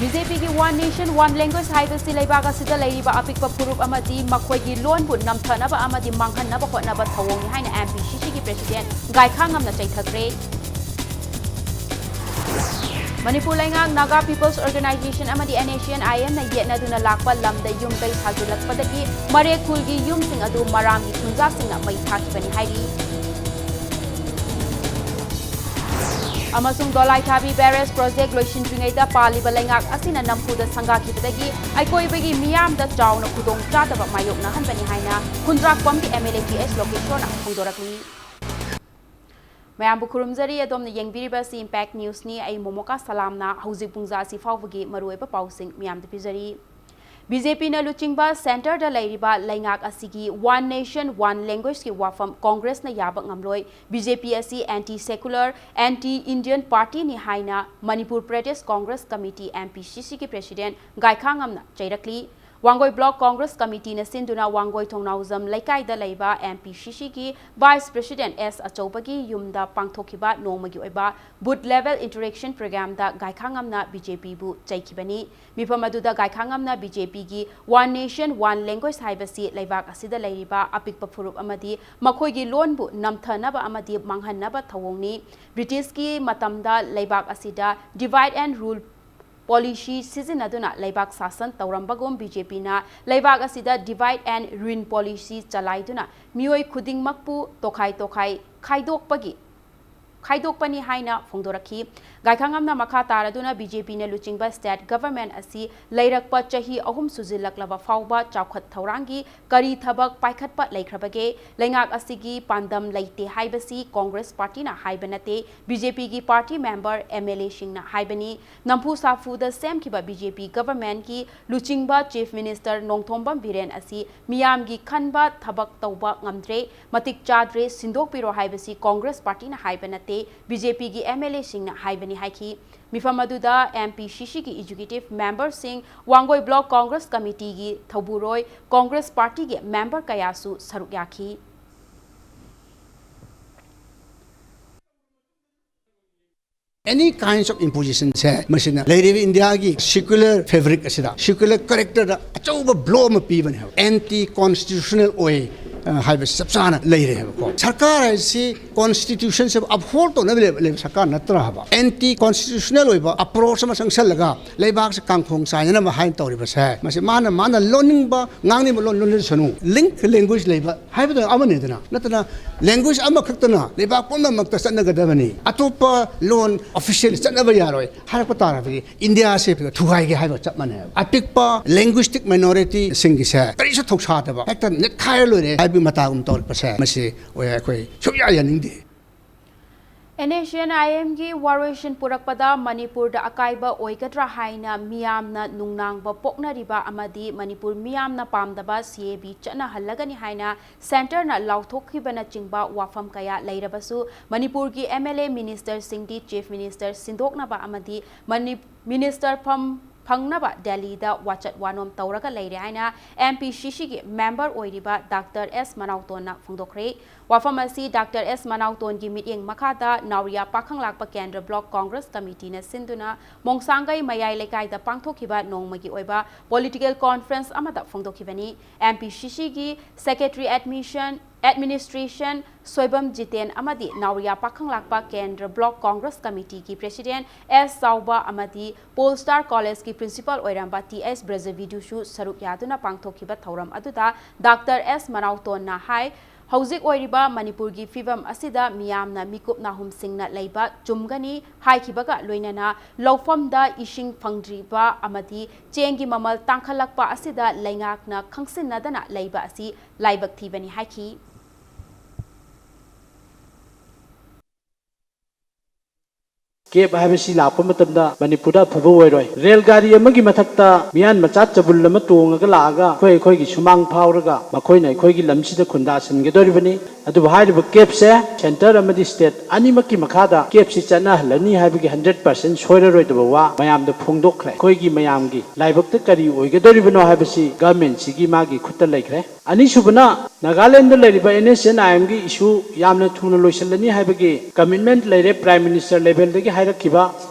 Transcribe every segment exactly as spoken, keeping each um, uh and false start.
B J ꯄꯤꯒꯤ One Nation One Language ꯍꯥꯏꯕꯁꯤ ꯂꯩꯕꯥꯛ ꯑꯁꯤꯗ ꯂꯩꯔꯤꯕ ꯑꯄꯤꯛꯄ ꯐꯨꯔꯨꯞ ꯑꯃꯗꯤ ꯃꯈꯣꯏꯒꯤ ꯂꯣꯟꯕꯨ ꯅꯝꯊꯅꯕ ꯑꯃꯗꯤ ꯃꯥꯡꯍꯟꯅꯕ ꯍꯣꯠꯅꯕ ꯊꯧꯑꯣꯡꯅꯤ ꯍꯥꯏꯅ ꯑꯦꯝ ꯄꯤ ꯁꯤ ꯁꯤꯒꯤ President ꯒꯥꯏꯈꯥꯉꯝꯅ ꯆꯩꯊꯈ꯭ꯔꯦ꯫ ꯃꯅꯤꯄꯨꯔ ꯂꯩꯉꯥꯛ Naga People's Organisation ꯑꯃꯗꯤ N S C N I M ꯅ ꯌꯦꯠꯅꯗꯨꯅ ꯂꯥꯛꯄ ꯂꯝꯗ ꯌꯨꯝ ꯀꯩ ꯁꯥꯖꯤꯜꯂꯛꯄꯗꯒꯤ ꯃꯔꯦꯛ ꯈꯨꯜꯒꯤ ꯌꯨꯝꯁꯤꯡ ꯑꯗꯨ ꯃꯔꯥꯝꯒꯤ ꯈꯨꯟꯖꯥꯁꯤꯡꯅ ꯃꯩ ꯊꯥꯈꯤꯕꯅꯤ ꯍꯥꯏꯔꯤ꯫ ꯑꯃꯁꯨꯡ ꯗꯣꯂꯥꯏꯊꯥꯕꯤ Barrage Project ꯂꯣꯏꯁꯤꯟꯗ꯭ꯔꯤꯉꯩꯗ ꯄꯥꯜꯂꯤꯕ ꯂꯩꯉꯥꯛ ꯑꯁꯤꯅ ꯅꯝꯐꯨꯗ ꯁꯪꯒꯥꯈꯤꯕꯗꯒꯤ ꯑꯀꯣꯏꯕꯒꯤ ꯃꯤꯌꯥꯝꯗ ꯆꯥꯎꯅ ꯈꯨꯗꯣꯡꯆꯥꯗꯕ ꯃꯥꯌꯣꯛꯅꯍꯟꯕꯅꯤ ꯍꯥꯏꯅ ꯈꯨꯟꯗ꯭ꯔꯥꯛꯄꯝꯒꯤ M L A G H ꯂꯣꯀꯦꯁꯣꯔꯅ ꯐꯣꯡꯗꯣꯔꯛꯂꯤ꯫ ꯃꯌꯥꯝꯕꯨ ꯈꯨꯔꯨꯝꯖꯔꯤ꯫ ꯑꯗꯣꯝꯅ ꯌꯦꯡꯕꯤꯔꯤꯕ ꯑꯁꯤ Impact Newsꯅꯤ꯫ ꯑꯩ ꯃꯣꯃꯣꯀꯥ ꯁꯂꯥꯝꯅ ꯍꯧꯖꯤꯛ ꯄꯨꯡꯖꯥ ꯑꯁꯤ ꯐꯥꯎꯕꯒꯤ ꯃꯔꯨꯑꯣꯏꯕ ꯄꯥꯎꯁꯤꯡ ꯃꯌꯥꯝꯗ ꯄꯤꯖꯔꯤ꯫ ꯕꯤ ꯖꯦ ꯄꯤꯅ ꯂꯨꯆꯤꯡꯕ centreꯗ ꯂꯩꯔꯤꯕ ꯂꯩꯉꯥꯛ ꯑꯁꯤꯒꯤ One Nation One Languageꯀꯤ ꯋꯥꯐꯝ ꯀꯣꯡꯒ꯭ꯔꯦꯁꯅ ꯌꯥꯕ ꯉꯝꯂꯣꯏ꯫ ꯕꯤ ꯖꯦ ꯄꯤ ꯑꯁꯤ anti secular, anti Indian partyꯅꯤ ꯍꯥꯏꯅ Manipur Pradesh Congress Committee, M P C Cꯒꯤ President ꯒꯥꯏꯈꯥꯉꯝꯅ ꯆꯩꯔꯛꯂꯤ꯫ Wangoi Block Congress Committeeꯅ ꯁꯤꯟꯗꯨꯅ ꯋꯥꯡꯒꯣꯏ ꯊꯣꯡꯅꯥꯎꯖꯝ ꯂꯩꯀꯥꯏꯗ ꯂꯩꯕ M P C Cꯒꯤ Vice President S ꯑꯆꯧꯕꯒꯤ ꯌꯨꯝꯗ ꯄꯥꯡꯊꯣꯛꯈꯤꯕ ꯅꯣꯡꯃꯒꯤ ꯑꯣꯏꯕ Booth Level Interaction Programꯗ ꯒꯥꯏꯈꯥꯉꯝꯅ B J Pꯕꯨ ꯆꯩꯈꯤꯕꯅꯤ꯫ ꯃꯤꯐꯝ ꯑꯗꯨꯗ ꯒꯥꯏꯈꯥꯉꯝꯅ B J Pꯒꯤ One Nation One Language ꯍꯥꯏꯕꯁꯤ ꯂꯩꯕꯥꯛ ꯑꯁꯤꯗ ꯂꯩꯔꯤꯕ ꯑꯄꯤꯛꯄ ꯐꯨꯔꯨꯞ ꯑꯃꯗꯤ ꯃꯈꯣꯏꯒꯤ ꯂꯣꯟꯕꯨ ꯅꯝꯊꯅꯕ ꯑꯃꯗꯤ ꯃꯥꯡꯍꯟꯅꯕ ꯊꯧꯑꯣꯡꯅꯤ꯫ Britishꯀꯤ ꯃꯇꯝꯗ ꯂꯩꯕꯥꯛ ꯑꯁꯤꯗ divide and rule policy ꯁꯤꯖꯤꯟꯅꯗꯨꯅ ꯂꯩꯕꯥꯛ ꯁꯥꯁꯟ ꯇꯧꯔꯝꯕꯒꯨꯝ B J Pꯅ ꯂꯩꯕꯥꯛ ꯑꯁꯤꯗ divide and rule policy ꯆꯂꯥꯏꯗꯨꯅ ꯃꯤꯑꯣꯏ ꯈꯨꯗꯤꯡꯃꯛꯄꯨ ꯇꯣꯈꯥꯏ ꯇꯣꯈꯥꯏ ꯈꯥꯏꯗꯣꯛꯄꯒꯤ ꯈꯥꯏꯗꯣꯛꯄꯅꯤ ꯍꯥꯏꯅ ꯐꯣꯡꯗꯣꯔꯛꯈꯤ꯫ ꯒꯥꯏꯈꯥꯉꯝꯅ ꯃꯈꯥ ꯇꯥꯔꯗꯨꯅ B J Pꯅ ꯂꯨꯆꯤꯡꯕ state government ꯑꯁꯤ ꯂꯩꯔꯛꯄ ꯆꯍꯤ ꯑꯍꯨꯝ ꯁꯨꯖꯤꯜꯂꯛꯂꯕ ꯐꯥꯎꯕ ꯆꯥꯎꯈꯠ ꯊꯧꯔꯥꯡꯒꯤ ꯀꯔꯤ ꯊꯕꯛ ꯄꯥꯏꯈꯠꯄ ꯂꯩꯈ꯭ꯔꯕꯒꯦ? ꯂꯩꯉꯥꯛ ꯑꯁꯤꯒꯤ ꯄꯥꯟꯗꯝ ꯂꯩꯇꯦ ꯍꯥꯏꯕꯁꯤ Congress partyꯅ ꯍꯥꯏꯕ ꯅꯠꯇꯦ, B J Pꯒꯤ party member, M L Aꯁꯤꯡꯅ ꯍꯥꯏꯕꯅꯤ꯫ ꯅꯝꯐꯨ ꯁꯥꯐꯨꯗ ꯁꯦꯝꯈꯤꯕ B J P governmentꯀꯤ ꯂꯨꯆꯤꯡꯕ Chief Minister ꯅꯣꯡꯊꯣꯝꯕꯝ ꯕꯤꯔꯦꯟ ꯑꯁꯤ ꯃꯤꯌꯥꯝꯒꯤ ꯈꯟꯕ ꯊꯕꯛ ꯇꯧꯕ ꯉꯝꯗ꯭ꯔꯦ, ꯃꯇꯤꯛ ꯆꯥꯗ꯭ꯔꯦ, ꯁꯤꯟꯗꯣꯛꯄꯤꯔꯣ ꯍꯥꯏꯕꯁꯤ Congress partyꯅ ꯍꯥꯏꯕ ꯅꯠꯇꯦ, B J Pꯒꯤ M L Aꯁꯤꯡꯅ ꯍꯥꯏꯕꯅꯤ ꯍꯥꯏꯈꯤ꯫ ꯃꯤꯐꯝ ꯑꯗꯨꯗ M P C Cꯒꯤ executive memberꯁꯤꯡ, Wangoi Block Congress Committeeꯒꯤ ꯊꯧꯕꯨꯔꯣꯏ, Congress partyꯒꯤ member ꯀꯌꯥꯁꯨ ꯁꯔꯨꯛ ꯌꯥꯈꯤ꯫ Any kinds of imposition ꯁꯦ ꯃꯁꯤꯅ ꯂꯩꯔꯤꯕ ꯏꯟꯗꯤꯌꯥꯒꯤ secular fabric ꯑꯁꯤꯗ, secular character ꯗ ꯑꯆꯧꯕ blow ꯑꯃ ꯄꯤꯕꯅꯦ ꯍꯥꯏꯕ꯫ Anti constitutional ꯑꯣꯏ, ꯑ, ꯍꯥꯏꯕꯁꯤ ꯆꯞ ꯆꯥꯅ ꯂꯩꯔꯦ ꯍꯥꯏꯕꯀꯣ꯫ ꯁꯔꯀꯥꯔ ꯍꯥꯏꯁꯤ constitution ꯁꯤꯕꯨ uphold ꯇꯧꯅꯕ ꯂꯩꯕ, ꯂꯩꯕ ꯁꯔꯀꯥꯔ ꯅꯠꯇ꯭ꯔꯥ ꯍꯥꯏꯕ꯫ Anti constitutional ꯑꯣꯏꯕ approach ꯑꯃ ꯆꯪꯁꯜꯂꯒ ꯂꯩꯕꯥꯛꯁꯦ ꯀꯥꯡꯈꯣꯡ ꯆꯥꯏꯅꯅꯕ ꯍꯥꯏꯅ ꯇꯧꯔꯤꯕꯁꯦ, ꯃꯁꯤ ꯃꯥꯅ, ꯃꯥꯅ ꯂꯣꯟꯅꯤꯡꯕ, ꯉꯥꯡꯅꯤꯡꯕ ꯂꯣꯟ ꯂꯣꯟꯖꯁꯅꯨ꯫ Link language ꯂꯩꯕ ꯍꯥꯏꯕꯗꯣ ꯑꯃꯅꯤꯗꯅ, ꯅꯠꯇꯅ language ꯑꯃꯈꯛꯇꯅ ꯂꯩꯕꯥꯛ ꯄꯨꯝꯅꯃꯛꯇ ꯆꯠꯅꯒꯗꯕꯅꯤ꯫ ꯑꯇꯣꯞꯄ ꯂꯣꯟ official ꯆꯠꯅꯕ ꯌꯥꯔꯣꯏ ꯍꯥꯏꯔꯛꯄ ꯇꯥꯔꯕꯗꯤ ꯏꯟꯗꯤꯌꯥꯁꯦ ꯊꯨꯒꯥꯏꯒꯦ ꯍꯥꯏꯕ ꯆꯞ ꯃꯥꯟꯅꯩ꯫ ꯑꯄꯤꯛꯄ linguistic minority ꯁꯤꯡꯒꯤꯁꯦ ꯀꯔꯤꯁꯨ ꯊꯧꯁꯥꯗꯕ, ꯍꯦꯛꯇ ꯅꯦꯠꯈꯥꯏꯔ ꯂꯣꯏꯔꯦ ꯍꯥꯏꯕꯒꯤ ꯃꯇꯥꯒꯨꯝ ꯇꯧꯔꯛꯄꯁꯦ, ꯃꯁꯤ ꯑꯩꯈꯣꯏ ꯁꯨꯛꯌꯥ ꯌꯥꯅꯤꯡꯗꯦ꯫ NSCN-IM ꯒꯤ ꯋꯥꯔꯣꯏꯁꯤꯟ ꯄꯨꯔꯛꯄꯗ ꯃꯅꯤꯄꯨꯔꯗ ꯑꯀꯥꯏꯕ ꯑꯣꯏꯒꯗ꯭ꯔꯥ ꯍꯥꯏꯅ ꯃꯤꯌꯥꯝꯅ ꯅꯨꯡꯅꯥꯡꯕ ꯄꯣꯛꯅꯔꯤꯕ ꯑꯃꯗꯤ ꯃꯅꯤꯄꯨꯔ ꯃꯤꯌꯥꯝꯅ ꯄꯥꯝꯗꯕ CAB ꯆꯠꯅꯍꯜꯂꯒꯅꯤ ꯍꯥꯏꯅ centre ꯅ ꯂꯥꯎꯊꯣꯛꯈꯤꯕꯅꯆꯤꯡꯕ ꯋꯥꯐꯝ ꯀꯌꯥ ꯂꯩꯔꯕꯁꯨ, ꯃꯅꯤꯄꯨꯔꯒꯤ MLA minister ꯁꯤꯡꯗꯤ Chief Minister ꯁꯤꯟꯗꯣꯛꯅꯕ ꯑꯃꯗꯤ ꯃꯅꯤ-, minister ꯐꯝ ꯐꯪꯅꯕ ꯗꯦꯜꯂꯤꯗ ꯋꯥꯆꯠ ꯋꯥꯅꯣꯝ ꯇꯧꯔꯒ ꯂꯩꯔꯦ ꯍꯥꯏꯅ MPCC ꯒꯤ member ꯑꯣꯏꯔꯤꯕ ꯗꯥꯛꯇꯔ ꯑꯦꯁ ꯃꯅꯥꯎꯇꯣꯟꯅ ꯐꯣꯡꯗꯣꯛꯈ꯭ꯔꯦ꯫ ꯋꯥꯐꯝ ꯑꯁꯤ ꯗꯥꯛꯇꯔ ꯑꯦꯁ ꯃꯅꯥꯎꯇꯣꯟꯒꯤ ꯃꯤꯠꯌꯦꯡ ꯃꯈꯥꯗ ꯅꯥꯎꯔꯤꯌꯥ ꯄꯥꯈꯪꯂꯥꯛꯄ ꯀꯦꯟꯗ꯭ꯔ block Congress committee ꯅ ꯁꯤꯟꯗꯨꯅ ꯃꯣꯡꯁꯥꯡꯒꯩ ꯃꯌꯥꯏ ꯂꯩꯀꯥꯏꯗ ꯄꯥꯡꯊꯣꯛꯈꯤꯕ ꯅꯣꯡꯃꯒꯤ ꯑꯣꯏꯕ political conference ꯑꯃꯗ ꯐꯣꯡꯗꯣꯛꯈꯤꯕꯅꯤ꯫ MPCC ꯒꯤ secretary admission, administration Soibam Jiten ꯑꯃꯗꯤ ꯅꯥꯎꯔꯤꯌꯥ ꯄꯥꯈꯪꯂꯥꯛꯄ ꯀꯦꯟꯗ꯭ꯔ block Congress committee ꯒꯤ president ꯑꯦꯁ ꯆꯥꯎꯕ ꯑꯃꯗꯤ Pole Star College ꯀꯤ principal ꯑꯣꯏꯔꯝꯕ ꯇꯤ ꯑꯦꯁ ꯕ꯭ꯔꯖꯕꯤꯗꯨꯁꯨ ꯁꯔꯨꯛ ꯌꯥꯗꯨꯅ ꯄꯥꯡꯊꯣꯛꯈꯤꯕ ꯊꯧꯔꯝ ꯑꯗꯨꯗ ꯗꯥꯛꯇꯔ ꯑꯦꯁ ꯃꯅꯥꯎꯇꯣꯟꯅ ꯍꯥꯏ, ꯍꯧꯖꯤꯛ ꯑꯣꯏꯔꯤꯕ ꯃꯅꯤꯄꯨꯔꯒꯤ ꯐꯤꯚꯝ ꯑꯁꯤꯗ ꯃꯤꯌꯥꯝꯅ ꯃꯤꯀꯨꯞ ꯅꯥꯍꯨꯝꯁꯤꯡꯅ ꯂꯩꯕ ꯆꯨꯝꯒꯅꯤ ꯍꯥꯏꯈꯤꯕꯒ ꯂꯣꯏꯅꯅ ꯂꯧꯐꯝꯗ ꯏꯁꯤꯡ ꯐꯪꯗ꯭ꯔꯤꯕ ꯑꯃꯗꯤ ꯆꯦꯡꯒꯤ ꯃꯃꯜ ꯇꯥꯡꯈꯠꯂꯛꯄ ꯑꯁꯤꯗ ꯂꯩꯉꯥꯛꯅ ꯈꯪꯁꯤꯟꯅꯗꯅ ꯂꯩꯕ ꯑꯁꯤ ꯂꯥꯏꯕꯛ ꯊꯤꯕꯅꯤ ꯍꯥꯏꯈꯤ꯫ ꯀꯦꯞ ꯍꯥꯏꯕꯁꯤ ꯂꯥꯛꯄ ꯃꯇꯝꯗ ꯃꯅꯤꯄꯨꯔꯗ ꯑꯐꯕ ꯑꯣꯏꯔꯣꯏ꯫ ꯔꯦꯜ ꯒꯥꯔꯤ ꯑꯃꯒꯤ ꯃꯊꯛꯇ ꯃꯤꯌꯥꯟ ꯃꯆꯥ ꯆꯕꯨꯜ ꯑꯃ ꯇꯣꯡꯉꯒ ꯂꯥꯛꯑꯒ ꯑꯩꯈꯣꯏ ꯑꯩꯈꯣꯏꯒꯤ ꯁꯨꯃꯥꯡ ꯐꯥꯎꯔꯒ ꯃꯈꯣꯏꯅ ꯑꯩꯈꯣꯏꯒꯤ ꯂꯝꯁꯤꯗ ꯈꯨꯟꯗꯥꯁꯤꯟꯒꯗꯧꯔꯤꯕꯅꯤ꯫ ꯑꯗꯨꯕꯨ ꯍꯥꯏꯔꯤꯕ ꯀꯦꯞꯁꯦ centre ꯑꯃꯗꯤ state ꯑꯅꯤꯃꯛꯀꯤ ꯃꯈꯥꯗ ꯀꯦꯞꯁꯤ ꯆꯠꯅꯍꯜꯂꯅꯤ ꯍꯥꯏꯕꯒꯤ hundred percent ꯁꯣꯏꯔꯔꯣꯏꯗꯕ ꯋꯥ ꯃꯌꯥꯝꯗ ꯐꯣꯡꯗꯣꯛꯈ꯭ꯔꯦ꯫ ꯑꯩꯈꯣꯏꯒꯤ ꯃꯌꯥꯝꯒꯤ ꯂꯥꯏꯕꯛꯇ ꯀꯔꯤ ꯑꯣꯏꯒꯗꯧꯔꯤꯕꯅꯣ ꯍꯥꯏꯕꯁꯤ government ꯁꯤꯒꯤ ꯃꯥꯒꯤ ꯈꯨꯠꯇ ꯂꯩꯈ꯭ꯔꯦ꯫ ꯑꯅꯤꯁꯨꯕꯅ ꯅꯥꯒꯥꯂꯦꯟꯗ ꯂꯩꯔꯤꯕ NSCN-IM ꯒꯤ issue ꯌꯥꯝꯅ ꯊꯨꯅ ꯂꯣꯏꯁꯤꯜꯂꯅꯤ ꯍꯥꯏꯕꯒꯤ commitment ꯂꯩꯔꯦ꯫ Prime Minister level ꯗꯒꯤ ꯍꯥꯏꯔꯛꯈꯤꯕ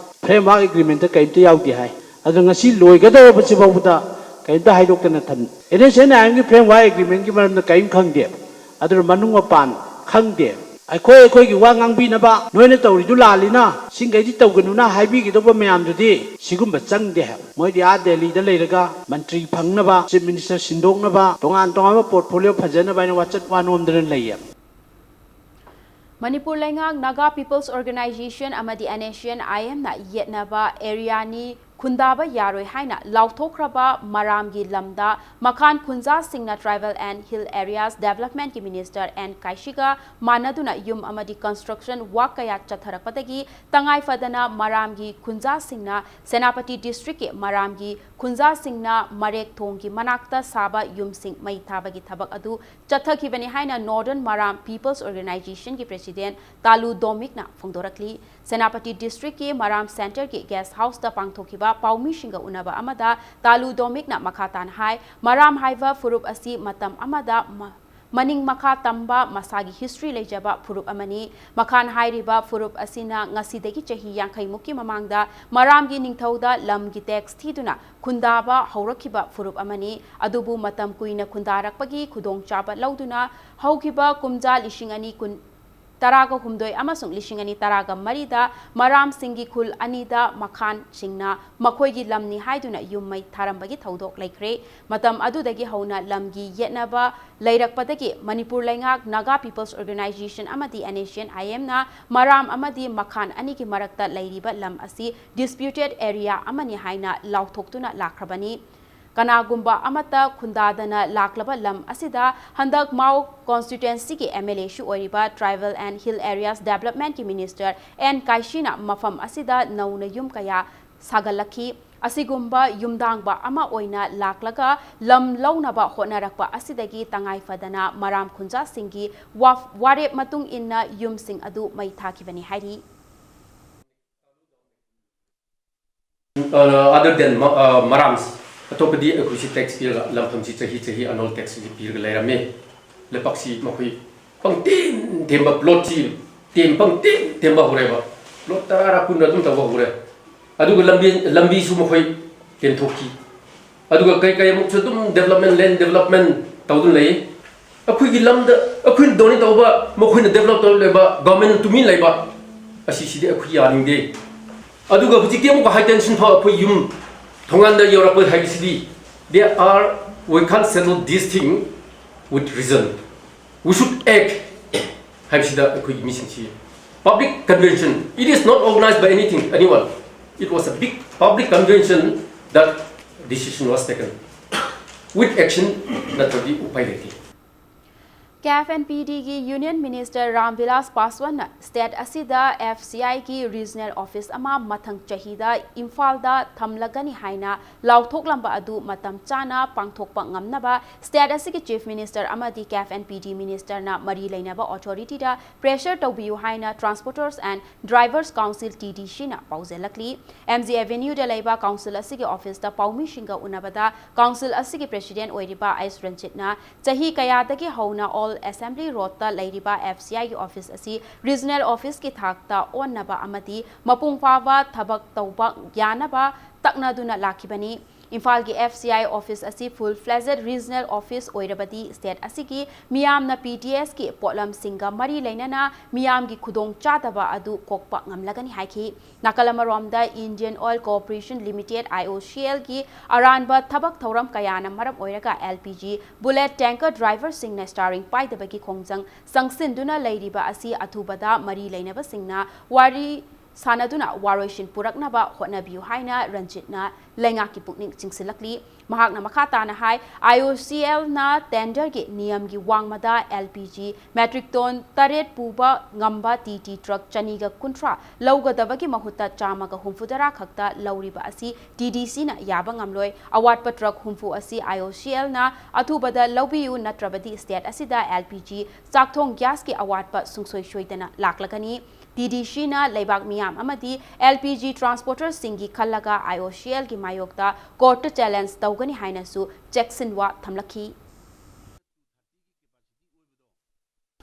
ꯐ꯭ꯔꯦꯝꯋꯥꯔꯛ ꯑꯦꯒ꯭ꯔꯤꯃꯦꯟꯇ ꯀꯔꯤꯝꯇ ꯌꯥꯎꯗꯦ ꯍꯥꯏ꯫ ꯑꯗꯨ ꯉꯁꯤ ꯂꯣꯏꯒꯗꯧꯔꯕꯁꯤ ꯐꯥꯎꯕꯗ ꯀꯔꯤꯝꯇ ꯍꯥꯏꯗꯣꯛꯇꯅ ꯊꯝꯃꯤ꯫ ꯑꯦꯟ ꯑꯦꯁ ꯑꯦꯟ ꯑꯥꯏ ꯑꯦꯝꯒꯤ ꯐ꯭ꯔꯦꯝꯋꯥꯔꯛ ꯑꯦꯒ꯭ꯔꯤꯃꯦꯟꯒꯤ ꯃꯔꯝꯗ ꯀꯔꯤꯝ ꯈꯪꯗꯦ꯫ ꯑꯗꯨꯅ ꯃꯅꯨꯡ ꯃꯄꯥꯟ ꯈꯪꯗꯦ꯫ ꯑꯩꯈꯣꯏ ꯑꯩꯈꯣꯏꯒꯤ ꯋꯥ ꯉꯥꯡꯕꯤꯅꯕ ꯅꯣꯏꯅ ꯇꯧꯔꯤꯗꯨ ꯂꯥꯜꯂꯤꯅ, ꯁꯤꯡꯈꯩꯗꯤ ꯇꯧꯒꯅꯨꯅ ꯍꯥꯏꯕꯤꯒꯗꯧꯕ ꯃꯌꯥꯝꯗꯨꯗꯤ ꯁꯤꯒꯨꯝꯕ ꯆꯪꯗꯦ ꯍꯥꯏꯕ꯫ ꯃꯣꯏꯗꯤ ꯑꯥ ꯗꯦꯜꯂꯤꯗ ꯂꯩꯔꯒ ꯃꯟꯇ꯭ꯔꯤ ꯐꯪꯅꯕ, ꯆꯤꯐ ꯃꯤꯅꯤꯁꯇꯔ ꯁꯤꯟꯗꯣꯛꯅꯕ, ꯇꯣꯉꯥꯟ ꯇꯣꯉꯥꯟꯕ ꯄꯣꯔꯠꯐꯣꯂꯤꯑꯣ ꯐꯖꯅꯕ ꯍꯥꯏꯅ ꯋꯥꯆꯠ ꯋꯥ ꯅꯣꯝꯗꯅ ꯂꯩꯌꯦ꯫ ꯃꯅꯤꯄꯨꯔ ꯂꯩꯉꯥꯛ ꯅꯥꯒꯥ ꯄꯤꯄꯜꯁ ꯑꯣꯔꯒꯅꯥꯏꯖꯦꯁꯟ ꯑꯃꯗꯤ ꯑꯦꯟ ꯑꯦꯁ ꯑꯦꯟ ꯑꯥꯏ ꯑꯦꯝꯅ ꯌꯦꯠꯅꯕ ꯑꯦꯔꯤꯌꯥꯅꯤ, ꯈꯨꯟꯗꯥꯕ ꯌꯥꯔꯣꯏ ꯍꯥꯏꯅ ꯂꯥꯎꯊꯣꯛꯈ꯭ꯔꯕ ꯃꯔꯥꯝꯒꯤ ꯂꯝꯗ ꯃꯈꯥꯟ ꯈꯨꯟꯖꯥꯁꯤꯡꯅ ꯇ꯭ꯔꯥꯏꯕꯦꯜ ꯑꯦꯟ ꯍꯤꯜ ꯑꯦꯔꯤꯌꯥꯁ ꯗꯦꯕꯂꯞꯃꯦꯟꯠꯀꯤ ꯃꯤꯅꯤꯁꯇꯔ ꯑꯦꯟ ꯀꯥꯏꯁꯤꯒ ꯃꯥꯟꯅꯗꯨꯅ ꯌꯨꯝ ꯑꯃꯗꯤ ꯀꯟꯁꯇ꯭ꯔꯛꯁꯟ ꯋꯥꯛ ꯀꯌꯥ ꯆꯠꯊꯔꯛꯄꯗꯒꯤ ꯇꯉꯥꯏ ꯐꯗꯅ ꯃꯔꯥꯝꯒꯤ ꯈꯨꯟꯖꯥꯁꯤꯡꯅ ꯁꯦꯅꯥꯄꯇꯤ ꯗꯤꯁꯇ꯭ꯔꯤꯛꯀꯤ ꯃꯔꯥꯝꯒꯤ ꯈꯨꯟꯖꯥꯁꯤꯡꯅ ꯃꯔꯦꯛ ꯊꯣꯡꯒꯤ ꯃꯅꯥꯛꯇ ꯁꯥꯕ ꯌꯨꯝꯁꯤꯡ ꯃꯩ ꯊꯥꯕꯒꯤ ꯊꯕꯛ ꯑꯗꯨ ꯆꯠꯊꯈꯤꯕꯅꯤ ꯍꯥꯏꯅ ꯅꯣꯔꯗꯔꯟ ꯃꯔꯥꯝ ꯄꯤꯄꯜꯁ ꯑꯣꯔꯒꯅꯥꯏꯖꯦꯁꯟꯒꯤ ꯄ꯭ꯔꯦꯁꯤꯗꯦꯟꯠ ꯇꯥꯂꯨ ꯗꯣꯃꯤꯛꯅ ꯐꯣꯡꯗꯣꯔꯛꯂꯤ꯫ ꯁꯦꯅꯥꯄꯇꯤ ꯗꯤꯁꯇ꯭ꯔꯤꯛꯀꯤ ꯃꯔꯥꯝ ꯁꯦꯟꯇꯔꯒꯤ ꯒꯦꯁ ꯍꯥꯎꯁꯇ ꯄꯥꯡꯊꯣꯛꯈꯤꯕ ꯄꯥꯎꯃꯤꯁꯤꯡꯒ ꯎꯅꯕ ꯑꯃꯗ ꯇꯥꯂꯨ ꯗꯣꯃꯤꯛꯅ ꯃꯈꯥ ꯇꯥꯅ ꯍꯥꯏ, ꯃꯔꯥꯝ ꯍꯥꯏꯕ ꯐꯨꯔꯨꯞ ꯑꯁꯤ ꯃꯇꯝ ꯑꯃꯗ ꯃ-, ꯃꯅꯤꯡ ꯃꯈꯥ ꯇꯝꯕ ꯃꯁꯥꯒꯤ ꯍꯤꯁꯇ꯭ꯔꯤ ꯂꯩꯖꯕ ꯐꯨꯔꯨꯞ ꯑꯃꯅꯤ꯫ ꯃꯈꯥꯟ ꯍꯥꯏꯔꯤꯕ ꯐꯨꯔꯨꯞ ꯑꯁꯤꯅ ꯉꯁꯤꯗꯒꯤ ꯆꯍꯤ ꯌꯥꯡꯈꯩ ꯃꯨꯛꯀꯤ ꯃꯃꯥꯡꯗ ꯃꯔꯥꯝꯒꯤ ꯅꯤꯡꯊꯧꯗ ꯂꯝꯒꯤ ꯇꯦꯛꯁ ꯊꯤꯗꯨꯅ ꯈꯨꯟꯗꯥꯕ ꯍꯧꯔꯛꯈꯤꯕ ꯐꯨꯔꯨꯞ ꯑꯃꯅꯤ꯫ ꯑꯗꯨꯕꯨ ꯃꯇꯝ ꯀꯨꯏꯅ ꯈꯨꯟꯗꯥꯔꯛꯄꯒꯤ ꯈꯨꯗꯣꯡꯆꯥꯕ ꯂꯧꯗꯨꯅ ꯍꯧꯈꯤꯕ ꯀꯨꯝꯖꯥ ꯂꯤꯁꯤꯡ ꯑꯅꯤ ꯀꯨꯟ, ꯇꯔꯥꯒ ꯍꯨꯝꯗꯣꯏ ꯑꯃꯁꯨꯡ ꯂꯤꯁꯤꯡ ꯑꯅꯤ ꯇꯔꯥꯒ ꯃꯔꯤꯗ ꯃꯔꯥꯝꯁꯤꯡꯒꯤ ꯈꯨꯜ ꯑꯅꯤꯗ ꯃꯈꯥꯟꯁꯤꯡꯅ ꯃꯈꯣꯏꯒꯤ ꯂꯝꯅꯤ ꯍꯥꯏꯗꯨꯅ ꯌꯨꯝ ꯃꯩ ꯊꯥꯔꯝꯕꯒꯤ ꯊꯧꯗꯣꯛ ꯂꯩꯈ꯭ꯔꯦ꯫ ꯃꯇꯝ ꯑꯗꯨꯗꯒꯤ ꯍꯧꯅ ꯂꯝꯒꯤ ꯌꯦꯠꯅꯕ ꯂꯩꯔꯛꯄꯗꯒꯤ ꯃꯅꯤꯄꯨꯔ ꯂꯩꯉꯥꯛ ꯅꯥꯒꯥ ꯄꯤꯄꯜꯁ ꯑꯣꯔꯒꯅꯥꯏꯖꯦꯁꯟ ꯑꯃꯗꯤ ꯑꯦꯟ ꯑꯦꯁ ꯑꯦꯟ ꯑꯥꯏ ꯑꯦꯝꯅ ꯃꯔꯥꯝ ꯑꯃꯗꯤ ꯃꯈꯥꯟ ꯑꯅꯤꯒꯤ ꯃꯔꯛꯇ ꯂꯩꯔꯤꯕ ꯂꯝ ꯑꯁꯤ ꯗꯤꯁꯄ꯭ꯌꯨꯇꯦꯗ ꯑꯦꯔꯤꯌꯥ ꯑꯃꯅꯤ ꯍꯥꯏꯅ ꯂꯥꯎꯊꯣꯛꯇꯨꯅ ꯂꯥꯛꯈ꯭ꯔꯕꯅꯤ꯫ ꯀꯅꯥꯒꯨꯝꯕ ꯑꯃꯠꯇ ꯈꯨꯟꯗꯥꯗꯅ ꯂꯥꯛꯂꯕ ꯂꯝ ꯑꯁꯤꯗ ꯍꯟꯗꯛ ꯃꯥꯎ ꯀꯣꯟꯁꯇꯤꯇ꯭ꯋꯦꯟꯁꯤꯒꯤ ꯑꯦꯝ ꯑꯦꯜ ꯑꯦꯁꯨ ꯑꯣꯏꯔꯤꯕ ꯇ꯭ꯔꯥꯏꯕꯦꯜ ꯑꯦꯟ ꯍꯤꯜ ꯑꯦꯔꯤꯌꯥꯁ ꯗꯦꯕꯂꯞꯃꯦꯟꯠꯀꯤ ꯃꯤꯅꯤꯁꯇꯔ ꯑꯦꯟ ꯀꯥꯏꯁꯤꯅ ꯃꯐꯝ ꯑꯁꯤꯗ ꯅꯧꯅ ꯌꯨꯝ ꯀꯌꯥ ꯁꯥꯒꯠꯂꯛꯈꯤ꯫ ꯑꯁꯤꯒꯨꯝꯕ ꯌꯨꯝꯗꯥꯡꯕ ꯑꯃ ꯑꯣꯏꯅ ꯂꯥꯛꯂꯒ ꯂꯝ ꯂꯧꯅꯕ ꯍꯣꯠꯅꯔꯛꯄ ꯑꯁꯤꯗꯒꯤ ꯇꯉꯥꯏ ꯐꯗꯅ ꯃꯔꯥꯝ ꯈꯨꯟꯖꯥꯁꯤꯡꯒꯤ ꯋꯥꯐ-, ꯋꯥꯔꯦꯞ ꯃꯇꯨꯡ ꯏꯟꯅ ꯌꯨꯝꯁꯤꯡ ꯑꯗꯨ ꯃꯩ ꯊꯥꯈꯤꯕꯅꯤ ꯍꯥꯏꯔꯤ꯫ Uh, other than ma- uh, marams, ꯑꯇꯣꯞꯄꯗꯤ ꯑꯩꯈꯣꯏꯁꯤ ꯇꯦꯛꯁ ꯄꯤꯔꯒ ꯂꯝꯐꯝꯁꯤ ꯆꯍꯤ ꯆꯍꯤ ꯑꯅꯣꯜ ꯇꯦꯛꯁꯁꯤ ꯄꯤꯔꯒ ꯂꯩꯔꯝꯃꯤ꯫ ꯂꯩꯄꯥꯛꯁꯤ ꯃꯈꯣꯏ ꯄꯪꯇꯦꯝ ꯇꯦꯝꯕ ꯄ꯭ꯂꯣꯠꯁꯤ ꯇꯦꯝ ꯄꯪꯇꯦꯝ ꯇꯦꯝꯕ ꯍꯧꯔꯦꯕ꯫ ꯄ꯭ꯂꯣꯠ ꯇꯔꯥꯔ ꯀꯨꯟꯔ ꯑꯗꯨꯝ ꯇꯧꯕ ꯍꯧꯔꯦ꯫ ꯑꯗꯨꯒ ꯂꯝꯕꯤ, ꯂꯝꯕꯤꯁꯨ ꯃꯈꯣꯏ ꯇꯦꯟꯊꯣꯛꯈꯤ꯫ ꯑꯗꯨꯒ ꯀꯩ ꯀꯩ ꯑꯃꯨꯛꯁꯨ ꯑꯗꯨꯝ development, land development ꯇꯧꯗꯨꯅ ꯂꯩ꯫ ꯑꯩꯈꯣꯏꯒꯤ ꯂꯝꯗ ꯑꯩꯈꯣꯏꯅ donate ꯇꯧꯕ, ꯃꯈꯣꯏꯅ develop ꯇꯧꯔ ꯂꯩꯕ, government ꯇꯨꯃꯤꯟ ꯂꯩꯕ, ꯑꯁꯤꯁꯤꯗꯤ ꯑꯩꯈꯣꯏ ꯌꯥꯅꯤꯡꯗꯦ꯫ ꯑꯗꯨꯒ ꯍꯧꯖꯤꯛꯇꯤ ꯑꯃꯨꯛꯀ high tension ꯐꯥꯎ ꯑꯩꯈꯣꯏ ꯌꯨꯝ ꯊꯣꯡꯒꯥꯟꯗ ꯌꯧꯔꯛꯄ ꯍꯥꯏꯕꯁꯤꯗꯤ, they are, we can't settle this thing with reason. We should act ꯍꯥꯏꯕꯁꯤꯗ ꯑꯩꯈꯣꯏꯒꯤ ꯃꯤꯁꯤꯡꯁꯤ, public convention, it is not organized by anything, anyone. It was a big public convention that decision was taken with action. ꯅꯠꯇ꯭ꯔꯗꯤ ꯎꯄꯥꯏ ꯂꯩꯇꯦ꯫ ꯀꯦꯐ N P ꯗꯤꯒꯤ Union Minister Ram Bilas ꯄꯥꯁꯋꯥꯟꯅ state ꯑꯁꯤꯗ F C Iꯒꯤ regional office ꯑꯃ ꯃꯊꯪ ꯆꯍꯤꯗ ꯏꯝꯐꯥꯜꯗ ꯊꯝꯂꯒꯅꯤ ꯍꯥꯏꯅ ꯂꯥꯎꯊꯣꯛꯂꯝꯕ ꯑꯗꯨ ꯃꯇꯝ ꯆꯥꯅ ꯄꯥꯡꯊꯣꯛꯄ ꯉꯝꯅꯕ state ꯑꯁꯤꯒꯤ Chief Minister ꯑꯃꯗꯤ ꯀꯦꯐ ꯑꯦꯟ ꯄꯤ ꯗꯤ Ministerꯅ ꯃꯔꯤ ꯂꯩꯅꯕ authorityꯗ pressure ꯇꯧꯕꯤꯌꯨ ꯍꯥꯏꯅ Transporters and Drivers Council, T D Cꯅ ꯄꯥꯎꯖꯦꯜꯂꯛꯂꯤ꯫ ꯑꯦꯝ ꯖꯤ Avenueꯗ ꯂꯩꯕ council ꯑꯁꯤꯒꯤ officeꯇ ꯄꯥꯎꯃꯤꯁꯤꯡꯒ ꯎꯅꯕꯗ council ꯑꯁꯤꯒꯤ president ꯑꯣꯏꯔꯤꯕ ꯑꯩꯁ ꯔꯟꯖꯤꯠꯅ ꯆꯍꯤ ꯀꯌꯥꯗꯒꯤ ꯍꯧꯅ Old Assembly Roadꯇ ꯂꯩꯔꯤꯕ F C Iꯒꯤ office ꯑꯁꯤ regional officeꯀꯤ ꯊꯥꯛꯇ ꯑꯣꯟꯅꯕ ꯑꯃꯗꯤ ꯃꯄꯨꯡ ꯐꯥꯕ ꯊꯕꯛ ꯇꯧꯕ ꯌꯥꯅꯕ ꯇꯛꯅꯗꯨꯅ ꯂꯥꯛꯈꯤꯕꯅꯤ꯫ ꯏꯝꯐꯥꯜꯒꯤ F C I office ꯑꯁꯤ full fledged regional office ꯑꯣꯏꯔꯕꯗꯤ state ꯑꯁꯤꯒꯤ ꯃꯤꯌꯥꯝꯅ P T Sꯀꯤ ꯄꯣꯠꯂꯝꯁꯤꯡꯒ ꯃꯔꯤ ꯂꯩꯅꯅ ꯃꯤꯌꯥꯝꯒꯤ ꯈꯨꯗꯣꯡꯆꯥꯗꯕ ꯑꯗꯨ ꯀꯣꯛꯄ ꯉꯝꯂꯒꯅꯤ ꯍꯥꯏꯈꯤ꯫ ꯅꯥꯀꯜ ꯑꯃꯔꯣꯝꯗ Indian Oil Corporation Limited, I O C Lꯒꯤ ꯑꯔꯥꯟꯕ ꯊꯕꯛ ꯊꯧꯔꯝ ꯀꯌꯥꯅ ꯃꯔꯝ ꯑꯣꯏꯔꯒ L P G bullet tanker driverꯁꯤꯡꯅ steering ꯄꯥꯏꯗꯕꯒꯤ ꯈꯣꯡꯖꯪ ꯆꯪꯁꯤꯟꯗꯨꯅ ꯂꯩꯔꯤꯕ ꯑꯁꯤ ꯑꯊꯨꯕꯗ ꯃꯔꯤ ꯂꯩꯅꯕꯁꯤꯡꯅ ꯋꯥꯔꯤ ꯁꯥꯟꯅꯗꯨꯅ ꯋꯥꯔꯣꯏꯁꯤꯟ ꯄꯨꯔꯛꯅꯕ ꯍꯣꯠꯅꯕꯤꯌꯨ ꯍꯥꯏꯅ ꯔꯟꯖꯤꯠꯅ ꯂꯩꯉꯥꯛꯀꯤ ꯄꯨꯛꯅꯤꯡ ꯆꯤꯡꯁꯤꯜꯂꯛꯂꯤ꯫ ꯃꯍꯥꯛꯅ ꯃꯈꯥ ꯇꯥꯅ ꯍꯥꯏ, I O C Lꯅ tenderꯒꯤ ꯅꯤꯌꯝꯒꯤ ꯋꯥꯡꯃꯗ L P G metric ton ꯇꯔꯦꯠ ꯄꯨꯕ ꯉꯝꯕ T T truck ꯆꯅꯤꯒ ꯀꯨꯟꯊ꯭ꯔꯥ ꯂꯧꯒꯗꯕꯒꯤ ꯃꯍꯨꯠꯇ ꯆꯥꯝꯃꯒ ꯍꯨꯝꯐꯨꯇꯔꯥ ꯈꯛꯇ ꯂꯧꯔꯤꯕ ꯑꯁꯤ T D Cꯅ ꯌꯥꯕ ꯉꯝꯂꯣꯏ꯫ ꯑꯋꯥꯠꯄ truck ꯍꯨꯝꯐꯨ ꯑꯁꯤ I O C Lꯅ ꯑꯊꯨꯕꯗ ꯂꯧꯕꯤꯌꯨ, ꯅꯠꯇ꯭ꯔꯕꯗꯤ state ꯑꯁꯤꯗ L P G ꯆꯥꯛꯊꯣꯡ gasꯀꯤ ꯑꯋꯥꯠꯄ ꯁꯨꯡꯁꯣꯏ ꯁꯣꯏꯗꯅ ꯂꯥꯛꯂꯒꯅꯤ꯫ T D Cꯅ ꯂꯩꯕꯥꯛ ꯃꯤꯌꯥꯝ ꯑꯃꯗꯤ L P G transporterꯁꯤꯡꯒꯤ ꯈꯜꯂꯒ I O C Lꯒꯤ ꯃꯥꯌꯣꯛꯇ courtꯇ challenge ꯇꯧꯒꯅꯤ ꯍꯥꯏꯅꯁꯨ ꯆꯦꯛꯁꯤꯟꯋꯥ ꯊꯝꯂꯛꯈꯤ꯫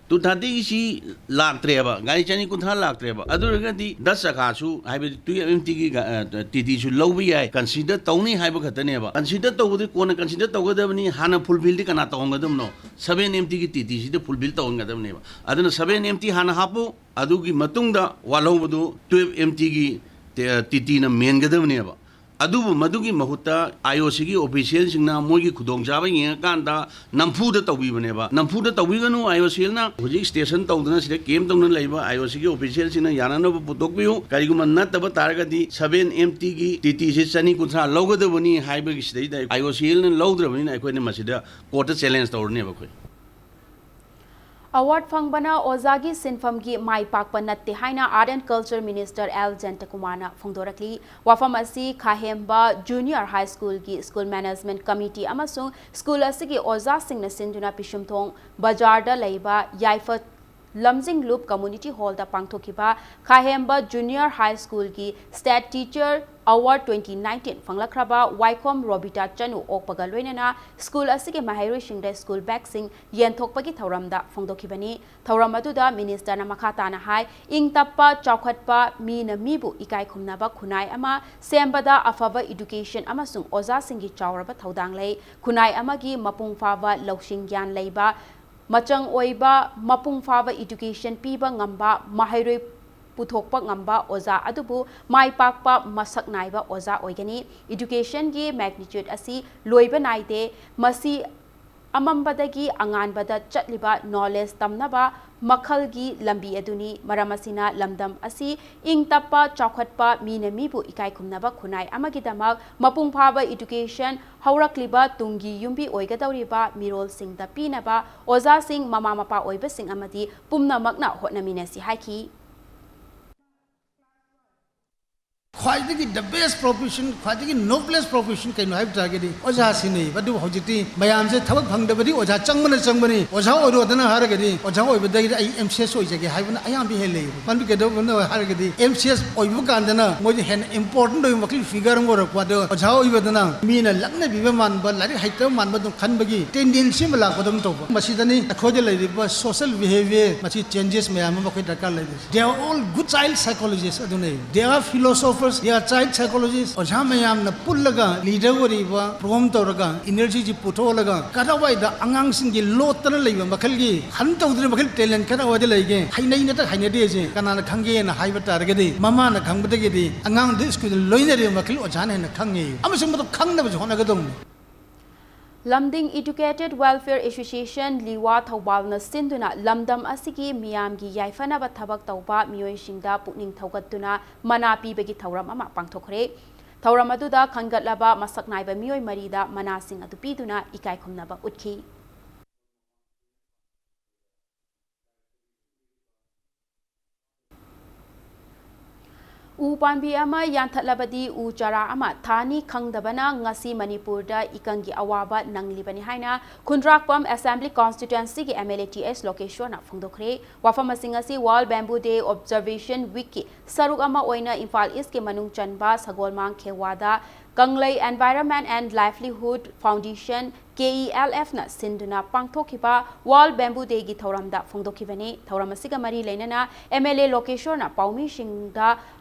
ꯇꯨ ꯊꯥꯔꯇꯤꯒꯤꯁꯤ ꯂꯥꯛꯇ꯭ꯔꯦꯕ, ꯒꯥꯔꯤ ꯆꯅꯤ ꯀꯨꯟꯊ꯭ꯔꯥ ꯂꯥꯛꯇ꯭ꯔꯦꯕ꯫ ꯑꯗꯨ ꯑꯣꯏꯔꯒꯗꯤ ꯗꯁ ꯆꯀꯥꯁꯨ, ꯍꯥꯏꯕꯗꯤ ꯇꯨꯌꯦꯜꯞ ꯑꯦꯝ ꯇꯤꯒꯤ ꯒ-, ꯑ, ꯇꯤ ꯇꯤꯁꯨ ꯂꯧꯕ ꯌꯥꯏ, ꯀꯟꯁꯤꯗꯔ ꯇꯧꯅꯤ ꯍꯥꯏꯕ ꯈꯛꯇꯅꯦꯕ꯫ ꯀꯟꯁꯤꯗꯔ ꯇꯧꯕꯗꯤ ꯀꯣꯟꯅ ꯀꯟꯁꯤꯗꯔ ꯇꯧꯒꯗꯕꯅꯤ, ꯍꯥꯟꯅ ꯐꯨꯜꯐꯤꯜꯗꯤ ꯀꯅꯥ ꯇꯧꯍꯟꯒꯗꯕꯅꯣ? ꯁꯚꯦꯟ ꯑꯦꯝ ꯇꯤꯒꯤ ꯇꯤ ꯇꯤꯁꯤꯗ ꯐꯨꯜꯐꯤꯜ ꯇꯧꯍꯟꯒꯗꯕꯅꯦꯕ꯫ ꯑꯗꯨꯅ ꯁꯚꯦꯟ ꯑꯦꯝ ꯇꯤ ꯍꯥꯟꯅ ꯍꯥꯞꯄꯨ, ꯑꯗꯨꯒꯤ ꯃꯇꯨꯡꯗ ꯋꯥꯠꯍꯧꯕꯗꯨ ꯇꯨꯌꯦꯜꯞ ꯑꯦꯝ ꯇꯤꯒꯤ ꯇꯤ ꯇꯤꯅ ꯃꯦꯟꯒꯗꯕꯅꯦꯕ꯫ ꯑꯗꯨꯕꯨ ꯃꯗꯨꯒꯤ ꯃꯍꯨꯠꯇ ꯑꯥꯏ ꯑꯣ ꯁꯤꯒꯤ ꯑꯣꯐꯤꯁꯤꯌꯦꯜꯁꯤꯡꯅ ꯃꯣꯏꯒꯤ ꯈꯨꯗꯣꯡꯆꯥꯕ ꯌꯦꯡꯉꯀꯥꯟꯗ ꯅꯝꯐꯨꯗ ꯇꯧꯕꯤꯕꯅꯦꯕ꯫ ꯅꯝꯐꯨꯗ ꯇꯧꯕꯤꯒꯅꯨ, ꯑꯥꯏ ꯑꯣ ꯁꯤ ꯑꯦꯜꯅ ꯍꯧꯖꯤꯛ ꯁ꯭ꯇꯦꯁꯟ ꯇꯧꯗꯅ ꯁꯤꯗ ꯀꯦꯝ ꯇꯧꯅ ꯂꯩꯕ ꯑꯥꯏ ꯑꯣ ꯁꯤꯒꯤ ꯑꯣꯐꯤꯁꯤꯌꯦꯜꯁꯤꯡꯅ ꯌꯥꯅꯅꯕ ꯄꯨꯊꯣꯛꯄꯤꯌꯨ꯫ ꯀꯔꯤꯒꯨꯝꯕ ꯅꯠꯇꯕ ꯇꯥꯔꯒꯗꯤ ꯁꯚꯦꯟ ꯑꯦꯝ ꯇꯤꯒꯤ ꯇꯤ ꯇꯤꯁꯤ ꯆꯅꯤ ꯀꯨꯟꯊ꯭ꯔꯥ ꯂꯧꯒꯗꯕꯅꯤ ꯍꯥꯏꯕꯒꯤ ꯁꯤꯗꯩꯗ ꯑꯥꯏ ꯑꯣ ꯁꯤ ꯑꯦꯜꯅ ꯂꯧꯗ꯭ꯔꯕꯅꯤꯅ ꯑꯩꯈꯣꯏꯅ ꯃꯁꯤꯗ ꯀꯣꯔꯠꯇ ꯆꯦꯂꯦꯟꯖ ꯇꯧꯔꯅꯦꯕ ꯑꯩꯈꯣꯏ꯫ ꯑꯦꯋꯥꯔꯗ ꯐꯪꯕꯅ ꯑꯣꯖꯥꯒꯤ ꯁꯤꯟꯐꯝꯒꯤ ꯃꯥꯏ ꯄꯥꯛꯄ ꯅꯠꯇꯦ ꯍꯥꯏꯅ Art and Culture Minister L ꯖꯌꯟꯇꯀꯨꯃꯥꯔꯅ ꯐꯣꯡꯗꯣꯔꯛꯂꯤ꯫ ꯋꯥꯐꯝ ꯑꯁꯤ ꯈꯥꯍꯦꯝꯕ ꯖꯨꯅꯤꯌꯔ ꯍꯥꯏ ꯁ꯭ꯀꯨꯜꯒꯤ ꯁ꯭ꯀꯨꯜ ꯃꯦꯅꯦꯖꯃꯦꯟꯠ ꯀꯃꯤꯇꯤ ꯑꯃꯁꯨꯡ ꯁ꯭ꯀꯨꯜ ꯑꯁꯤꯒꯤ ꯑꯣꯖꯥꯁꯤꯡꯅ ꯁꯤꯟꯗꯨꯅ ꯄꯤꯁꯨꯝꯊꯣꯡ ꯕꯖꯥꯔꯗ ꯂꯩꯕ ꯌꯥꯏꯐ ꯂꯝꯖꯤꯡ ꯂꯨꯞ ꯀꯝꯃ꯭ꯌꯨꯅꯤꯇꯤ ꯍꯣꯜꯗ ꯄꯥꯡꯊꯣꯛꯈꯤꯕ ꯈꯥꯍꯦꯝꯕ ꯖꯨꯅꯤꯌꯔ ꯍꯥꯏ ꯁ꯭ꯀꯨꯜꯒꯤ state teacher award twenty nineteen ꯐꯪꯂꯛꯈ꯭ꯔꯕ ꯋꯥꯏꯈꯣꯝ ꯔꯣꯕꯤꯇꯥ ꯆꯅꯨ ꯑꯣꯛꯄꯒ ꯂꯣꯏꯅꯅ ꯁ꯭ꯀꯨꯜ ꯑꯁꯤꯒꯤ ꯃꯍꯩꯔꯣꯏꯁꯤꯡꯗ ꯁ꯭ꯀꯨꯜ ꯕꯦꯒꯁꯤꯡ ꯌꯦꯟꯊꯣꯛꯄꯒꯤ ꯊꯧꯔꯝꯗ ꯐꯣꯡꯗꯣꯛꯈꯤꯕꯅꯤ꯫ ꯊꯧꯔꯝ ꯑꯗꯨꯗ ꯃꯤꯅꯤꯁꯇꯔꯅ ꯃꯈꯥ ꯇꯥꯅ ꯍꯥꯏ, ꯏꯪ ꯇꯞꯄ, ꯆꯥꯎꯈꯠꯄ, ꯃꯤꯅ ꯃꯤꯕꯨ ꯏꯀꯥꯏ ꯈꯨꯝꯅꯕ ꯈꯨꯟꯅꯥꯏ ꯑꯃ ꯁꯦꯝꯕꯗ ꯑꯐꯕ ꯏꯗꯨꯀꯦꯁꯟ ꯑꯃꯁꯨꯡ ꯑꯣꯖꯥꯁꯤꯡꯒꯤ ꯆꯥꯎꯔꯕ ꯊꯧꯗꯥꯡ ꯂꯩ꯫ ꯈꯨꯟꯅꯥꯏ ꯑꯃꯒꯤ ꯃꯄꯨꯡ ꯐꯥꯕ ꯂꯧꯁꯤꯡ ꯒ꯭ꯌꯥꯟ ꯂꯩꯕ, ꯃꯆꯪ ꯑꯣꯏꯕ, ꯃꯄꯨꯡ ꯐꯥꯕ ꯏꯗꯨꯀꯦꯁꯟ ꯄꯤꯕ ꯉꯝꯕ, ꯃꯍꯩꯔꯣꯏ ꯄꯨꯊꯣꯛꯄ ꯉꯝꯕ ꯑꯣꯖꯥ ꯑꯗꯨꯕꯨ ꯃꯥꯏ ꯄꯥꯛꯄ ꯃꯁꯛ ꯅꯥꯏꯕ ꯑꯣꯖꯥ ꯑꯣꯏꯒꯅꯤ꯫ ꯏꯗꯨꯀꯦꯁꯟꯒꯤ ꯃꯦꯒꯅꯤꯆ꯭ꯌꯨꯠ ꯑꯁꯤ ꯂꯣꯏꯕ ꯅꯥꯏꯗꯦ꯫ ꯃꯁꯤ ꯑꯃꯝꯕꯗꯒꯤ ꯑꯉꯥꯟꯕꯗ ꯆꯠꯂꯤꯕ ꯅꯣꯂꯦꯖ ꯇꯝꯅꯕ ꯃꯈꯜꯒꯤ ꯂꯝꯕꯤ ꯑꯗꯨꯅꯤ꯫ ꯃꯔꯝ ꯑꯁꯤꯅ ꯂꯝꯗꯝ ꯑꯁꯤ ꯏꯪ ꯇꯞꯄ, ꯆꯥꯎꯈꯠꯄ, ꯃꯤꯅ ꯃꯤꯕꯨ ꯏꯀꯥꯏ ꯈꯨꯝꯅꯕ ꯈꯨꯟꯅꯥꯏ ꯑꯃꯒꯤꯗꯃꯛ ꯃꯄꯨꯡ ꯐꯥꯕ ꯏꯗꯨꯀꯦꯁꯟ, ꯍꯧꯔꯛꯂꯤꯕ ꯇꯨꯡꯒꯤ ꯌꯨꯝꯕꯤ ꯑꯣꯏꯒꯗꯧꯔꯤꯕ ꯃꯤꯔꯣꯜꯁꯤꯡꯗ ꯄꯤꯅꯕ ꯑꯣꯖꯥꯁꯤꯡ, ꯃꯃꯥ ꯃꯄꯥ ꯑꯣꯏꯕꯁꯤꯡ ꯑꯃꯗꯤ ꯄꯨꯝꯅꯃꯛꯅ ꯍꯣꯠꯅꯃꯤꯟꯅꯁꯤ ꯍꯥꯏꯈꯤ꯫ ꯈ꯭ꯋꯥꯏꯗꯒꯤ the best profession, ꯈ꯭ꯋꯥꯏꯗꯒꯤ noblest profession ꯀꯩꯅꯣ ꯍꯥꯏꯕ ꯇꯥꯔꯒꯗꯤ ꯑꯣꯖꯥꯁꯤꯅꯦꯕ꯫ ꯑꯗꯨꯕꯨ ꯍꯧꯖꯤꯛꯇꯤ ꯃꯌꯥꯝꯁꯦ ꯊꯕꯛ ꯐꯪꯗꯕꯗꯤ ꯑꯣꯖꯥ ꯆꯪꯕꯅ ꯆꯪꯕꯅꯤ꯫ ꯑꯣꯖꯥ ꯑꯣꯏꯔꯣꯗꯅ ꯍꯥꯏꯔꯒꯗꯤ ꯑꯣꯖꯥ ꯑꯣꯏꯕꯗꯒꯤꯗꯤ ꯑꯩ M C S ꯑꯣꯏꯖꯒꯦ ꯍꯥꯏꯕꯅ ꯑꯌꯥꯝꯕ ꯍꯦꯜꯂꯦꯕ꯫ ꯃꯔꯝꯗꯤ ꯀꯩꯗꯧꯕꯅꯣ ꯍꯥꯏꯔꯒꯗꯤ M C S ꯑꯣꯏꯕ ꯀꯥꯟꯗꯅ ꯃꯣꯏꯗꯤ ꯍꯦꯟꯅ important ꯑꯣꯏꯕ ꯃꯈꯜꯒꯤ figure ꯑꯃ ꯑꯣꯏꯔꯛꯄ꯫ ꯑꯗꯣ ꯑꯣꯖꯥ ꯑꯣꯏꯕꯗꯅ ꯃꯤꯅ ꯂꯛꯅꯕꯤꯕ ꯃꯥꯟꯕ, ꯂꯥꯏꯔꯤꯛ ꯍꯩꯇꯕ ꯃꯥꯟꯕ ꯑꯗꯨꯝ ꯈꯟꯕꯒꯤ tendency ꯑꯃ ꯂꯥꯛꯄꯗꯧꯅ ꯇꯧꯕ꯫ ꯃꯁꯤꯗꯅꯤ ꯑꯩꯈꯣꯏꯗ ꯂꯩꯔꯤꯕ social behavior ꯃꯁꯤ changes ꯃꯌꯥꯝ ꯑꯃ ꯑꯩꯈꯣꯏ ꯗꯔꯀꯥꯔ ꯂꯩꯔꯤꯁꯦ꯫ They are all good child psychologists ꯑꯗꯨꯅꯤ꯫ They are philosophers, they are child psychologists. ꯑꯣꯖꯥ ꯃꯌꯥꯝꯅ ꯄꯨꯜꯂꯒ leader ꯑꯣꯏꯔꯤꯕ form ꯇꯧꯔꯒ energyꯁꯤ ꯄꯨꯊꯣꯛꯍꯜꯂꯒ ꯀꯗꯥꯏꯋꯥꯏꯗ ꯑꯉꯥꯡꯁꯤꯡꯒꯤ ꯂꯣꯠꯇꯅ ꯂꯩꯕ ꯃꯈꯜꯒꯤ ꯍꯟ ꯇꯧꯗ꯭ꯔꯤꯕ ꯃꯈꯜ talent ꯀꯗꯥꯏꯋꯥꯏꯗ ꯂꯩꯒꯦ, ꯍꯩꯅꯩ ꯅꯠꯇ꯭ꯔꯒ ꯍꯩꯅꯗꯦꯁꯦ ꯀꯅꯥꯅ ꯈꯪꯒꯦꯅ ꯍꯥꯏꯕ ꯇꯥꯔꯒꯗꯤ ꯃꯃꯥꯅ ꯈꯪꯕꯗꯒꯤꯗꯤ ꯑꯉꯥꯡꯗꯨ ꯁ꯭ꯀꯨꯜꯗ ꯂꯣꯏꯅꯔꯤꯕ ꯃꯈꯜ ꯑꯣꯖꯥꯅ ꯍꯦꯟꯅ ꯈꯪꯉꯤ꯫ ꯑꯃꯁꯨꯡ ꯃꯗꯨ ꯈꯪꯅꯕꯁꯨ ꯍꯣꯠꯅꯒꯗꯧꯅꯤ꯫ ꯂꯝꯗꯤꯡ Educated Welfare Association, ꯂꯤꯋꯥ ꯊꯧꯕꯥꯜꯅ ꯁꯤꯟꯗꯨꯅ ꯂꯝꯗꯝ ꯑꯁꯤꯒꯤ ꯃꯤꯌꯥꯝꯒꯤ ꯌꯥꯏꯐꯅꯕ ꯊꯕꯛ ꯇꯧꯕ ꯃꯤꯑꯣꯏꯁꯤꯡꯗ ꯄꯨꯛꯅꯤꯡ ꯊꯧꯒꯠꯇꯨꯅ ꯃꯅꯥ ꯄꯤꯕꯒꯤ ꯊꯧꯔꯝ ꯑꯃ ꯄꯥꯡꯊꯣꯛꯈ꯭ꯔꯦ꯫ ꯊꯧꯔꯝ ꯑꯗꯨꯗ ꯈꯟꯒꯠꯂꯕ ꯃꯁꯛ ꯅꯥꯏꯕ ꯃꯤꯑꯣꯏ ꯃꯔꯤꯗ ꯃꯅꯥꯁꯤꯡ ꯑꯗꯨ ꯄꯤꯗꯨꯅ ꯏꯀꯥꯏ ꯈꯨꯝꯅꯕ ꯎꯠꯈꯤ꯫ ꯎ ꯄꯥꯝꯕꯤ ꯑꯃ ꯌꯥꯟꯊꯠꯂꯕꯗꯤ ꯎ ꯆꯥꯔꯥ ꯑꯃ ꯊꯥꯅꯤ ꯈꯪꯗꯕꯅ ꯉꯁꯤ ꯃꯅꯤꯄꯨꯔꯗ ꯏꯀꯪꯒꯤ ꯑꯋꯥꯕ ꯅꯪꯂꯤꯕꯅꯤ ꯍꯥꯏꯅ ꯈꯨꯟꯗ꯭ꯔꯥꯛꯄꯝ Assembly Constituencyꯒꯤ M L A T S ꯂꯣꯀꯦꯁ꯭ꯋꯔꯅ ꯐꯣꯡꯗꯣꯛꯈ꯭ꯔꯦ꯫ ꯋꯥꯐꯝ ꯑꯁꯤꯡ ꯑꯁꯤ World Bamboo Day Observation Weekꯀꯤ ꯁꯔꯨꯛ ꯑꯃ ꯑꯣꯏꯅ ꯏꯝꯐꯥꯜ Eastꯀꯤ ꯃꯅꯨꯡ ꯆꯟꯕ ꯁꯒꯣꯜꯃꯥꯡ ꯈꯦꯋꯥꯗ ꯀꯪꯂꯩ Environment and Livelihood Foundation, K E L Fꯅ ꯁꯤꯟꯗꯨꯅ ꯄꯥꯡꯊꯣꯛꯈꯤꯕ World Bamboo Dayꯒꯤ ꯊꯧꯔꯝꯗ ꯐꯣꯡꯗꯣꯛꯈꯤꯕꯅꯤ꯫ ꯊꯧꯔꯝ ꯑꯁꯤꯒ ꯃꯔꯤ ꯂꯩꯅꯅ M L A ꯂꯣꯀꯦꯁ꯭ꯋꯔꯅ ꯄꯥꯎꯃꯤꯁꯤꯡꯗ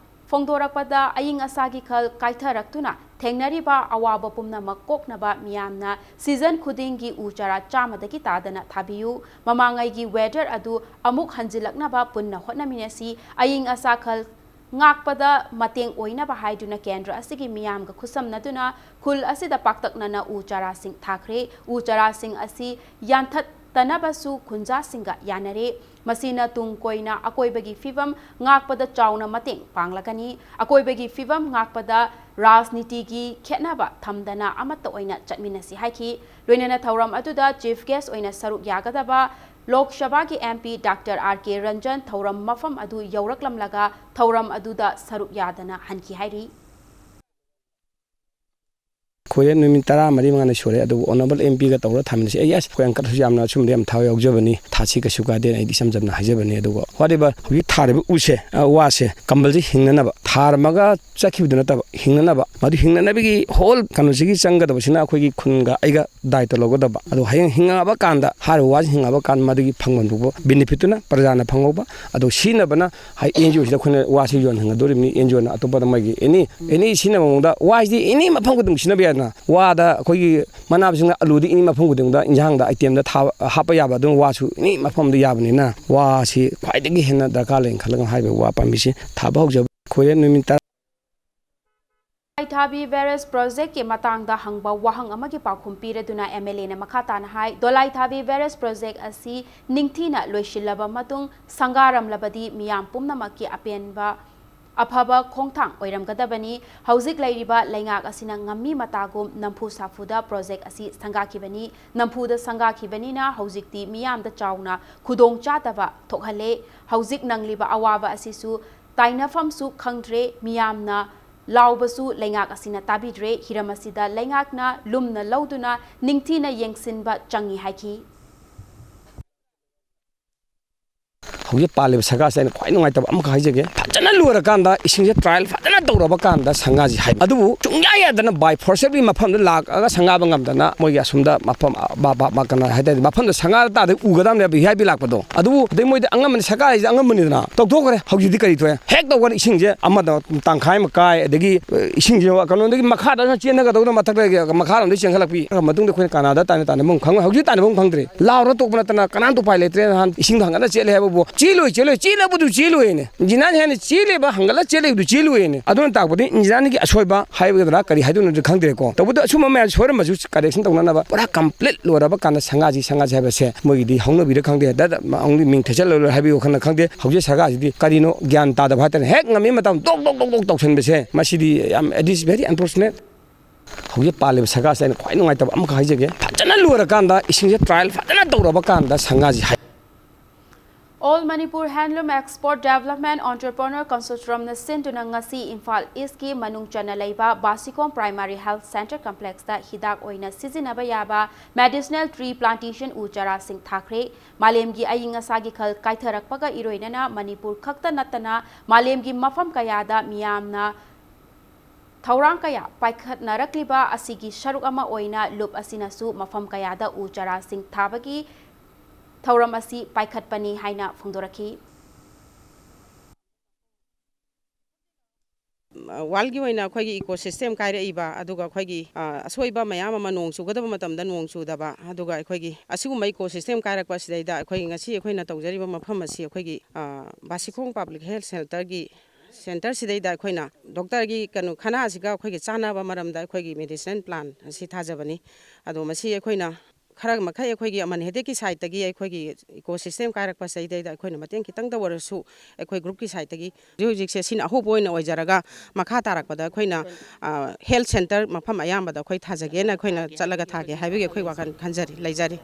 ꯐꯣꯡꯗꯣꯔꯛꯄꯗ ꯑꯏꯪ ꯑꯁꯥꯒꯤ ꯈꯜ ꯀꯥꯏꯊꯔꯛꯇꯨꯅ ꯊꯦꯡꯅꯔꯤꯕ ꯑꯋꯥꯕ ꯄꯨꯝꯅꯃꯛ ꯀꯣꯛꯅꯕ ꯃꯤꯌꯥꯝꯅ season ꯈꯨꯗꯤꯡꯒꯤ ꯎ ꯆꯥꯔꯥ ꯆꯥꯝꯃꯗꯒꯤ ꯇꯥꯗꯅ ꯊꯥꯕꯤꯌꯨ꯫ ꯃꯃꯥꯡꯉꯩꯒꯤ weather ꯑꯗꯨ ꯑꯃꯨꯛ ꯍꯟꯖꯤꯜꯂꯛꯅꯕ ꯄꯨꯟꯅ ꯍꯣꯠꯅꯃꯤꯟꯅꯁꯤ꯫ ꯑꯏꯪ ꯑꯁꯥ ꯈꯜ ꯉꯥꯛꯄꯗ ꯃꯇꯦꯡ ꯑꯣꯏꯅꯕ ꯍꯥꯏꯗꯨꯅ ꯀꯦꯟꯗ꯭ꯔ ꯑꯁꯤꯒꯤ ꯃꯤꯌꯥꯝꯒ ꯈꯨꯠꯁꯝꯅꯗꯨꯅ ꯈꯨꯜ ꯑꯁꯤꯗ ꯄꯥꯛꯇꯛꯅꯅ ꯎ ꯆꯥꯔꯥꯁꯤꯡ ꯊꯥꯈ꯭ꯔꯦ꯫ ꯎ ꯆꯥꯔꯥꯁꯤꯡ ꯑꯁꯤ ꯌꯥꯟꯊꯠꯇꯅꯕꯁꯨ ꯈꯨꯟꯖꯥꯁꯤꯡꯒ ꯌꯥꯅꯔꯦ꯫ ꯃꯁꯤꯅ ꯇꯨꯡ ꯀꯣꯏꯅ ꯑꯀꯣꯏꯕꯒꯤ ꯐꯤꯕꯝ ꯉꯥꯛꯄꯗ ꯆꯥꯎꯅ ꯃꯇꯦꯡ ꯄꯥꯡꯂꯒꯅꯤ꯫ ꯑꯀꯣꯏꯕꯒꯤ ꯐꯤꯕꯝ ꯉꯥꯛꯄꯗ ꯔꯥꯖꯅꯤꯇꯤꯒꯤ ꯈꯦꯠꯅꯕ ꯊꯝꯗꯅ ꯑꯃꯠꯇ ꯑꯣꯏꯅ ꯆꯠꯃꯤꯟꯅꯁꯤ ꯍꯥꯏꯈꯤ꯫ ꯂꯣꯏꯅꯅ ꯊꯧꯔꯝ ꯑꯗꯨꯗ chief guest ꯑꯣꯏꯅ ꯁꯔꯨꯛ ꯌꯥꯒꯗꯕ ꯂꯣꯛ ꯁꯚꯥꯒꯤ ꯑꯦꯝ ꯄꯤ ꯗꯥꯛꯇꯔ ꯑꯥꯔ ꯀꯦ ꯔꯟꯖꯟ ꯊꯧꯔꯝ ꯃꯐꯝ ꯑꯗꯨ ꯌꯧꯔꯛꯂꯝꯂꯒ ꯊꯧꯔꯝ ꯑꯗꯨꯗ ꯁꯔꯨꯛ ꯌꯥꯗꯅ ꯍꯟꯈꯤ ꯍꯥꯏꯔꯤ꯫ ꯑꯩꯈꯣꯏ ꯅꯨꯃꯤꯠ ꯇꯔꯥ ꯃꯔꯤ ꯃꯉꯥꯅ ꯁꯨꯔꯦ, ꯑꯗꯨꯕꯨ ꯑꯣꯅꯔꯦꯕꯜ ꯑꯦꯝ ꯄꯤꯒ ꯇꯧꯔꯒ ꯊꯥꯃꯤꯟꯅꯁꯤ꯫ ꯑꯩ, ꯑꯁ, ꯑꯩꯈꯣꯏ ꯑꯪꯀꯜꯁꯨ ꯌꯥꯝꯅ ꯑꯁꯨꯝꯕꯗ ꯌꯥꯝ ꯊꯋꯥꯏ ꯌꯥꯎꯖꯕꯅꯤ, ꯊꯥꯁꯤ ꯀꯩꯁꯨ ꯀꯥꯏꯗꯦꯅ ꯑꯩꯗꯤ ꯏꯆꯝ ꯆꯝꯅ ꯍꯥꯏꯖꯕꯅꯤ꯫ ꯑꯗꯨꯒ ꯍꯥꯏꯔꯤꯕ ꯍꯧꯖꯤꯛ ꯊꯥꯔꯤꯕ ꯎꯁꯦ, ꯑ, ꯋꯥꯁꯦ, ꯀꯝꯕꯜꯁꯤ ꯍꯤꯡꯅꯅꯕ ꯊꯥꯔꯝꯃꯒ ꯆꯠꯈꯤꯕꯗꯨ ꯅꯠꯇꯕ, ꯍꯤꯡꯅꯅꯕ, ꯃꯗꯨ ꯍꯤꯡꯅꯅꯕꯒꯤ ꯍꯣꯜ ꯀꯩꯅꯣꯁꯤꯒꯤ ꯆꯪꯒꯗꯕꯁꯤꯅ ꯑꯩꯈꯣꯏꯒꯤ ꯈꯨꯟꯒ ꯑꯩꯒ ꯗꯥꯏꯇ ꯂꯧꯒꯗꯕ꯫ ꯑꯗꯣ ꯍꯌꯦꯡ ꯍꯤꯡꯉꯛꯑꯕ ꯀꯥꯟꯗ, ꯍꯥꯏꯔꯤꯕ ꯋꯥꯁꯤ ꯍꯤꯡꯉꯛꯑꯕ ꯀꯥꯟꯗ ꯃꯗꯨꯒꯤ ꯐꯪꯐꯝ ꯊꯣꯛꯄ ꯕꯦꯅꯤꯐꯤꯠꯇꯨꯅ ꯄ꯭ꯔꯖꯥꯅ ꯐꯪꯍꯧꯕ꯫ ꯑꯗꯣ ꯁꯤꯖꯤꯟꯅꯕꯅ ꯍꯥꯏ, ꯑꯦꯟ ꯖꯤ ꯑꯣꯁꯤꯗ ꯑꯩꯈꯣꯏꯅ ꯋꯥꯁꯤ ꯌꯣꯟꯍꯟꯒꯗꯧꯔꯤꯕꯅꯤ꯫ ꯑꯦꯟ ꯖꯤ ꯑꯣꯅ ꯑꯇꯣꯞꯄꯗ ꯃꯣꯏꯒꯤ ꯑꯦꯅꯤ, ꯑꯦꯅꯤ ꯁꯤꯖꯤꯟꯅꯕ ꯃꯑꯣꯡꯗ ꯋꯥꯁꯤꯗꯤ ꯑꯦꯅꯤ ꯃꯐꯝ ꯈꯨꯗꯤꯡꯃꯛ ꯁꯤꯖꯤꯟꯅꯕ ꯌꯥꯏꯗꯅ꯫ ꯋꯥꯗ ꯑꯩꯈꯣꯏꯒꯤ ꯃꯅꯥ ꯃꯁꯤꯡꯅ ꯑꯂꯨꯗꯤ ꯑꯦꯅꯤ ꯃꯐꯝ ꯈꯨꯗꯤꯡꯃꯛꯇ ꯏꯟꯖꯥꯡꯗ ꯑꯥꯏꯇꯦꯝꯗ ꯊꯥꯕ, ꯍꯥꯞꯄ ꯌꯥꯕ ꯑꯗꯨꯝ ꯋꯥꯁꯨ ꯑꯦꯅꯤ ꯃꯐꯝꯗ ꯌꯥꯕꯅꯤꯅ ꯋꯥꯁꯤ ꯈ꯭ꯋꯥꯏꯗꯒꯤ ꯍꯦꯟꯅ ꯗꯔꯀꯥꯔ ꯂꯩꯅ ꯈꯜꯂꯒ ꯍꯥꯏꯔꯤꯕ ꯋꯥ ꯄꯥꯝꯕꯤꯁꯤ ꯊꯥꯕ ꯍꯧꯖꯕ꯫ ꯑꯩꯈꯣꯏ ꯅꯨꯃꯤꯠ ꯇꯔꯥ ꯗꯣꯂꯥꯏꯊꯥꯕꯤ ꯕꯦꯔꯦꯖ ꯄ꯭ꯔꯣꯖꯦꯛꯀꯤ ꯃꯇꯥꯡꯗ ꯍꯪꯕ ꯋꯥꯍꯪ ꯑꯃꯒꯤ ꯄꯥꯎꯈꯨꯝ ꯄꯤꯔꯗꯨꯅ ꯑꯦꯝ ꯑꯦꯜ ꯑꯦꯅ ꯃꯈꯥ ꯇꯥꯅ ꯍꯥꯏ, ꯗꯣꯂꯥꯏꯊꯥꯕꯤ ꯕꯦꯔꯦꯖ ꯄ꯭ꯔꯣꯖꯦꯛ ꯑꯁꯤ ꯅꯤꯡꯊꯤꯅ ꯂꯣꯏꯁꯤꯜꯂꯕ ꯃꯇꯨꯡ ꯁꯪꯒꯥꯔꯝꯂꯕꯗꯤ ꯃꯤꯌꯥꯝ ꯄꯨꯝꯅꯃꯛꯀꯤ ꯑꯄꯦꯟꯕ, ꯑꯐꯕ ꯈꯣꯡꯊꯥꯡ ꯑꯣꯏꯔꯝꯒꯗꯕꯅꯤ꯫ ꯍꯧꯖꯤꯛ ꯂꯩꯔꯤꯕ ꯂꯩꯉꯥꯛ ꯑꯁꯤꯅ ꯉꯝꯃꯤ ꯃꯇꯥꯒꯨꯝ ꯅꯝꯐꯨ ꯁꯥꯐꯨꯗ ꯄ꯭ꯔꯣꯖꯦꯛ ꯑꯁꯤ ꯁꯪꯒꯥꯈꯤꯕꯅꯤ꯫ ꯅꯝꯐꯨꯗ ꯁꯪꯒꯥꯈꯤꯕꯅꯤꯅ ꯍꯧꯖꯤꯛꯇꯤ ꯃꯤꯌꯥꯝꯗ ꯆꯥꯎꯅ ꯈꯨꯗꯣꯡꯆꯥꯗꯕ ꯊꯣꯛꯍꯜꯂꯦ꯫ ꯍꯧꯖꯤꯛ ꯅꯪꯂꯤꯕ ꯑꯋꯥꯕ ꯑꯁꯤꯁꯨ ꯇꯥꯏꯅꯐꯝꯁꯨ ꯈꯪꯗ꯭ꯔꯦ꯫ ꯃꯤꯌꯥꯝꯅ ꯂꯥꯎꯕꯁꯨ ꯂꯩꯉꯥꯛ ꯑꯁꯤꯅ ꯇꯥꯕꯤꯗ꯭ꯔꯦ꯫ ꯍꯤꯔꯝ ꯑꯁꯤꯗ ꯂꯩꯉꯥꯛꯅ ꯂꯨꯝꯅ ꯂꯧꯗꯨꯅ ꯅꯤꯡꯊꯤꯅ ꯌꯦꯡꯁꯤꯟꯕ ꯆꯪꯏ ꯍꯥꯏꯈꯤ꯫ ꯍꯧꯖꯤꯛ ꯄꯥꯜꯂꯤꯕ ꯁꯔꯀꯥꯔꯁꯤꯗ ꯑꯩꯅ ꯈ꯭ꯋꯥꯏ ꯅꯨꯡꯉꯥꯏꯇꯕ ꯑꯃꯈꯛ ꯍꯥꯏꯖꯒꯦ꯫ ꯐꯖꯅ ꯂꯣꯏꯔꯀꯥꯟꯗ, ꯏꯁꯤꯡꯁꯦ ꯇ꯭ꯔꯥꯏꯌꯦꯜ ꯐꯖꯅ ꯇꯧꯔꯕ ꯀꯥꯟꯗ ꯁꯪꯒꯥꯁꯤ ꯍꯥꯏ꯫ ꯑꯗꯨꯕꯨ ꯁꯨꯡꯌꯥ ꯌꯥꯗꯅ by force ꯀꯤ ꯃꯐꯝꯗ ꯂꯥꯛꯑꯒ ꯁꯪꯒꯥꯕ ꯉꯝꯗꯅ ꯃꯣꯏꯒꯤ ꯑꯁꯨꯝꯗ ꯃꯐꯝ, ꯑ, ꯕ-, ꯕ-, ꯃ-, ꯀꯩꯅꯣ ꯍꯥꯏ ꯇꯥꯔꯦ, ꯃꯐꯝꯗ ꯁꯪꯒꯥ ꯇꯥꯔꯗꯤ ꯎꯒꯗꯕꯅꯦꯕ, ꯚꯤ ꯑꯥꯏ ꯄꯤ ꯂꯥꯛꯄꯗꯣ꯫ ꯑꯗꯨꯕꯨ ꯑꯗꯩ ꯃꯣꯏꯗꯤ ꯑꯉꯝꯕꯅꯤ, ꯁꯔꯀꯥꯔ ꯍꯥꯏꯁꯦ ꯑꯉꯝꯕꯅꯤꯗꯅ, ꯇꯧꯊꯣꯛꯈ꯭ꯔꯦ꯫ ꯍꯧꯖꯤꯛꯇꯤ ꯀꯔꯤ ꯊꯣꯛꯑꯦ? ꯍꯦꯛ ꯇꯧꯕꯒ ꯏꯁꯤꯡꯁꯦ ꯑꯃꯗ ꯇꯪꯈꯥꯏ ꯑꯃ ꯀꯥꯏ, ꯑꯗꯒꯤ, ꯑ, ꯏꯁꯤꯡꯁꯦ ꯀꯩꯅꯣꯗꯒꯤ ꯃꯈꯥꯗ ꯆꯦꯟꯊꯒꯗꯧꯗꯣ ꯃꯊꯛꯇ ꯃꯈꯥꯔꯣꯝꯗꯒꯤ ꯆꯦꯟꯈꯠꯂꯛꯄꯤ꯫ ꯃꯇꯨꯡꯗ ꯑꯩꯈꯣꯏꯅ ꯀꯅꯥꯗ ꯇꯥꯏꯅ ꯇꯥꯏꯅꯐꯝ ꯈꯪꯉꯣꯏ꯫ ꯍꯧꯖꯤꯛ ꯇꯥꯏꯅꯐꯝ ꯈꯪꯗ꯭ꯔꯦ꯫ ꯂꯥꯎꯔ ꯇꯣꯛꯄ ꯅꯠꯇꯅ ꯀꯅꯥꯝꯇ ꯎꯄꯥꯏ ꯂꯩꯇ꯭ꯔꯦ꯫ ꯅꯍꯥꯟ ꯏꯁꯤꯡꯗꯣ ꯍꯪꯒꯠꯂ ꯆꯦꯜꯂꯦ ꯍꯥꯏꯕꯕꯨ, ꯆꯦꯜꯂꯣꯏ, ꯆꯦꯜꯂꯣꯏ, ꯆꯦꯜꯂꯕꯨꯗꯨ ꯆꯦꯜꯂꯣꯏꯅꯦ꯫ ꯏꯟꯖꯤꯅꯤꯌꯥꯔ ꯍꯥꯏꯅ ꯆꯦꯜꯂꯦꯕ, ꯍꯪꯒꯠꯂ ꯆꯦꯜꯂꯤꯕꯗꯨ ꯆꯦꯜꯂꯣꯏꯅꯦ꯫ ꯑꯗꯨꯅ ꯇꯥꯛꯄꯗꯤ ꯏꯟꯖꯤꯅꯤꯌꯥꯔꯒꯤ ꯑꯁꯣꯏꯕ ꯍꯥꯏꯒꯗ꯭ꯔꯥ ꯀꯔꯤ ꯍꯥꯏꯗꯣꯏꯅꯣꯗꯤ ꯈꯪꯗ꯭ꯔꯦꯀꯣ꯫ ꯇꯧꯕꯗ ꯑꯁꯨꯝꯕ ꯃꯌꯥꯝ ꯁꯣꯏꯔꯝꯕꯁꯨ ꯀꯔꯦꯛꯁꯟ ꯇꯧꯅꯅꯕ ꯄꯨꯔꯥ ꯀꯝꯄ꯭ꯂꯤꯠ ꯂꯣꯏꯔꯕ ꯀꯥꯟꯗ ꯁꯪꯒꯥꯁꯤ, ꯁꯪꯒꯥꯁꯤ ꯍꯥꯏꯕꯁꯦ ꯃꯣꯏꯒꯤꯗꯤ ꯍꯧꯅꯕꯤꯔ ꯈꯪꯗꯦ, ꯗ, ꯗ, ꯃ-, ꯑꯃꯨꯛ ꯃꯤꯡ ꯊꯦꯠꯆꯜꯂ ꯂꯣꯏꯔꯦ ꯍꯥꯏꯕꯤꯌꯨ ꯈꯪꯗꯦ꯫ ꯍꯧꯖꯤꯛ ꯁꯔꯀꯥꯔꯁꯤꯗꯤ ꯀꯔꯤꯅꯣ ꯒ꯭ꯌꯥꯟ ꯇꯥꯗꯕ ꯍꯥꯏꯇꯥꯔꯦ꯫ ꯍꯦꯛ ꯉꯝꯃꯤ ꯃꯇꯝ ꯗꯣꯛ, ꯗꯣꯛ, ꯗꯣꯛ, ꯗꯣꯛ ꯇꯧꯁꯟꯕꯁꯦ, ꯃꯁꯤꯗꯤ ꯌꯥꯝ, it is very unfortunate꯫ ꯍꯧꯖꯤꯛ ꯄꯥꯜꯂꯤꯕ ꯁꯔꯀꯥꯔꯁꯤꯗ ꯑꯩꯅ ꯈ꯭ꯋꯥꯏ ꯅꯨꯡꯉꯥꯏꯇꯕ ꯑꯃꯈꯛ ꯍꯥꯏꯖꯒꯦ꯫ ꯐꯖꯅ ꯂꯣꯏꯔꯀꯥꯟꯗ, ꯏꯁꯤꯡꯁꯦ ꯇ꯭ꯔꯥꯏꯌꯦꯜ ꯐꯖꯅ ꯇꯧꯔꯕ ꯀꯥꯟꯗ ꯁꯪꯒꯥꯁꯤ ꯍꯥꯏ꯫ All Manipur Handloom Export Development Entrepreneur Consortiumꯅ ꯁꯤꯟꯗꯨꯅ ꯉꯁꯤ ꯏꯝꯐꯥꯜ ꯏꯁꯀꯤ ꯃꯅꯨꯡ ꯆꯟꯅ ꯂꯩꯕ ꯕꯥꯁꯤꯈꯣꯡ Primary Health Center Complexꯇ ꯍꯤꯗꯥꯛ ꯑꯣꯏꯅ ꯁꯤꯖꯤꯟꯅꯕ ꯌꯥꯕ medicinal tree plantation ꯎ ꯆꯥꯔꯥꯁꯤꯡ ꯊꯥꯈ꯭ꯔꯦ꯫ ꯃꯥꯂꯦꯝꯒꯤ ꯑꯏꯪ ꯑꯁꯥꯒꯤ ꯈꯜ ꯀꯥꯏꯊꯔꯛꯄꯒ ꯏꯔꯣꯏꯅꯅ ꯃꯅꯤꯄꯨꯔ ꯈꯛꯇ ꯅꯠꯇꯅ ꯃꯥꯂꯦꯝꯒꯤ ꯃꯐꯝ ꯀꯌꯥꯗ ꯃꯤꯌꯥꯝꯅ ꯊꯧꯔꯥꯡ ꯀꯌꯥ ꯄꯥꯏꯈꯠꯅꯔꯛꯂꯤꯕ ꯑꯁꯤꯒꯤ ꯁꯔꯨꯛ ꯑꯃ ꯑꯣꯏꯅ ꯂꯨꯞ ꯑꯁꯤꯅꯁꯨ ꯃꯐꯝ ꯀꯌꯥꯗ ꯎ ꯆꯥꯔꯥꯁꯤꯡ ꯊꯥꯕꯒꯤ ꯊꯧꯔꯝ ꯑꯁꯤ ꯄꯥꯏꯈꯠꯄꯅꯤ ꯍꯥꯏꯅ ꯐꯣꯡꯗꯣꯔꯛꯈꯤ꯫ ꯋꯥꯔꯜꯒꯤ ꯑꯣꯏꯅ ꯑꯩꯈꯣꯏꯒꯤ ꯏꯀꯣ ꯁꯤꯁꯇꯦꯝ ꯀꯥꯏꯔꯛꯏꯕ, ꯑꯗꯨꯒ ꯑꯩꯈꯣꯏꯒꯤ, ꯑ, ꯑꯁꯣꯏꯕ ꯃꯌꯥꯝ ꯑꯃ, ꯅꯣꯡ ꯆꯨꯒꯗꯕ ꯃꯇꯝꯗ ꯅꯣꯡ ꯆꯨꯗꯕ, ꯑꯗꯨꯒ ꯑꯩꯈꯣꯏꯒꯤ ꯑꯁꯤꯒꯨꯝꯕ ꯏꯀꯣ ꯁꯤꯁꯇꯦꯝ ꯀꯥꯏꯔꯛꯄ ꯑꯁꯤꯗꯩꯗ ꯑꯩꯈꯣꯏꯒꯤ ꯉꯁꯤ ꯑꯩꯈꯣꯏꯅ ꯇꯧꯖꯔꯤꯕ ꯃꯐꯝ ꯑꯁꯤ ꯑꯩꯈꯣꯏꯒꯤ, ꯑ, ꯕꯥꯁꯤꯈꯣꯡ ꯄꯕ꯭ꯂꯤꯛ ꯍꯦꯜꯊ ꯁꯦꯟꯇꯔꯒꯤ ꯁꯦꯟꯇꯔꯁꯤꯗꯩꯗ ꯑꯩꯈꯣꯏꯅ ꯗꯣꯛꯇꯔꯒꯤ ꯀꯩꯅꯣ ꯈꯅꯥꯁꯤꯒ ꯑꯩꯈꯣꯏꯒꯤ ꯆꯥꯟꯅꯕ ꯃꯔꯝꯗ ꯑꯩꯈꯣꯏꯒꯤ ꯃꯦꯗꯤꯁꯤꯅꯦꯜ ꯄ꯭ꯂꯥꯟ ꯑꯁꯤ ꯊꯥꯖꯕꯅꯤ꯫ ꯑꯗꯣ ꯃꯁꯤ ꯑꯩꯈꯣꯏꯅ ꯈꯔ ꯃꯈꯩ ꯑꯩꯈꯣꯏꯒꯤ ꯑꯃꯟ ꯍꯦꯗꯦꯛꯀꯤ ꯁꯥꯏꯠꯇꯒꯤ ꯑꯩꯈꯣꯏꯒꯤ ꯏꯀꯣ ꯁꯤꯁꯇꯦꯝ ꯀꯥꯏꯔꯛꯄꯁꯤꯗꯩꯗ ꯑꯩꯈꯣꯏꯅ ꯃꯇꯦꯡ ꯈꯤꯇꯪꯗ ꯑꯣꯏꯔꯁꯨ ꯑꯩꯈꯣꯏ ꯒ꯭ꯔꯨꯞꯀꯤ ꯁꯥꯏꯠꯇꯒꯤ ꯍꯧꯖꯤꯛ ꯍꯧꯖꯤꯛꯁꯦ ꯁꯤꯅ ꯑꯍꯧꯕ ꯑꯣꯏꯅ ꯑꯣꯏꯖꯔꯒ ꯃꯈꯥ ꯇꯥꯔꯛꯄꯗ ꯑꯩꯈꯣꯏꯅ, ꯑ, ꯍꯦꯜꯊ ꯁꯦꯟꯇꯔ ꯃꯐꯝ ꯑꯌꯥꯝꯕꯗ ꯑꯩꯈꯣꯏ ꯊꯥꯖꯒꯦꯅ ꯑꯩꯈꯣꯏꯅ ꯆꯠꯂꯒ ꯊꯥꯒꯦ ꯍꯥꯏꯕꯒꯤ ꯑꯩꯈꯣꯏ ꯋꯥꯈꯜ ꯈꯟꯖꯔꯤ, ꯂꯩꯖꯔꯤ꯫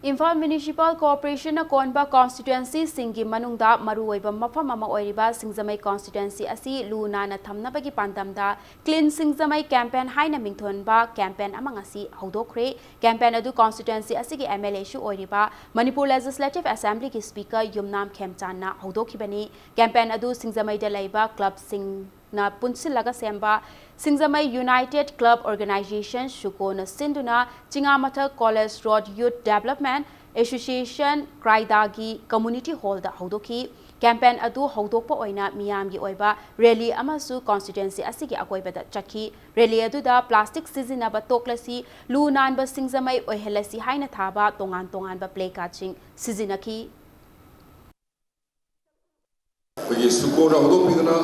ꯏꯝꯐꯥꯜ ꯃ꯭ꯌꯨꯅꯤꯁꯤꯄꯥꯜ ꯀꯣꯔꯄꯣꯔꯦꯁꯟꯅ ꯀꯣꯟꯕ ꯀꯣꯟꯁꯇꯤꯇ꯭ꯋꯦꯟꯁꯤꯁꯤꯡꯒꯤ ꯃꯅꯨꯡꯗ ꯃꯔꯨꯑꯣꯏꯕ ꯃꯐꯝ ꯑꯃ ꯑꯣꯏꯔꯤꯕ ꯁꯤꯡꯖꯃꯩ ꯀꯣꯟꯁꯇꯤꯇ꯭ꯋꯦꯟꯁꯤ ꯑꯁꯤ ꯂꯨ ꯅꯥꯟꯅ ꯊꯝꯅꯕꯒꯤ ꯄꯥꯟꯗꯝꯗ ꯀ꯭ꯂꯤꯟ ꯁꯤꯡꯖꯃꯩ ꯀꯦꯝꯄꯦꯟ ꯍꯥꯏꯅ ꯃꯤꯡꯊꯣꯟꯕ ꯀꯦꯝꯄꯦꯟ ꯑꯃ ꯉꯁꯤ ꯍꯧꯗꯣꯛꯈ꯭ꯔꯦ꯫ ꯀꯦꯝꯄꯦꯟ ꯑꯗꯨ ꯀꯣꯟꯁꯇꯤꯇ꯭ꯋꯦꯟꯁꯤ ꯑꯁꯤꯒꯤ ꯑꯦꯝ ꯑꯦꯜ ꯑꯦꯁꯨ ꯑꯣꯏꯔꯤꯕ ꯃꯅꯤꯄꯨꯔ ꯂꯦꯖꯤꯁꯂꯦꯇꯤꯚ ꯑꯦꯁꯦꯝꯕ꯭ꯂꯤꯒꯤ ꯁ꯭ꯄꯤꯀꯔ ꯌꯨꯝꯅꯥꯝ ꯈꯦꯝꯆꯥꯟꯅ ꯍꯧꯗꯣꯛꯈꯤꯕꯅꯤ꯫ ꯀꯦꯝꯄꯦꯟ ꯑꯗꯨ ꯁꯤꯡꯖꯃꯩꯗ ꯂꯩꯕ ꯀ꯭ꯂꯕꯁꯤꯡ ꯅ ꯄꯨꯟꯁꯤꯜꯂꯒ ꯁꯦꯝꯕ ꯁꯤꯡꯖꯃꯩ ꯌꯨꯅꯥꯏꯇꯦꯗ ꯀ꯭ꯂꯕ ꯑꯣꯔꯒꯅꯥꯏꯖꯦꯁꯟ, ꯁꯨꯀꯣꯅ ꯁꯤꯟꯗꯨꯅ Chingamathak college road youth development association, ꯀ꯭ꯔꯥꯏꯗꯥꯒꯤ ꯀꯝꯃ꯭ꯌꯨꯅꯤꯇꯤ ꯍꯣꯜꯗ ꯍꯧꯗꯣꯛꯈꯤ꯫ ꯀꯦꯝꯄꯦꯟ ꯑꯗꯨ ꯍꯧꯗꯣꯛꯄ ꯑꯣꯏꯅ ꯃꯤꯌꯥꯝꯒꯤ ꯑꯣꯏꯕ ꯔꯦꯂꯤ ꯑꯃꯁꯨ ꯀꯣꯟꯁꯇꯤꯇ꯭ꯋꯦꯟꯁꯤ ꯑꯁꯤꯒꯤ ꯑꯀꯣꯏꯕꯗ ꯆꯠꯈꯤ꯫ ꯔꯦꯂꯤ ꯑꯗꯨꯗ ꯄ꯭ꯂꯥꯁꯇꯤꯛ ꯁꯤꯖꯤꯟꯅꯕ ꯇꯣꯛꯂꯁꯤ, ꯂꯨ ꯅꯥꯟꯕ ꯁꯤꯡꯖꯃꯩ ꯑꯣꯏꯍꯜꯂꯁꯤ ꯍꯥꯏꯅ ꯊꯥꯕ ꯇꯣꯉꯥꯟ ꯇꯣꯉꯥꯟꯕ ꯄ꯭ꯂꯦ ꯀꯥꯔꯗꯁꯤꯡ ꯁꯤꯖꯤꯟꯅꯈꯤ꯫ ꯑꯩꯈꯣꯏꯒꯤ ꯁꯨꯀꯣꯅ ꯍꯧꯗꯣꯛꯄꯤꯗꯨꯅ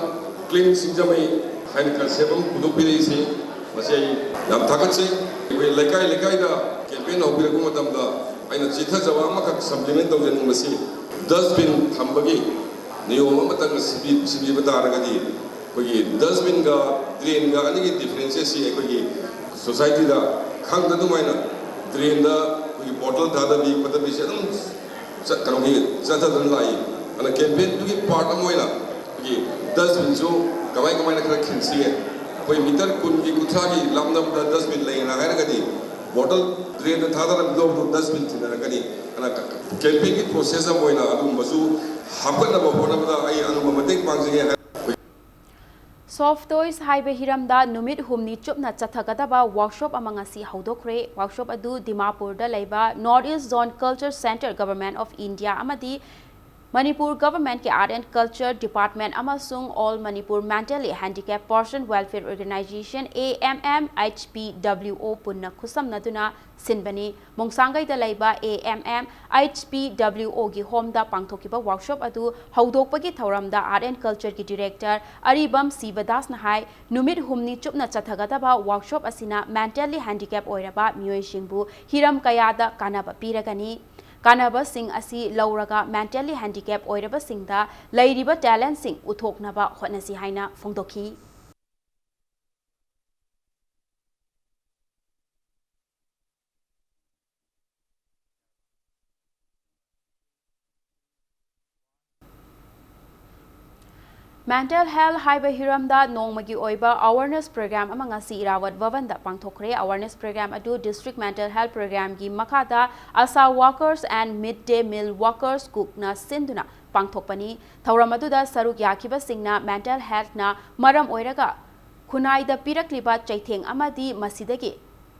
ꯀ꯭ꯂꯤꯟ ꯁꯤꯡꯖꯃꯩ ꯍꯥꯏꯅ ꯀꯟꯁꯦꯞ ꯑꯃ ꯄꯨꯊꯣꯛꯄꯤꯔꯛꯏꯁꯤ, ꯃꯁꯤ ꯑꯩ ꯌꯥꯝ ꯊꯥꯒꯠꯆꯩ꯫ ꯑꯩꯈꯣꯏ ꯂꯩꯀꯥꯏ ꯂꯩꯀꯥꯏꯗ ꯀꯦꯝꯄꯦꯟ ꯍꯧꯕꯤꯔꯛꯄ ꯃꯇꯝꯗ ꯑꯩꯅ ꯆꯤꯊꯖꯕ ꯑꯃꯈꯛ ꯁꯝꯄ꯭ꯂꯤꯃꯦꯟ ꯇꯧꯖꯅꯤꯡꯕꯁꯤ, ꯗꯁꯕꯤꯟ ꯊꯝꯕꯒꯤ ꯅꯤꯌꯣꯝ ꯑꯃꯇꯪ ꯁꯤꯟꯕꯤ-, ꯁꯤꯟꯕꯤꯕ ꯇꯥꯔꯒꯗꯤ ꯑꯩꯈꯣꯏꯒꯤ ꯗꯁꯕꯤꯟꯒ ꯗ꯭ꯔꯦꯟꯒ ꯑꯅꯤꯒꯤ ꯗꯤꯐꯔꯦꯟꯁꯦꯁꯁꯤ ꯑꯩꯈꯣꯏꯒꯤ ꯁꯣꯁꯥꯏꯇꯤꯗ ꯈꯪꯗ ꯑꯗꯨꯃꯥꯏꯅ ꯗ꯭ꯔꯦꯟꯗ ꯑꯩꯈꯣꯏꯒꯤ ꯕꯣꯇꯜ ꯊꯥꯗꯕꯤ ꯈꯣꯠꯇꯕꯤꯁꯦ ꯑꯗꯨꯝ ꯆꯠ-, ꯀꯩꯅꯣꯒꯤ ꯆꯠꯊꯗꯨꯅ ꯂꯥꯛꯏ꯫ ꯑꯗꯨꯅ campaignꯗꯨꯒꯤ part ꯑꯃ ꯑꯣꯏꯅ ꯑꯩꯈꯣꯏꯒꯤ dustbinꯁꯨ ꯀꯃꯥꯏ ꯀꯃꯥꯏꯅ ꯈꯔ ꯈꯤꯟꯁꯤꯒꯦ꯫ ꯑꯩꯈꯣꯏ meter ꯀꯨꯟꯒꯤ, ꯀꯨꯟꯊ꯭ꯔꯥꯒꯤ ꯂꯥꯞꯅꯕꯗ dustbin ꯂꯩꯔꯦꯅ ꯍꯥꯏꯔꯒꯗꯤ, bottle drainꯗ ꯊꯥꯗꯔꯝꯕꯗꯣ dustbin ꯊꯤꯟꯅꯔꯛꯀꯅꯤ꯫ ꯑꯗꯨꯅ campaignꯒꯤ process ꯑꯃ ꯑꯣꯏꯅ ꯑꯗꯨꯒꯨꯝꯕꯁꯨ ꯍꯥꯞꯀꯠꯅꯕ ꯍꯣꯠꯅꯕꯗ ꯑꯩ ꯑꯉꯝꯕ ꯃꯇꯦꯡ ꯄꯥꯡꯖꯒꯦ ꯍꯥꯏ꯫ Soft toys ꯍꯥꯏꯕ ꯍꯤꯔꯝꯗ ꯅꯨꯃꯤꯠ ꯍꯨꯝꯅꯤ ꯆꯨꯞꯅ ꯆꯠꯊꯒꯗꯕ workshop ꯑꯃ ꯉꯁꯤ ꯍꯧꯗꯣꯛꯈ꯭ꯔꯦ꯫ Workshop ꯑꯗꯨ ꯗꯤꯃꯥꯄꯨꯔꯗ ꯂꯩꯕ North East Zone Culture Centre, Government of India ꯑꯃꯗꯤ Manipur Governmentꯀꯤ Art and Culture Department ꯑꯃꯁꯨꯡ All Manipur Mentally Handicapped Person Welfare Organisation, A M M H P W O, ꯄꯨꯟꯅ ꯈꯨꯠꯁꯝꯅꯗꯨꯅ ꯁꯤꯟꯕꯅꯤ꯫ ꯃꯣꯡꯁꯥꯡꯒꯩꯗ ꯂꯩꯕ A M M H P W Oꯒꯤ homeꯗ ꯄꯥꯡꯊꯣꯛꯈꯤꯕ workshop ꯑꯗꯨ ꯍꯧꯗꯣꯛꯄꯒꯤ ꯊꯧꯔꯝꯗ Art and Cultureꯒꯤ Director ꯑꯔꯤꯕꯝ ꯁꯤꯕꯗꯥꯁꯅ ꯍꯥꯏ, ꯅꯨꯃꯤꯠ ꯍꯨꯝꯅꯤ ꯆꯨꯞꯅ ꯆꯠꯊꯒꯗꯕ workshop ꯑꯁꯤꯅ mentally handicap ꯑꯣꯏꯔꯕ ꯃꯤꯑꯣꯏꯁꯤꯡꯕꯨ ꯍꯤꯔꯝ ꯀꯌꯥꯗ ꯀꯥꯟꯅꯕ ꯄꯤꯔꯒꯅꯤ꯫ ꯀꯥꯟꯅꯕꯁꯤꯡ ꯑꯁꯤ ꯂꯧꯔꯒ mentally handicap ꯑꯣꯏꯔꯕꯁꯤꯡꯗ ꯂꯩꯔꯤꯕ talentꯁꯤꯡ ꯎꯠꯊꯣꯛꯅꯕ ꯍꯣꯠꯅꯁꯤ ꯍꯥꯏꯅ ꯐꯣꯡꯗꯣꯛꯈꯤ꯫ Mental health ꯍꯥꯏꯕ ꯍꯤꯔꯝꯗ ꯅꯣꯡꯃꯒꯤ ꯑꯣꯏꯕ awareness program ꯑꯃ ꯉꯁꯤ ꯏꯔꯥꯋꯠ ꯚꯕꯟꯗ ꯄꯥꯡꯊꯣꯛꯈ꯭ꯔꯦ꯫ Awareness program ꯑꯗꯨ District Mental Health Programꯒꯤ ꯃꯈꯥꯗ ASHA workers and Mid Day Meal Workers, cookꯅ ꯁꯤꯟꯗꯨꯅ ꯄꯥꯡꯊꯣꯛꯄꯅꯤ꯫ ꯊꯧꯔꯝ ꯑꯗꯨꯗ ꯁꯔꯨꯛ ꯌꯥꯈꯤꯕꯁꯤꯡꯅ mental healthꯅ ꯃꯔꯝ ꯑꯣꯏꯔꯒ ꯈꯨꯟꯅꯥꯏꯗ ꯄꯤꯔꯛꯂꯤꯕ ꯆꯩꯊꯦꯡ ꯑꯃꯗꯤ ꯃꯁꯤꯗꯒꯤ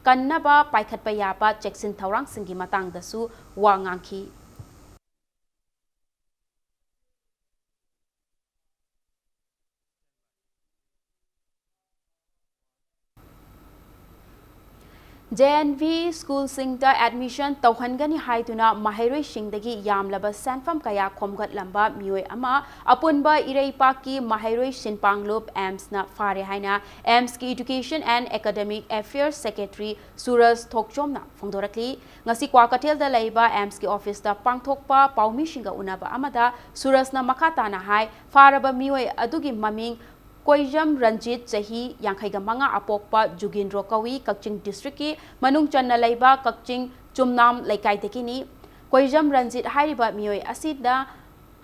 ꯀꯟꯅꯕ ꯄꯥꯏꯈꯠꯄ ꯌꯥꯕ ꯆꯦꯛꯁꯤꯟ ꯊꯧꯔꯥꯡꯁꯤꯡꯒꯤ ꯃꯇꯥꯡꯗꯁꯨ ꯋꯥ ꯉꯥꯡꯈꯤ꯫ J N V schoolꯁꯤꯡꯗ admission ꯇꯧꯍꯟꯒꯅꯤ ꯍꯥꯏꯗꯨꯅ ꯃꯍꯩꯔꯣꯏꯁꯤꯡꯗꯒꯤ ꯌꯥꯝꯂꯕ ꯁꯦꯟꯐꯝ ꯀꯌꯥ ꯈꯣꯝꯒꯠꯂꯝꯕ ꯃꯤꯑꯣꯏ ꯑꯃ ꯑꯄꯨꯟꯕ ꯏꯔꯩꯄꯥꯛꯀꯤ ꯃꯍꯩꯔꯣꯏ ꯁꯤꯟꯄꯥꯡꯂꯨꯞ AIMSꯅ ꯐꯥꯔꯦ ꯍꯥꯏꯅ AIMSꯀꯤ Education and Academic Affairs Secretary ꯁꯨꯔꯖ ꯊꯣꯛꯆꯣꯝꯅ ꯐꯣꯡꯗꯣꯔꯛꯂꯤ꯫ ꯉꯁꯤ ꯀ꯭ꯋꯥꯀꯩꯊꯦꯜꯗ ꯂꯩꯕ AIMSꯀꯤ officeꯇ ꯄꯥꯡꯊꯣꯛꯄ ꯄꯥꯎꯃꯤꯁꯤꯡꯒ ꯎꯅꯕ ꯑꯃꯗ ꯁꯨꯔꯖꯅ ꯃꯈꯥ ꯇꯥꯅ ꯍꯥꯏ, ꯐꯥꯔꯕ ꯃꯤꯑꯣꯏ ꯑꯗꯨꯒꯤ ꯃꯃꯤꯡ ꯀꯣꯏꯖꯝ ꯔꯟꯖꯤꯠ, ꯆꯍꯤ ꯌꯥꯡꯈꯩꯒ ꯃꯉꯥ, ꯑꯄꯣꯛꯄ ꯖꯨꯒꯤꯟꯗ꯭ꯔꯣ ꯀꯧꯏ, ꯀꯛꯆꯤꯡ districtꯀꯤ ꯃꯅꯨꯡ ꯆꯟꯅ ꯂꯩꯕ ꯀꯛꯆꯤꯡ ꯆꯨꯝꯅꯥꯝ ꯂꯩꯀꯥꯏꯗꯒꯤꯅꯤ꯫ ꯀꯣꯏꯖꯝ ꯔꯟꯖꯤꯠ ꯍꯥꯏꯔꯤꯕ ꯃꯤꯑꯣꯏ ꯑꯁꯤꯅ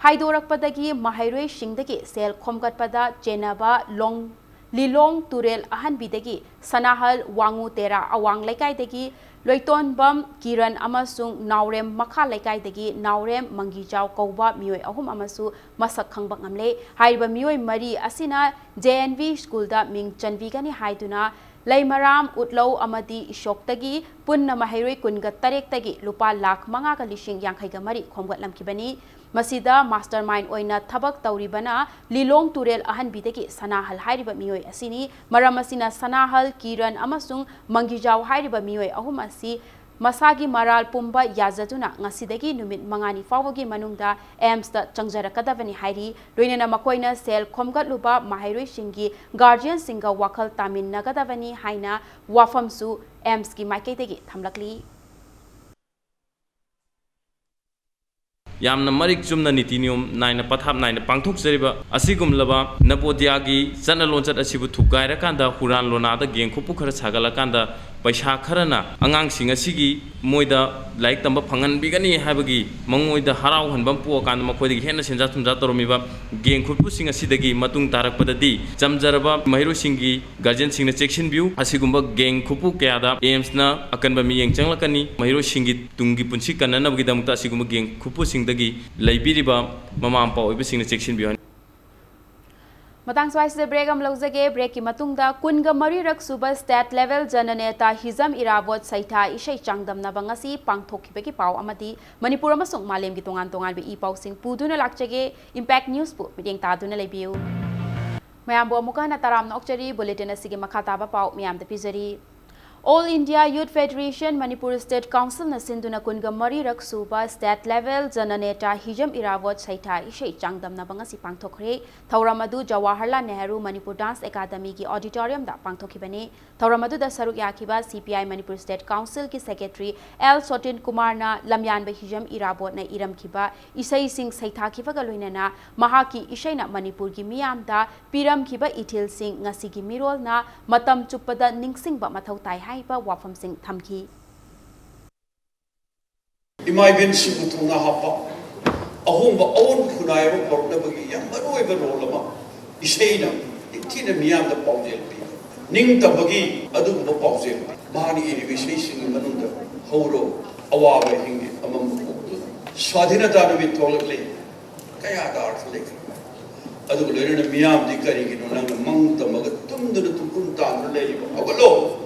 ꯍꯥꯏꯗꯣꯔꯛꯄꯗꯒꯤ ꯃꯍꯩꯔꯣꯏꯁꯤꯡꯗꯒꯤ ꯁꯦꯜ ꯈꯣꯝꯒꯠꯄꯗ ꯆꯦꯟꯅꯕ ꯂꯣꯡ-, ꯂꯤꯂꯣꯡ ꯇꯨꯔꯦꯜ ꯑꯍꯟꯕꯤꯗꯒꯤ ꯁꯅꯥꯍꯜ ꯋꯥꯉꯨ ꯇꯦꯔꯥ ꯑꯋꯥꯡ ꯂꯩꯀꯥꯏꯗꯒꯤ ꯂꯣꯏꯇꯣꯟꯕꯝ ꯀꯤꯔꯟ ꯑꯃꯁꯨꯡ ꯅꯥꯎꯔꯦꯝ ꯃꯈꯥ ꯂꯩꯀꯥꯏꯗꯒꯤ ꯅꯥꯎꯔꯦꯝ ꯃꯪꯒꯤꯖꯥꯎ ꯀꯧꯕ ꯃꯤꯑꯣꯏ ꯑꯍꯨꯝ ꯑꯃꯁꯨ ꯃꯁꯛ ꯈꯪꯕ ꯉꯝꯂꯦ꯫ ꯍꯥꯏꯔꯤꯕ ꯃꯤꯑꯣꯏ ꯃꯔꯤ ꯑꯁꯤꯅ ꯖꯦ ꯑꯦꯟ ꯚꯤ ꯁ꯭ꯀꯨꯜꯗ ꯃꯤꯡ ꯆꯟꯕꯤꯒꯅꯤ ꯍꯥꯏꯗꯨꯅ ꯂꯩꯃꯔꯥꯝ, ꯎꯠꯂꯧ ꯑꯃꯗꯤ ꯏꯁꯣꯛꯇꯒꯤ ꯄꯨꯟꯅ ꯃꯍꯩꯔꯣꯏ ꯀꯨꯟꯒ ꯇꯔꯦꯠꯇꯒꯤ ꯂꯨꯄꯥ ꯂꯥꯈ ꯃꯉꯥꯒ ꯂꯤꯁꯤꯡ ꯌꯥꯡꯈꯩꯒ ꯃꯔꯤ ꯈꯣꯝꯒꯠꯂꯝꯈꯤꯕꯅꯤ꯫ ꯃꯁꯤꯗ ꯃꯥꯁꯇꯔ ꯃꯥꯏꯟ ꯑꯣꯏꯅ ꯊꯕꯛ ꯇꯧꯔꯤꯕꯅ ꯂꯤꯂꯣꯡ ꯇꯨꯔꯦꯜ ꯑꯍꯟꯕꯤꯗꯒꯤ ꯁꯅꯥꯍꯜ ꯍꯥꯏꯔꯤꯕ ꯃꯤꯑꯣꯏ ꯑꯁꯤꯅꯤ꯫ ꯃꯔꯝ ꯑꯁꯤꯅ ꯁꯅꯥꯍꯜ, ꯀꯤꯔꯟ ꯑꯃꯁꯨꯡ ꯃꯪꯒꯤꯖꯥꯎ ꯍꯥꯏꯔꯤꯕ ꯃꯤꯑꯣꯏ ꯑꯍꯨꯝ ꯑꯁꯤ ꯃꯁꯥꯒꯤ ꯃꯔꯥꯜ ꯄꯨꯝꯕ ꯌꯥꯖꯗꯨꯅ ꯉꯁꯤꯗꯒꯤ ꯅꯨꯃꯤꯠ ꯃꯉꯥꯅꯤ ꯐꯥꯎꯕꯒꯤ ꯃꯅꯨꯡꯗ ꯑꯦꯝꯁꯇ ꯆꯪꯖꯔꯛꯀꯗꯕꯅꯤ ꯍꯥꯏꯔꯤ꯫ ꯂꯣꯏꯅꯅ ꯃꯈꯣꯏꯅ ꯁꯦꯜ ꯈꯣꯝꯒꯠꯂꯨꯕ ꯃꯍꯩꯔꯣꯏꯁꯤꯡꯒꯤ ꯒꯥꯔꯖꯤꯌꯟꯁꯤꯡꯒ ꯋꯥꯈꯜ ꯇꯥꯃꯤꯟꯅꯒꯗꯕꯅꯤ ꯍꯥꯏꯅ ꯋꯥꯐꯝꯁꯨ ꯑꯦꯝꯁꯀꯤ ꯃꯥꯏꯀꯩꯗꯒꯤ ꯊꯝꯂꯛꯂꯤ꯫ ꯌꯥꯝꯅ ꯃꯔꯤꯛ ꯆꯨꯝꯅ ꯅꯤꯇꯤ ꯅꯤꯌꯣꯝ ꯅꯥꯏꯅ ꯄꯊꯥꯞ ꯅꯥꯏꯅ ꯄꯥꯡꯊꯣꯛꯆꯔꯤꯕ ꯑꯁꯤꯒꯨꯝꯂꯕ ꯅꯄꯣꯗꯤꯌꯥꯒꯤ ꯆꯠꯅ ꯂꯣꯟꯆꯠ ꯑꯁꯤꯕꯨ ꯊꯨꯒꯥꯏꯔꯀꯥꯟꯗ ꯍꯨꯔꯥꯟ ꯂꯣꯅꯥꯗ ꯒꯦꯡ ꯈꯨꯠꯄꯨ ꯈꯔ ꯁꯥꯒꯠꯂꯀꯥꯟꯗ ꯄꯩꯁꯥ ꯈꯔꯅ ꯑꯉꯥꯡꯁꯤꯡ ꯑꯁꯤꯒꯤ ꯃꯣꯏꯗ ꯂꯥꯏꯔꯤꯛ ꯇꯝꯕ ꯐꯪꯍꯟꯕꯤꯒꯅꯤ ꯍꯥꯏꯕꯒꯤ ꯃꯉꯣꯏꯗ ꯍꯔꯥꯎꯍꯟꯕ ꯑꯃ ꯄꯣꯛꯑꯀꯥꯟꯗ ꯃꯈꯣꯏꯗꯒꯤ ꯍꯦꯟꯅ ꯁꯦꯟꯖꯥ ꯊꯨꯝꯖꯥ ꯇꯧꯔꯝꯃꯤꯕ ꯒꯦꯡ ꯈꯨꯠꯄꯨꯁꯤꯡ ꯑꯁꯤꯗꯒꯤ ꯃꯇꯨꯡ ꯇꯥꯔꯛꯄꯗꯗꯤ ꯆꯝꯖꯔꯕ ꯃꯍꯩꯔꯣꯏꯁꯤꯡꯒꯤ ꯒꯥꯔꯖꯤꯌꯟꯁꯤꯡꯅ ꯆꯦꯛꯁꯤꯟꯕꯤꯌꯨ꯫ ꯑꯁꯤꯒꯨꯝꯕ ꯒꯦꯡ ꯈꯨꯠꯄꯨ ꯀꯌꯥꯗ ꯑꯦꯝꯁꯅ ꯑꯀꯟꯕ ꯃꯤꯠꯌꯦꯡ ꯆꯪꯂꯛꯀꯅꯤ꯫ ꯃꯍꯩꯔꯣꯏꯁꯤꯡꯒꯤ ꯇꯨꯡꯒꯤ ꯄꯨꯟꯁꯤ ꯀꯟꯅꯅꯕꯒꯤꯗꯃꯛꯇ ꯑꯁꯤꯒꯨꯝꯕ ꯒꯦꯡ ꯈꯨꯠꯄꯨꯁꯤꯡꯗꯒꯤ ꯂꯩꯕꯤꯔꯤꯕ ꯃꯃꯥ ꯃꯄꯥ ꯑꯣꯏꯕꯁꯤꯡꯅ ꯆꯦꯛꯁꯤꯟꯕꯤꯌꯨ ꯍꯥꯏꯅ ꯃꯇꯥꯡ ꯁ꯭ꯋꯥꯏꯁꯤꯗ ꯕ꯭ꯔꯦꯛ ꯑꯃ ꯂꯧꯖꯒꯦ꯫ ꯕ꯭ꯔꯦꯛꯀꯤ ꯃꯇꯨꯡꯗ ꯀꯨꯟꯒ ꯃꯔꯤꯔꯛ ꯁꯨꯕ ꯁ꯭ꯇꯦꯠ ꯂꯦꯚꯦꯜ ꯖꯅꯅꯦꯇꯥ ꯍꯤꯖꯝ ꯏꯔꯥꯕꯣꯠ ꯁꯩꯊꯥ ꯏꯁꯩ ꯆꯥꯡꯗꯝꯅꯕ ꯉꯁꯤ ꯄꯥꯡꯊꯣꯛꯈꯤꯕꯒꯤ ꯄꯥꯎ ꯑꯃꯗꯤ ꯃꯅꯤꯄꯨꯔ ꯑꯃꯁꯨꯡ ꯃꯥꯂꯦꯝꯒꯤ ꯇꯣꯉꯥꯟ ꯇꯣꯉꯥꯟꯕ ꯏ ꯄꯥꯎꯁꯤꯡ ꯄꯨꯗꯨꯅ ꯂꯥꯛꯆꯒꯦ꯫ ꯏꯝꯄꯦꯛ ꯅ꯭ꯌꯨꯁꯄꯨ ꯃꯤꯠꯌꯦꯡ ꯇꯥꯗꯨꯅ ꯂꯩꯕꯤꯌꯨ꯫ ꯃꯌꯥꯝꯕꯨ ꯑꯃꯨꯛꯀ ꯍꯟꯅ ꯇꯔꯥꯝꯅ ꯑꯣꯛꯆꯔꯤ꯫ ꯕꯨꯂꯦꯇꯤꯟ ꯑꯁꯤꯒꯤ ꯃꯈꯥ ꯇꯥꯕ ꯄꯥꯎ ꯃꯌꯥꯝꯗ ꯄꯤꯖꯔꯤ꯫ All India Youth Federation Manipur State Councilꯅ ꯁꯤꯟꯗꯨꯅ ꯀꯨꯟꯒ ꯃꯔꯤꯔꯛ ꯁꯨꯕ ꯁ꯭ꯇꯦꯠ ꯂꯦꯚꯦꯜ ꯖꯅꯅꯦꯇꯥ ꯍꯤꯖꯝ ꯏꯔꯥꯕꯣꯠ ꯁꯩꯊꯥ ꯏꯁꯩ ꯆꯥꯡꯗꯝꯅꯕ ꯉꯁꯤ ꯄꯥꯡꯊꯣꯛꯈ꯭ꯔꯦ꯫ ꯊꯧꯔꯝ ꯑꯗꯨ ꯖꯋꯥꯍꯔꯂꯥꯜ ꯅꯦꯍꯔꯨ ꯃꯅꯤꯄꯨꯔ ꯗꯥꯟꯁ ꯑꯦꯀꯥꯗꯃꯤꯒꯤ ꯑꯣꯗꯤꯇꯣꯔꯤꯌꯝꯗ ꯄꯥꯡꯊꯣꯛꯈꯤꯕꯅꯤ꯫ ꯊꯧꯔꯝ ꯑꯗꯨꯗ ꯁꯔꯨꯛ ꯌꯥꯈꯤꯕ ꯁꯤ ꯄꯤ ꯑꯥꯏ ꯃꯅꯤꯄꯨꯔ ꯁ꯭ꯇꯦꯠ ꯀꯥꯎꯟꯁꯤꯜꯒꯤ ꯁꯦꯀ꯭ꯔꯦꯇꯔꯤ ꯑꯦꯜ ꯁꯣꯇꯤꯟ ꯀꯨꯃꯥꯔꯅ ꯂꯝꯌꯥꯟꯕ ꯍꯤꯖꯝ ꯏꯔꯥꯕꯣꯠꯅ ꯏꯔꯝꯈꯤꯕ ꯏꯁꯩꯁꯤꯡ ꯁꯩꯊꯥꯈꯤꯕꯒ ꯂꯣꯏꯅꯅ ꯃꯍꯥꯛꯀꯤ ꯏꯁꯩꯅ ꯃꯅꯤꯄꯨꯔꯒꯤ ꯃꯤꯌꯥꯝꯗ ꯄꯤꯔꯝꯈꯤꯕ ꯏꯊꯤꯜꯁꯤꯡ ꯉꯁꯤꯒꯤ ꯃꯤꯔꯣꯜꯅ ꯃꯇꯝ ꯆꯨꯞꯄꯗ ꯅꯤꯡꯁꯤꯡꯕ ꯃꯊꯧ ꯇꯥꯏ ꯍꯥꯏꯕ ꯋꯥꯐꯝꯁꯤꯡ ꯊꯝꯈꯤ꯫ ꯏꯃꯥ ꯏꯕꯦꯟꯁꯤꯡꯕꯨ ꯊꯧꯅꯥ ꯍꯥꯞꯄ, ꯑꯍꯣꯡꯕ ꯑꯑꯣꯟꯕ ꯈꯨꯟꯅꯥꯏ ꯑꯃ ꯄꯨꯔꯛꯅꯕꯒꯤ ꯌꯥꯝ ꯃꯔꯨꯑꯣꯏꯕ ꯔꯣꯜ ꯑꯃ ꯏꯁꯩꯅ ꯅꯤꯡꯊꯤꯅ ꯃꯤꯌꯥꯝꯗ ꯄꯥꯎꯖꯦꯜ ꯄꯤꯕ, ꯅꯤꯡꯇꯝꯕꯒꯤ ꯑꯗꯨꯒꯨꯝꯕ ꯄꯥꯎꯖꯦꯜ꯫ ꯃꯍꯥꯛꯅ ꯏꯔꯤꯕ ꯏꯁꯩꯁꯤꯡꯒꯤ ꯃꯅꯨꯡꯗ ꯍꯧꯔꯣ, ꯑꯋꯥꯕ ꯑꯍꯤꯡꯒꯤ ꯑꯃꯝꯕ ꯀꯣꯛꯇꯨꯅ, ꯁ꯭ꯋꯥꯙꯤꯅꯇꯥ ꯅꯨꯃꯤꯠ ꯊꯣꯛꯂꯛꯂꯦ, ꯀꯌꯥꯗ ꯑꯥꯔꯊ ꯂꯩꯈ꯭ꯔꯦ꯫ ꯑꯗꯨꯒ ꯂꯣꯏꯅꯅ ꯃꯤꯌꯥꯝꯗꯤ ꯀꯔꯤꯒꯤꯅꯣ ꯅꯪꯅ ꯃꯪ ꯇꯝꯃꯒ ꯇꯨꯝꯗꯨꯅ ꯇꯨꯝꯐꯝ ꯇꯥꯟꯗꯨꯅ ꯂꯩꯔꯤꯕ? ꯍꯧꯒꯠꯂꯣ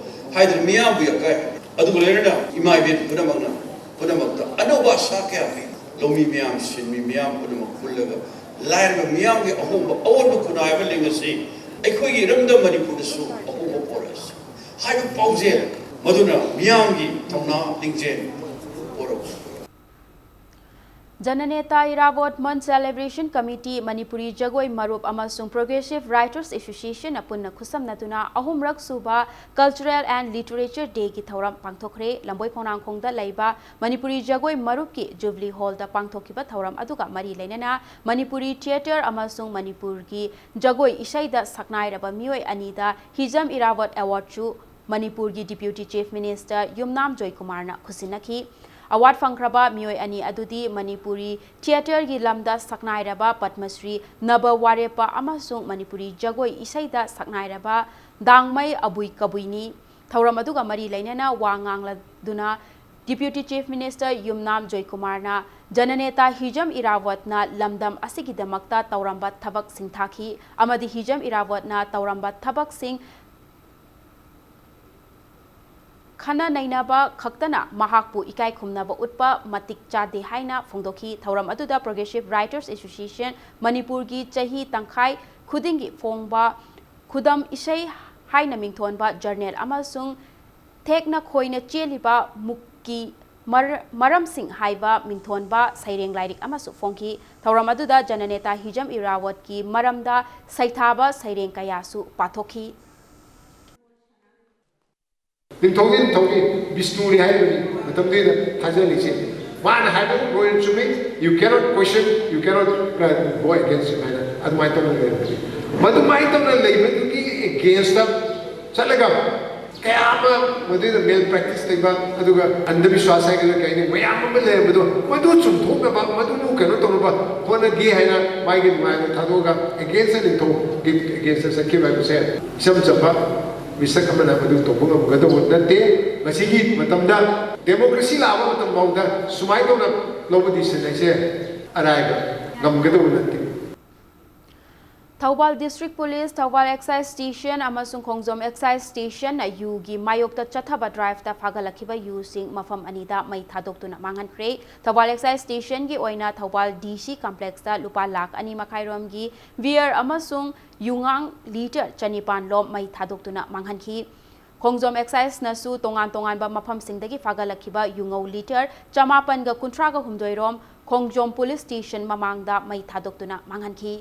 ꯍꯥꯏꯗꯅ ꯃꯤꯌꯥꯝꯕꯨ ꯌꯥꯀꯥꯏ꯫ ꯑꯗꯨꯒ ꯂꯣꯏꯅꯅ ꯏꯃꯥ ꯏꯕꯦꯟ ꯄꯨꯝꯅꯃꯛꯅ, ꯄꯨꯝꯅꯃꯛꯇ ꯑꯅꯧꯕ ꯑꯁꯥ ꯀꯌꯥ ꯄꯤ꯫ ꯂꯧꯃꯤ ꯃꯤꯌꯥꯝ, ꯁꯤꯟꯃꯤ ꯃꯤꯌꯥꯝ ꯄꯨꯝꯅꯃꯛ ꯄꯨꯜꯂꯒ ꯂꯥꯏꯔꯕ ꯃꯤꯌꯥꯝꯒꯤ ꯑꯍꯣꯡꯕ, ꯑꯑꯣꯟꯕ ꯈꯨꯟꯅꯥꯏ ꯑꯃ ꯂꯤꯡꯉꯁꯤ꯫ ꯑꯩꯈꯣꯏꯒꯤ ꯏꯔꯝꯗꯝ ꯃꯅꯤꯄꯨꯔꯗꯁꯨ ꯑꯍꯣꯡꯕ ꯄꯣꯔꯛꯑꯁꯤ ꯍꯥꯏꯕ ꯄꯥꯎꯖꯦꯜ, ꯃꯗꯨꯅ ꯃꯤꯌꯥꯝꯒꯤ ꯊꯧꯅꯥ ꯂꯤꯡꯖꯦꯜ ꯄꯣꯔꯛꯎ꯫ Jananeta Irawat Month Celebration Committee, Manipuri ꯖꯒꯣꯏ ꯃꯔꯨꯞ ꯑꯃꯁꯨꯡ Progressive Writers Association ꯅ ꯄꯨꯟꯅ ꯈꯨꯠꯁꯝꯅꯗꯨꯅ ꯑꯍꯨꯝꯔꯛ ꯁꯨꯕ Cultural and Literature Day ꯒꯤ ꯊꯧꯔꯝ ꯄꯥꯡꯊꯣꯛꯈ꯭ꯔꯦ꯫ ꯂꯝꯕꯣꯏ ꯈꯣꯡꯅꯥꯡꯈꯣꯡꯗ ꯂꯩꯕ ꯃꯅꯤꯄꯨꯔꯤ ꯖꯒꯣꯏ ꯃꯔꯨꯞꯀꯤ Jubilee Hall ꯗ ꯄꯥꯡꯊꯣꯛꯈꯤꯕ ꯊꯧꯔꯝ ꯑꯗꯨꯒ ꯃꯔꯤ ꯂꯩꯅꯅ ꯃꯅꯤꯄꯨꯔꯤ theatre ꯑꯃꯁꯨꯡ ꯃꯅꯤꯄꯨꯔꯒꯤ ꯖꯒꯣꯏ ꯏꯁꯩꯗ ꯁꯛꯅꯥꯏꯔꯕ ꯃꯤꯑꯣꯏ ꯑꯅꯤꯗ ꯍꯤꯖꯝ ꯏꯔꯥꯕꯣꯠ Award ꯁꯨ ꯃꯅꯤꯄꯨꯔꯒꯤ Deputy Chief Minister ꯌꯨꯝꯅꯥꯝ ꯖꯣꯏꯀꯨꯃꯥꯔꯅ ꯈꯨꯠꯁꯤꯟꯅꯈꯤ꯫ Award ꯐꯪꯈ꯭ꯔꯕ ꯃꯤꯑꯣꯏ ꯑꯅꯤ ꯑꯗꯨꯗꯤ ꯃꯅꯤꯄꯨꯔꯤ theatre ꯒꯤ ꯂꯝꯗ ꯁꯛꯅꯥꯏꯔꯕ ꯄꯗꯃꯁ꯭ꯔꯤ ꯅꯕ ꯋꯥꯔꯦꯞꯄ ꯑꯃꯁꯨꯡ ꯃꯅꯤꯄꯨꯔꯤ ꯖꯒꯣꯏ ꯏꯁꯩꯗ ꯁꯛꯅꯥꯏꯔꯕ ꯗꯥꯡꯃꯩ ꯑꯕꯨꯏ ꯀꯕꯨꯏꯅꯤ꯫ ꯊꯧꯔꯝ ꯑꯗꯨꯒ ꯃꯔꯤ ꯂꯩꯅꯅ ꯋꯥ ꯉꯥꯡꯂꯗꯨꯅ Deputy Chief Minister ꯌꯨꯝꯅꯥꯝ ꯖꯣꯏꯀꯨꯃꯥꯔꯅ ꯖꯅꯅꯦꯇꯥ ꯍꯤꯖꯝ ꯏꯔꯥꯋꯠꯅ ꯂꯝꯗꯝ ꯑꯁꯤꯒꯤꯗꯃꯛꯇ ꯇꯧꯔꯝꯕ ꯊꯕꯛ ꯁꯤꯡꯊꯥꯈꯤ ꯑꯃꯗꯤ ꯍꯤꯖꯝ ꯏꯔꯥꯋꯠꯅ ꯇꯧꯔꯝꯕ ꯊꯕꯛꯁꯤꯡ ꯈꯟꯅ ꯅꯩꯅꯕ ꯈꯛꯇꯅ ꯃꯍꯥꯛꯄꯨ ꯏꯀꯥꯏ ꯈꯨꯝꯅꯕ ꯎꯠꯄ ꯃꯇꯤꯛ ꯆꯥꯗꯦ ꯍꯥꯏꯅ ꯐꯣꯡꯗꯣꯛꯈꯤ꯫ ꯊꯧꯔꯝ ꯑꯗꯨꯗ Progressive Writers Association ꯃꯅꯤꯄꯨꯔꯒꯤ ꯆꯍꯤ ꯇꯪꯈꯥꯏ ꯈꯨꯗꯤꯡꯒꯤ ꯐꯣꯡꯕ ꯈꯨꯗꯝ ꯏꯁꯩ ꯍꯥꯏꯅ ꯃꯤꯡꯊꯣꯟꯕ journal ꯑꯃꯁꯨꯡ ꯊꯦꯛꯅ ꯈꯣꯏꯅ ꯆꯦꯜꯂꯤꯕ ꯃꯨꯛꯀꯤ ꯃꯔ-, ꯃꯔꯝꯁꯤꯡ ꯍꯥꯏꯕ ꯃꯤꯡꯊꯣꯟꯕ ꯁꯩꯔꯦꯡ ꯂꯥꯏꯔꯤꯛ ꯑꯃꯁꯨ ꯐꯣꯡꯈꯤ꯫ ꯊꯧꯔꯝ ꯑꯗꯨꯗ ꯖꯅꯅꯦꯇꯥ ꯍꯤꯖꯝ ꯏꯔꯥꯋꯠꯀꯤ ꯃꯔꯝꯗ ꯁꯩꯊꯥꯕ ꯁꯩꯔꯦꯡ ꯀꯌꯥꯁꯨ ꯄꯥꯊꯣꯛꯈꯤ꯫ ꯅꯤꯡꯊꯧꯗꯤ ꯅꯤꯡꯊꯧꯅꯤ, ꯕꯤꯁꯅꯨꯅꯤ ꯍꯥꯏꯔꯤꯕꯅꯤ ꯃꯇꯝꯗꯨꯗ ꯊꯥꯖꯅꯔꯤꯁꯦ꯫ ꯃꯥꯅ ꯍꯥꯏꯕ ꯂꯣꯏꯅ ꯆꯨꯝꯃꯤ, you cannot question, you cannot, uh, go against him ꯍꯥꯏꯅ ꯑꯗꯨꯃꯥꯏꯅ ꯇꯧꯅ ꯂꯩꯔꯝꯕꯅꯤ꯫ ꯃꯗꯨꯃꯥꯏꯅ ꯇꯧꯅ ꯂꯩꯕꯗꯨꯒꯤ against ꯆꯠꯂꯒ ꯀꯌꯥ ꯑꯃ ꯃꯗꯨꯗ ꯃꯦꯜ ꯄ꯭ꯔꯦꯛꯇꯤꯁ ꯂꯩꯕ, ꯑꯗꯨꯒ ꯑꯟꯙꯕꯤꯁ꯭ꯋꯥꯁ ꯍꯥꯏꯒꯗ꯭ꯔꯥ ꯀꯩ ꯍꯥꯏꯅꯤ, ꯃꯌꯥꯝ ꯑꯃ ꯂꯩꯔꯝꯕꯗꯣ, ꯃꯗꯨ ꯆꯨꯝꯊꯣꯛꯅꯕ, ꯃꯗꯨꯕꯨ ꯀꯩꯅꯣ ꯇꯧꯅꯕ ꯍꯣꯠꯅꯒꯦ ꯍꯥꯏꯅ ꯃꯥꯒꯤ ꯅꯨꯡꯉꯥꯏꯕ ꯊꯥꯗꯣꯛꯑꯒ ꯑꯦꯒꯦꯟꯁꯇ, ꯅꯤꯡꯊꯧꯒꯤ ꯑꯦꯒꯦꯟꯁꯇ ꯆꯠꯈꯤꯕ ꯍꯥꯏꯕꯁꯦ ꯏꯆꯝ ꯆꯝꯕ ꯃꯤꯁꯛ ꯑꯃꯅ ꯃꯗꯨ ꯇꯧꯕ ꯉꯝꯒꯗꯧꯕ ꯅꯠꯇꯦ꯫ ꯃꯁꯤꯒꯤ ꯃꯇꯝꯗ, ꯗꯦꯃꯣꯀ꯭ꯔꯦꯁꯤ ꯂꯥꯛꯑꯕ ꯃꯇꯝ ꯐꯥꯎꯗ ꯁꯨꯃꯥꯏꯅ ꯇꯧꯅ ꯂꯧꯕ ꯗꯤꯁꯤꯖꯟ ꯍꯥꯏꯁꯦ ꯑꯔꯥꯏꯕ ꯉꯝꯒꯗꯧꯕ ꯅꯠꯇꯦ꯫ Thoubal District Police, Thoubal Excise Station ꯑꯃꯁꯨꯡ ꯈꯣꯡꯖꯣꯝ Excise Stationꯅ ꯌꯨꯒꯤ ꯃꯥꯌꯣꯛꯇ ꯆꯠꯊꯕ ꯗ꯭ꯔꯥꯏꯚꯇ ꯐꯥꯒꯠꯂꯛꯈꯤꯕ ꯌꯨꯁꯤꯡ ꯃꯐꯝ ꯑꯅꯤꯗ ꯃꯩ ꯊꯥꯗꯣꯛꯇꯨꯅ ꯃꯥꯡꯍꯟꯈ꯭ꯔꯦ꯫ ꯊꯧꯕꯥꯜ Excise Stationꯒꯤ ꯑꯣꯏꯅ ꯊꯧꯕꯥꯜ D C Complexꯇ ꯂꯨꯄꯥ ꯂꯥꯈ ꯑꯅꯤ ꯃꯈꯥꯏ ꯔꯣꯝꯒꯤ beer ꯑꯃꯁꯨꯡ ꯌꯨꯉꯥꯡ ꯂꯤꯇꯔ ꯆꯅꯤꯄꯥꯟ ꯂꯣꯝ ꯃꯩ ꯊꯥꯗꯣꯛꯇꯨꯅ ꯃꯥꯡꯍꯟꯈꯤ꯫ ꯈꯣꯡꯖꯣꯝ Exciseꯅꯁꯨ ꯇꯣꯉꯥꯟ ꯇꯣꯉꯥꯟꯕ ꯃꯐꯝꯁꯤꯡꯗꯒꯤ ꯐꯥꯒꯠꯂꯛꯈꯤꯕ ꯌꯨꯉꯧ ꯂꯤꯇꯔ ꯆꯃꯥꯄꯟꯒ ꯀꯨꯟꯊ꯭ꯔꯥꯒ ꯍꯨꯝꯗꯣꯏ ꯔꯣꯝ ꯈꯣꯡꯖꯣꯝ Police Station ꯃꯃꯥꯡꯗ ꯃꯩ ꯊꯥꯗꯣꯛꯇꯨꯅ ꯃꯥꯡꯍꯟꯈꯤ꯫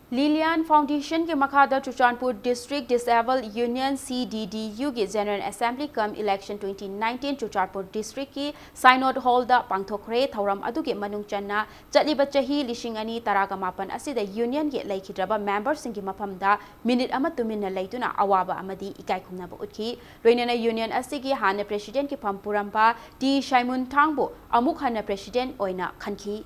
Lilian Foundationꯒꯤ ꯃꯈꯥꯗ Churachandpur District Disabled Union, C D D Uꯒꯤ General Assembly cum Election twenty nineteen Churachandpur Districtꯀꯤ Synod Hallꯗ ꯄꯥꯡꯊꯣꯛꯈ꯭ꯔꯦ꯫ ꯊꯧꯔꯝ ꯑꯗꯨꯒꯤ ꯃꯅꯨꯡ ꯆꯟꯅ ꯆꯠꯂꯤꯕ ꯆꯍꯤ ꯂꯤꯁꯤꯡ ꯑꯅꯤ ꯇꯔꯥꯒ ꯃꯥꯄꯟ ꯑꯁꯤꯗ Unionꯒꯤ ꯂꯩꯈꯤꯗ꯭ꯔꯕ memberꯁꯤꯡꯒꯤ ꯃꯐꯝꯗ minute ꯑꯃ ꯇꯨꯃꯤꯟꯅ ꯂꯩꯗꯨꯅ ꯑꯋꯥꯕ ꯑꯃꯗꯤ ꯏꯀꯥꯏ ꯈꯨꯝꯅꯕ ꯎꯠꯈꯤ꯫ ꯂꯣꯏꯅꯅ Union ꯑꯁꯤꯒꯤ ꯍꯥꯟꯅ Presidentꯀꯤ ꯐꯝ ꯄꯨꯔꯝꯕ ꯇꯤ ꯁꯥꯏꯃꯨꯟ ꯊꯥꯡꯕꯨ ꯑꯃꯨꯛ ꯍꯟꯅ President ꯑꯣꯏꯅ ꯈꯟꯈꯤ꯫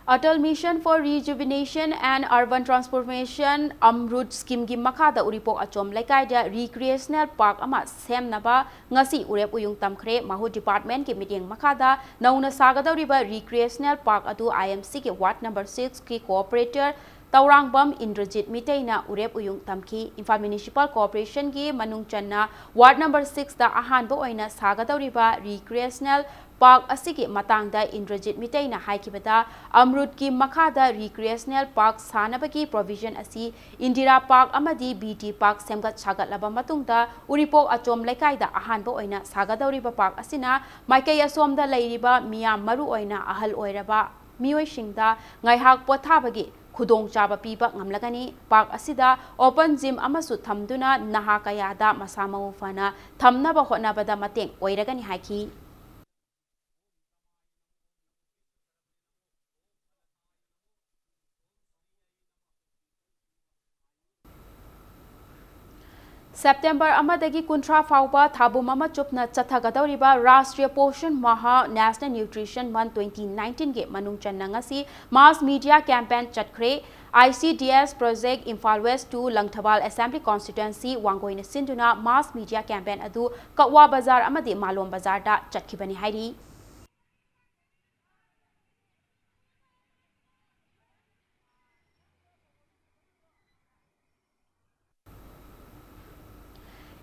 Atal Mission for Rejuvenation and Urban Transformation, AMRUT Schemeꯒꯤ ꯃꯈꯥꯗ ꯎꯔꯤꯄꯣꯛ ꯑꯆꯣꯝ ꯂꯩꯀꯥꯏꯗ Recreational Park ꯑꯃ ꯁꯦꯝꯅꯕ ꯉꯁꯤ ꯎꯔꯦꯞ ꯎꯌꯨꯡ ꯇꯝꯈ꯭ꯔꯦ꯫ ꯃꯍꯨꯠ Departmentꯀꯤ ꯃꯤꯠꯌꯦꯡ ꯃꯈꯥꯗ ꯅꯧꯅ ꯁꯥꯒꯗꯧꯔꯤꯕ Recreational Park ꯑꯗꯨ I M Cꯒꯤ Ward number sixꯀꯤ Corporator Tourangbam Indrajit ꯃꯤꯇꯩꯅ ꯎꯔꯦꯞ ꯎꯌꯨꯡ ꯇꯝꯈꯤ꯫ ꯏꯝꯐꯥꯜ Municipal Corporationꯒꯤ ꯃꯅꯨꯡ ꯆꯟꯅ Ward number sixꯇ ꯑꯍꯥꯟꯕ ꯑꯣꯏꯅ ꯁꯥꯒꯗꯧꯔꯤꯕ Recreational Park ꯑꯁꯤꯒꯤ ꯃꯇꯥꯡꯗ ꯏꯟꯗ꯭ꯔꯖꯤꯠ ꯃꯤꯇꯩꯅ ꯍꯥꯏꯈꯤꯕꯗ, AMRUTꯀꯤ ꯃꯈꯥꯗ Recreational Park ꯁꯥꯅꯕꯒꯤ provision ꯑꯁꯤ Indira Park ꯑꯃꯗꯤ B T Park ꯁꯦꯝꯒꯠ ꯁꯥꯒꯠꯂꯕ ꯃꯇꯨꯡꯗ ꯎꯔꯤꯄꯣꯛ ꯑꯆꯣꯝ ꯂꯩꯀꯥꯏꯗ ꯑꯍꯥꯟꯕ ꯑꯣꯏꯅ ꯁꯥꯒꯗꯧꯔꯤꯕ park ꯑꯁꯤꯅ ꯃꯥꯏꯀꯩ ꯑꯁꯣꯝꯗ ꯂꯩꯔꯤꯕ ꯃꯤꯌꯥꯝ, ꯃꯔꯨ ꯑꯣꯏꯅ ꯑꯍꯜ ꯑꯣꯏꯔꯕ, ꯃꯤꯑꯣꯏꯁꯤꯡꯗ ꯉꯥꯏꯍꯥꯛ ꯄꯣꯊꯥꯕꯒꯤ ꯈꯨꯗꯣꯡꯆꯥꯕ ꯄꯤꯕ ꯉꯝꯂꯒꯅꯤ꯫ ꯄꯥꯔꯛ ꯑꯁꯤꯗ open gym ꯑꯃꯁꯨ ꯊꯝꯗꯨꯅ ꯅꯍꯥ ꯀꯌꯥꯗ ꯃꯁꯥ ꯃꯎ ꯐꯅ ꯊꯝꯅꯕ ꯍꯣꯠꯅꯕꯗ ꯃꯇꯦꯡ ꯑꯣꯏꯔꯒꯅꯤ ꯍꯥꯏꯈꯤ꯫ ꯁꯦꯞꯇꯦꯝꯕꯔ ꯑꯃꯗꯒꯤ ꯀꯨꯟꯊ꯭ꯔꯥ ꯐꯥꯎꯕ ꯊꯥꯕꯨꯝ ꯑꯃ ꯆꯨꯞꯅ ꯆꯠꯊꯒꯗꯧꯔꯤꯕ ꯔꯥꯁꯇ꯭ꯔꯤꯌ Poshan ꯃꯥꯍꯥ National Nutrition Month twenty nineteen ꯒꯤ ꯃꯅꯨꯡ ꯆꯟꯅ ꯉꯁꯤ mass media campaign ꯆꯠꯈ꯭ꯔꯦ꯫ I C D S Project Imphal West two Langthabal Assembly Constituency ꯋꯥꯡꯒꯣꯏꯅ ꯁꯤꯟꯗꯨꯅ mass media campaign ꯑꯗꯨ ꯀꯛꯋꯥ ꯕꯖꯥꯔ ꯑꯃꯗꯤ ꯃꯥꯂꯣꯝ ꯕꯖꯥꯔꯗ ꯆꯠꯈꯤꯕꯅꯤ ꯍꯥꯏꯔꯤ꯫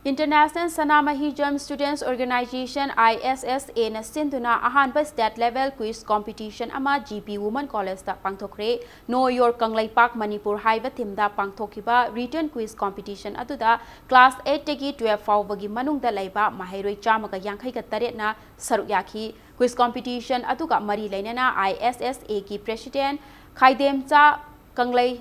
International Sanamahi Jhum Students Organization, I S S A ꯅ ꯁꯤꯟꯗꯨꯅ ꯑꯍꯥꯟꯕ state level quiz competition ꯑꯃ G P Women College ꯇ ꯄꯥꯡꯊꯣꯛꯈ꯭ꯔꯦ꯫ Know Your ꯀꯪꯂꯩꯄꯥꯛ ꯃꯅꯤꯄꯨꯔ ꯍꯥꯏꯕ theme ꯗ ꯄꯥꯡꯊꯣꯛꯈꯤꯕ written quiz competition ꯑꯗꯨꯗ class eight ꯇꯒꯤ twelve ꯐꯥꯎꯕꯒꯤ ꯃꯅꯨꯡꯗ ꯂꯩꯕ ꯃꯍꯩꯔꯣꯏ ꯆꯥꯝꯃꯒ ꯌꯥꯡꯈꯩꯒ ꯇꯔꯦꯠꯅ ꯁꯔꯨꯛ ꯌꯥꯈꯤ꯫ Quiz competition ꯑꯗꯨꯒ ꯃꯔꯤ ꯂꯩꯅꯅ I S S A ꯒꯤ President ꯈꯥꯏꯗꯦꯝꯆꯥ ꯀꯪꯂꯩ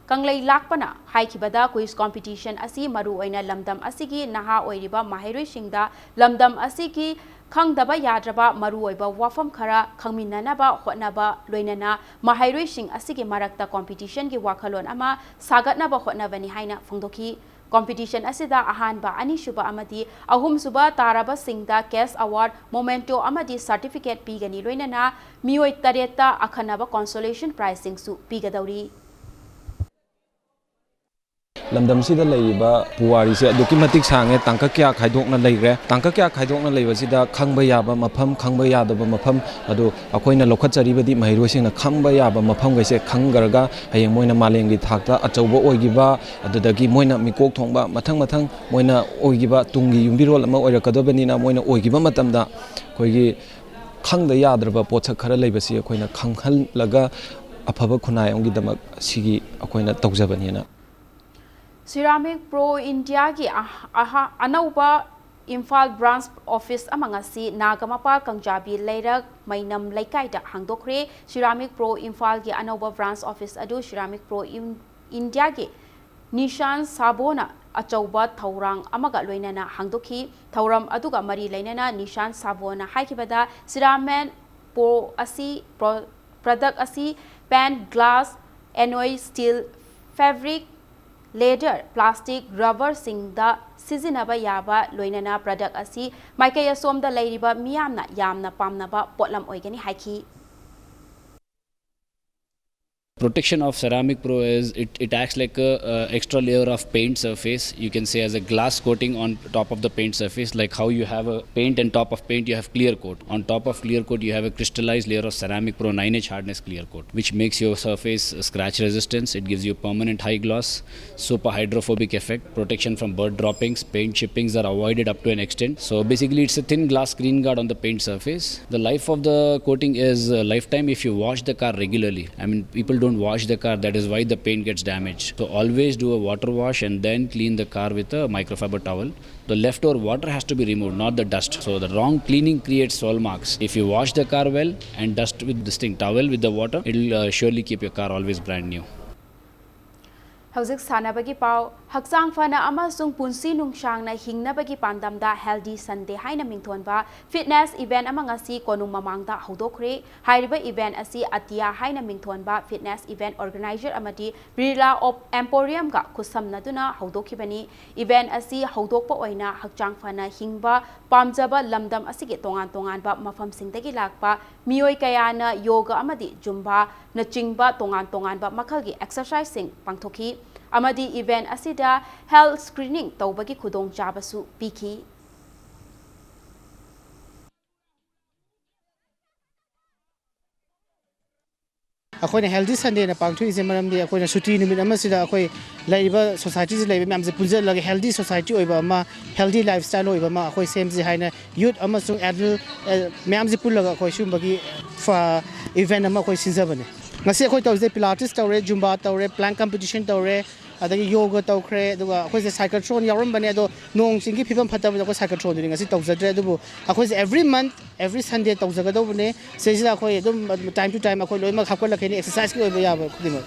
ꯀꯪꯂꯩ ꯂꯥꯛꯄꯅ ꯍꯥꯏꯈꯤꯕꯗ, quiz competition ꯑꯁꯤ ꯃꯔꯨꯑꯣꯏꯅ ꯂꯝꯗꯝ ꯑꯁꯤꯒꯤ ꯅꯍꯥ ꯑꯣꯏꯔꯤꯕ ꯃꯍꯩꯔꯣꯏꯁꯤꯡꯗ ꯂꯝꯗꯝ ꯑꯁꯤꯒꯤ ꯈꯪꯗꯕ ꯌꯥꯗ꯭ꯔꯕ ꯃꯔꯨꯑꯣꯏꯕ ꯋꯥꯐꯝ ꯈꯔ ꯈꯪꯃꯤꯟꯅꯅꯕ ꯍꯣꯠꯅꯕ, ꯂꯣꯏꯅꯅ ꯃꯍꯩꯔꯣꯏꯁꯤꯡ ꯑꯁꯤꯒꯤ ꯃꯔꯛꯇ competition ꯒꯤ ꯋꯥꯈꯜꯂꯣꯟ ꯑꯃ ꯁꯥꯒꯠꯅꯕ ꯍꯣꯠꯅꯕꯅꯤ ꯍꯥꯏꯅ ꯐꯣꯡꯗꯣꯛꯈꯤ꯫ Competition ꯑꯁꯤꯗ ꯑꯍꯥꯟꯕ, ꯑꯅꯤꯁꯨꯕ ꯑꯃꯗꯤ ꯑꯍꯨꯝꯁꯨꯕ ꯇꯥꯔꯕꯁꯤꯡꯗ cash award, memento ꯑꯃꯗꯤ certificate ꯄꯤꯒꯅꯤ, ꯂꯣꯏꯅꯅ ꯃꯤꯑꯣꯏ ꯇꯔꯦꯠꯇ ꯑꯈꯟꯅꯕ consolation prize ꯁꯤꯡꯁꯨ ꯄꯤꯒꯗꯧꯔꯤ꯫ ꯂꯝꯗꯝꯁꯤꯗ ꯂꯩꯔꯤꯕ ꯄꯨꯋꯥꯔꯤꯁꯦ ꯑꯗꯨꯛꯀꯤ ꯃꯇꯤꯛ ꯁꯥꯡꯉꯦ, ꯇꯥꯡꯀꯛ ꯀꯌꯥ ꯈꯥꯏꯗꯣꯛꯅ ꯂꯩꯈ꯭ꯔꯦ꯫ ꯇꯥꯡꯀꯛ ꯀꯌꯥ ꯈꯥꯏꯗꯣꯛꯅ ꯂꯩꯕꯁꯤꯗ ꯈꯪꯕ ꯌꯥꯕ ꯃꯐꯝ, ꯈꯪꯕ ꯌꯥꯗꯕ ꯃꯐꯝ ꯑꯗꯨ ꯑꯩꯈꯣꯏꯅ ꯂꯧꯈꯠꯆꯔꯤꯕꯗꯤ ꯃꯍꯩꯔꯣꯏꯁꯤꯡꯅ ꯈꯪꯕ ꯌꯥꯕ ꯃꯐꯝꯈꯩꯁꯦ ꯈꯪꯈ꯭ꯔꯒ, ꯍꯌꯦꯡ ꯃꯣꯏꯅ ꯃꯥꯂꯦꯝꯒꯤ ꯊꯥꯛꯇ ꯑꯆꯧꯕ ꯑꯣꯏꯈꯤꯕ, ꯑꯗꯨꯗꯒꯤ ꯃꯣꯏꯅ ꯃꯤꯀꯣꯛ ꯊꯣꯡꯕ, ꯃꯊꯪ ꯃꯊꯪ ꯃꯣꯏꯅ ꯑꯣꯏꯈꯤꯕ, ꯇꯨꯡꯒꯤ ꯌꯨꯝꯕꯤꯔꯣꯜ ꯑꯃ ꯑꯣꯏꯔꯛꯀꯗꯕꯅꯤꯅ, ꯃꯣꯏꯅ ꯑꯣꯏꯈꯤꯕ ꯃꯇꯝꯗ ꯑꯩꯈꯣꯏꯒꯤ ꯈꯪꯗ ꯌꯥꯗ꯭ꯔꯕ ꯄꯣꯠꯁꯛ ꯈꯔ ꯂꯩꯕꯁꯤ ꯑꯩꯈꯣꯏꯅ ꯈꯪꯍꯜꯂꯒ ꯑꯐꯕ ꯈꯨꯟꯅꯥꯏ ꯑꯃꯒꯤꯗꯃꯛ ꯁꯤꯒꯤ ꯑꯩꯈꯣꯏꯅ ꯇꯧꯖꯕꯅꯦꯅ꯫ Ceramic Pro India ꯒꯤ ꯑꯍ-, ꯑꯍ-, ꯑꯅꯧꯕ ꯏꯝꯐꯥꯜ ꯕ꯭ꯔꯥꯟꯁ ꯑꯣꯐꯤꯁ ꯑꯃ ꯉꯁꯤ ꯅꯥꯒꯥꯃꯄꯥꯜ ꯀꯪꯖꯥꯕꯤ ꯂꯩꯔꯛ ꯃꯩꯅꯝ ꯂꯩꯀꯥꯏꯗ ꯍꯥꯡꯗꯣꯛꯈ꯭ꯔꯦ꯫ ꯁꯤꯔꯥꯃꯤꯛ ꯄ꯭ꯔꯣ ꯏꯝꯐꯥꯜꯒꯤ ꯑꯅꯧꯕ ꯕ꯭ꯔꯥꯟꯁ ꯑꯣꯐꯤꯁ ꯑꯗꯨ ꯁꯤꯔꯥꯃꯤꯛ ꯄ꯭ꯔꯣ ꯏꯝ-, ꯏꯟꯗꯤꯌꯥꯒꯤ ꯅꯤꯁꯥꯟ ꯁꯥꯕꯣꯅ ꯑꯆꯧꯕ ꯊꯧꯔꯥꯡ ꯑꯃꯒ ꯂꯣꯏꯅꯅ ꯍꯥꯡꯗꯣꯛꯈꯤ꯫ ꯊꯧꯔꯝ ꯑꯗꯨꯒ ꯃꯔꯤ ꯂꯩꯅꯅ ꯅꯤꯁꯥꯟ ꯁꯥꯕꯣꯅ ꯍꯥꯏꯈꯤꯕꯗ, ꯁꯤꯔꯥꯃꯦꯟ ꯄ꯭ꯔꯣ ꯑꯁꯤ ꯄ꯭ꯔꯣ-, ꯄ꯭ꯔꯗꯛ ꯑꯁꯤ ꯄꯦꯟꯠ, ꯒ꯭ꯂꯥꯁ, ꯑꯦꯅꯣꯏ ꯁ꯭ꯇꯤꯜ, ꯐꯦꯕ꯭ꯔꯤꯛ, ꯂꯦꯗꯔ, ꯄ꯭ꯂꯥꯁꯇꯤꯛ, ꯔꯕꯔꯁꯤꯡꯗ ꯁꯤꯖꯤꯟꯅꯕ ꯌꯥꯕ, ꯂꯣꯏꯅꯅ ꯄ꯭ꯔꯗꯛ ꯑꯁꯤ ꯃꯥꯏꯀꯩ ꯑꯁꯣꯝꯗ ꯂꯩꯔꯤꯕ ꯃꯤꯌꯥꯝꯅ ꯌꯥꯝꯅ ꯄꯥꯝꯅꯕ ꯄꯣꯠꯂꯝ ꯑꯣꯏꯒꯅꯤ ꯍꯥꯏꯈꯤ꯫ Protection of Ceramic Pro is it, it acts like a uh, extra layer of paint surface. You can say as a glass coating on top of the paint surface, like how you have a paint and top of paint you have clear coat. On top of clear coat you have a crystallized layer of Ceramic Pro nine H hardness clear coat, which makes your surface scratch resistance. It gives you permanent high gloss, super hydrophobic effect, protection from bird droppings, paint chippings are avoided up to an extent. So basically it's a thin glass screen guard on the paint surface. The life of the coating is a lifetime if you wash the car regularly. I mean, people don't wash the car, that is why the paint gets damaged. So always do a water wash and then clean the car with a microfiber towel. The leftover water has to be removed, not the dust. So the wrong cleaning creates soil marks. If you wash the car well and dust with this thing, towel with the water, it'll uh, surely keep your car always brand new. ꯍꯧꯖꯤꯛ ꯁꯥꯟꯅꯕꯒꯤ ꯄꯥꯎ꯫ ꯍꯛꯆꯥꯡ ꯐꯅ ꯑꯃꯁꯨꯡ ꯄꯨꯟꯁꯤ ꯅꯨꯡꯁꯥꯡꯅ ꯍꯤꯡꯅꯕꯒꯤ ꯄꯥꯟꯗꯝꯗ Healthy Sunday ꯍꯥꯏꯅ ꯃꯤꯡꯊꯣꯟꯕ fitness event ꯑꯃ ꯉꯁꯤ ꯀꯣꯅꯨꯡ ꯃꯃꯥꯡꯗ ꯍꯧꯗꯣꯛꯈ꯭ꯔꯦ꯫ ꯍꯥꯏꯔꯤꯕ event ꯑꯁꯤ ꯑꯇꯤꯌꯥ ꯍꯥꯏꯅ ꯃꯤꯡꯊꯣꯟꯕ fitness event organizer ꯑꯃꯗꯤ Birla Emporiumꯒ ꯈꯨꯠꯁꯝꯅꯗꯨꯅ ꯍꯧꯗꯣꯛꯈꯤꯕꯅꯤ꯫ Event ꯑꯁꯤ ꯍꯧꯗꯣꯛꯄ ꯑꯣꯏꯅ ꯍꯛꯆꯥꯡ ꯐꯅ ꯍꯤꯡꯕ ꯄꯥꯝꯖꯕ ꯂꯝꯗꯝ ꯑꯁꯤꯒꯤ ꯇꯣꯉꯥꯟ ꯇꯣꯉꯥꯟꯕ ꯃꯐꯝꯁꯤꯡꯗꯒꯤ ꯂꯥꯛꯄ ꯃꯤꯑꯣꯏ ꯀꯌꯥꯅ ꯌꯣꯒ ꯑꯃꯗꯤ ꯖꯨꯝꯕꯥꯅꯆꯤꯡꯕ ꯇꯣꯉꯥꯟ ꯇꯣꯉꯥꯟꯕ ꯃꯈꯜꯒꯤ exerciseꯁꯤꯡ ꯄꯥꯡꯊꯣꯛꯈꯤ ꯑꯃꯗꯤ event ꯑꯁꯤꯗ health screening ꯇꯧꯕꯒꯤ ꯈꯨꯗꯣꯡꯆꯥꯕꯁꯨ ꯄꯤꯈꯤ꯫ ꯑꯩꯈꯣꯏꯅ Healthy Sundayꯅ ꯄꯥꯡꯊꯣꯛꯏꯁꯦ ꯃꯔꯝꯗꯤ ꯑꯩꯈꯣꯏꯅ ꯁꯨꯇꯤ ꯅꯨꯃꯤꯠ ꯑꯃꯁꯤꯗ ꯑꯩꯈꯣꯏ ꯂꯩꯔꯤꯕ societyꯁꯤꯗ ꯂꯩꯕ ꯃꯌꯥꯝꯁꯦ ꯄꯨꯟꯁꯤꯜꯂꯒ healthy society ꯑꯣꯏꯕ ꯑꯃ, healthy lifestyle ꯑꯣꯏꯕ ꯑꯃ ꯑꯩꯈꯣꯏ ꯁꯦꯝꯁꯤ ꯍꯥꯏꯅ youth ꯑꯃꯁꯨꯡ adult, ꯑ, ꯃꯌꯥꯝꯁꯦ ꯄꯨꯜꯂꯒ ꯑꯩꯈꯣꯏ ꯁꯤꯒꯨꯝꯕꯒꯤ ꯐ-, event ꯑꯃ ꯑꯩꯈꯣꯏ ꯁꯤꯟꯖꯕꯅꯦ꯫ ꯉꯁꯤ ꯑꯩꯈꯣꯏ ꯇꯧꯔꯤꯁꯦ Pilates ꯇꯧꯔꯦ, Zumba ꯇꯧꯔꯦ, plank competition ꯇꯧꯔꯦ, ꯑꯗꯒꯤ ꯌꯣꯒ ꯇꯧꯈ꯭ꯔꯦ, ꯑꯗꯨꯒ ꯑꯩꯈꯣꯏꯁꯦ ꯁꯥꯏꯀꯜ ꯊ꯭ꯔꯣꯟ ꯌꯥꯎꯔꯝꯕꯅꯦ, ꯑꯗꯣ ꯅꯣꯡ ꯆꯤꯡꯒꯤ ꯐꯤꯕꯝ ꯐꯠꯇꯕꯗ ꯑꯩꯈꯣꯏ ꯁꯥꯏꯀꯜ ꯊ꯭ꯔꯣꯟꯗꯨꯗꯤ ꯉꯁꯤ ꯇꯧꯖꯗ꯭ꯔꯦ꯫ ꯑꯗꯨꯕꯨ ꯑꯩꯈꯣꯏꯁꯦ every month, every Sunday ꯇꯧꯖꯒꯗꯧꯕꯅꯦ꯫ ꯁꯤꯁꯤꯗ ꯑꯩꯈꯣꯏ ꯑꯗꯨꯝ time to time ꯑꯩꯈꯣꯏ ꯂꯣꯏꯅꯃꯛ ꯍꯥꯞꯀꯠꯂꯛꯀꯅꯤ, exerciseꯀꯤ ꯑꯣꯏꯕ ꯌꯥꯕ ꯈꯨꯗꯤꯡꯃꯛ꯫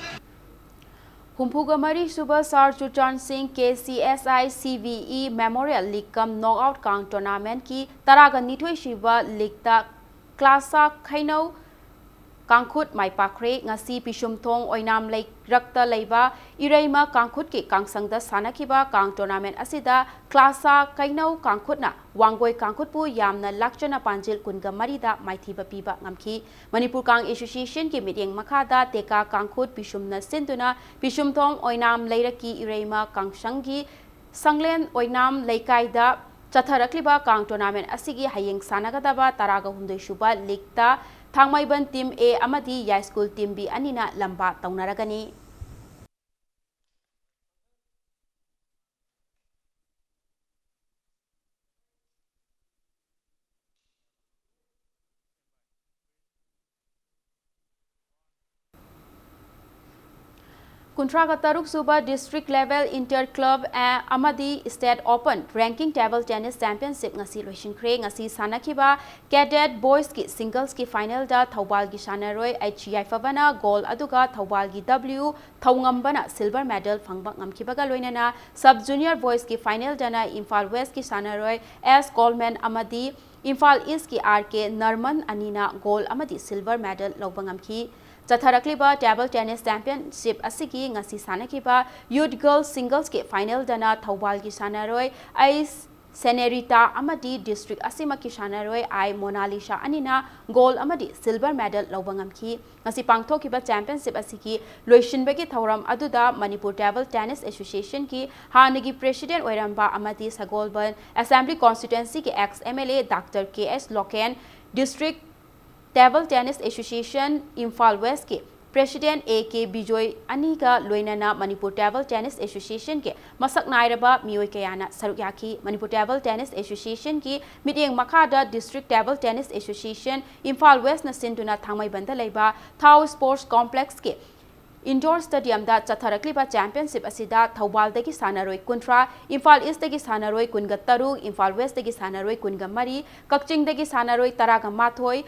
ꯍꯨꯝꯐꯨꯒ ꯃꯔꯤ ꯁꯨꯕ ꯁꯥꯔ ꯆꯨꯔꯆꯥꯟ ꯁꯤꯡ K C S I C V E memorial league cum knockout ꯀꯥꯡ ꯇꯣꯔꯅꯥꯃꯦꯟꯠꯀꯤ ꯇꯔꯥꯒ ꯅꯤꯊꯣꯏ ꯁꯨꯕ ꯂꯤꯒꯇ ꯀ꯭ꯂꯥꯁꯥ ꯈꯩꯅꯧ ꯀꯥꯡꯈꯨꯠ ꯃꯥꯏ ꯄꯥꯛꯈ꯭ꯔꯦ꯫ ꯉꯁꯤ ꯄꯤꯁꯨꯝꯊꯣꯡ ꯑꯣꯏꯅꯥꯝ ꯂꯩꯔꯛꯇ ꯂꯩꯕ ꯏꯔꯩꯃ ꯀꯥꯡꯈꯨꯠꯀꯤ ꯀꯥꯡꯁꯪꯗ ꯁꯥꯟꯅꯈꯤꯕ ꯀꯥꯡ ꯇꯣꯔꯅꯥꯃꯦꯟ ꯑꯁꯤꯗ ꯀ꯭ꯂꯥꯁꯥ ꯀꯩꯅꯧ ꯀꯥꯡꯈꯨꯠꯅ ꯋꯥꯡꯒꯣꯏ ꯀꯥꯡꯈꯨꯠꯄꯨ ꯌꯥꯝꯅ ꯂꯥꯛꯆꯅ ꯄꯥꯟꯖꯤꯜ ꯀꯨꯟꯒ ꯃꯔꯤꯗ ꯃꯥꯏꯊꯤꯕ ꯄꯤꯕ ꯉꯝꯈꯤ꯫ ꯃꯅꯤꯄꯨꯔ ꯀꯥꯡ ꯑꯦꯁꯣꯁꯤꯌꯦꯁꯟꯒꯤ ꯃꯤꯠꯌꯦꯡ ꯃꯈꯥꯗ ꯇꯦꯀꯥ ꯀꯥꯡꯈꯨꯠ ꯄꯤꯁꯨꯝꯅ ꯁꯤꯟꯗꯨꯅ ꯄꯤꯁꯨꯝꯊꯣꯡ ꯑꯣꯏꯅꯥꯝ ꯂꯩꯔꯛꯀꯤ ꯏꯔꯩꯃ ꯀꯥꯡꯁꯪꯒꯤ ꯁꯪꯂꯦꯟ ꯑꯣꯏꯅꯥꯝ ꯂꯩꯀꯥꯏꯗ ꯆꯠꯊꯔꯛꯂꯤꯕ ꯀꯥꯡ ꯇꯣꯔꯅꯥꯃꯦꯟ ꯑꯁꯤꯒꯤ ꯍꯌꯦꯡ ꯁꯥꯟꯅꯒꯗꯕ ꯇꯔꯥꯒ ꯍꯨꯝꯗꯣꯏ ꯁꯨꯕ ꯂꯤꯒꯇ ꯊꯥꯡꯃꯩꯕꯟ ꯇꯤꯝ A ꯑꯃꯗꯤ ꯌꯥꯏꯁ꯭ꯀꯨꯜ ꯇꯤꯝ B ꯑꯅꯤꯅ ꯂꯝꯕꯥ ꯇꯧꯅꯔꯒꯅꯤ꯫ ꯀꯨꯟꯊ꯭ꯔꯥꯒ ꯇꯔꯨꯛ ꯁꯨꯕ District Level Inter Club ꯑꯃꯗꯤ State Open Ranking Table Tennis Championship ꯉꯁꯤ ꯂꯣꯏꯁꯤꯟꯈ꯭ꯔꯦ꯫ ꯉꯁꯤ ꯁꯥꯟꯅꯈꯤꯕ Cadet Boysꯀꯤ Singlesꯀꯤ finalꯗ ꯊꯧꯕꯥꯜꯒꯤ ꯁꯥꯟꯅꯔꯣꯏ H ꯌꯥꯏꯐꯕꯅ gold ꯑꯗꯨꯒ ꯊꯧꯕꯥꯜꯒꯤ W ꯊꯧꯉꯝꯕꯅ silver medal ꯐꯪꯕ ꯉꯝꯈꯤꯕꯒ ꯂꯣꯏꯅꯅ Sub Junior Boysꯀꯤ finalꯗꯅ ꯏꯝꯐꯥꯜ Westꯀꯤ ꯁꯥꯟꯅꯔꯣꯏ S ꯀꯣꯜꯃꯦꯟ ꯑꯃꯗꯤ ꯏꯝꯐꯥꯜ Eastꯀꯤ R K ꯅꯔꯃꯟ ꯑꯅꯤꯅ gold ꯑꯃꯗꯤ silver medal ꯂꯧꯕ ꯉꯝꯈꯤ꯫ ꯆꯠꯊꯔꯛꯂꯤꯕ Table Tennis Championship ꯑꯁꯤꯒꯤ ꯉꯁꯤ ꯁꯥꯟꯅꯈꯤꯕ Youth Girls Singlesꯀꯤ finalꯗꯅ ꯊꯧꯕꯥꯜꯒꯤ ꯁꯥꯟꯅꯔꯣꯏ ꯑꯩꯁ ꯁꯦꯅꯦꯔꯤꯇꯥ ꯑꯃꯗꯤ district ꯑꯁꯤꯃꯛꯀꯤ ꯁꯥꯟꯅꯔꯣꯏ ꯑꯥꯏ ꯃꯣꯅꯥꯂꯤꯁꯥ ꯑꯅꯤꯅ gold ꯑꯃꯗꯤ silver medal ꯂꯧꯕ ꯉꯝꯈꯤ꯫ ꯉꯁꯤ ꯄꯥꯡꯊꯣꯛꯈꯤꯕ championship ꯑꯁꯤꯒꯤ ꯂꯣꯏꯁꯤꯟꯕꯒꯤ ꯊꯧꯔꯝ ꯑꯗꯨꯗ ꯃꯅꯤꯄꯨꯔ Table Tennis Associationꯒꯤ ꯍꯥꯟꯅꯒꯤ president ꯑꯣꯏꯔꯝꯕ ꯑꯃꯗꯤ ꯁꯒꯣꯜꯕꯟ Assembly Constituencyꯒꯤ ex M L A Doctor K S Loken, District Table Tennis Association Imphal Westꯀꯤ president A K ꯕꯤꯖꯣꯏ ꯑꯅꯤꯒ ꯂꯣꯏꯅꯅ ꯃꯅꯤꯄꯨꯔ Table Tennis Associationꯒꯤ ꯃꯁꯛ ꯅꯥꯏꯔꯕ ꯃꯤꯑꯣꯏ ꯀꯌꯥꯅ ꯁꯔꯨꯛ ꯌꯥꯈꯤ꯫ ꯃꯅꯤꯄꯨꯔ Table Tennis Associationꯒꯤ ꯃꯤꯠꯌꯦꯡ ꯃꯈꯥꯗ District Table Tennis Association Imphal Westꯅ ꯁꯤꯟꯗꯨꯅ ꯊꯥꯡꯃꯩꯕꯟꯗ ꯂꯩꯕ ꯊꯥꯎ Sports Complexꯀꯤ Indoor Stadiumꯗ ꯆꯠꯊꯔꯛꯂꯤꯕ Championship ꯑꯁꯤꯗ ꯊꯧꯕꯥꯜꯗꯒꯤ ꯁꯥꯟꯅꯔꯣꯏ ꯀꯨꯟꯊ꯭ꯔꯥ, ꯏꯝꯐꯥꯜ Eastꯇꯒꯤ ꯁꯥꯟꯅꯔꯣꯏ ꯀꯨꯟꯒ ꯇꯔꯨꯛ, ꯏꯝꯐꯥꯜ Westꯇꯒꯤ ꯁꯥꯟꯅꯔꯣꯏ ꯀꯨꯟꯒ ꯃꯔꯤ, ꯀꯛꯆꯤꯡꯗꯒꯤ ꯁꯥꯟꯅꯔꯣꯏ ꯇꯔꯥꯒ ꯃꯥꯊꯣꯏ,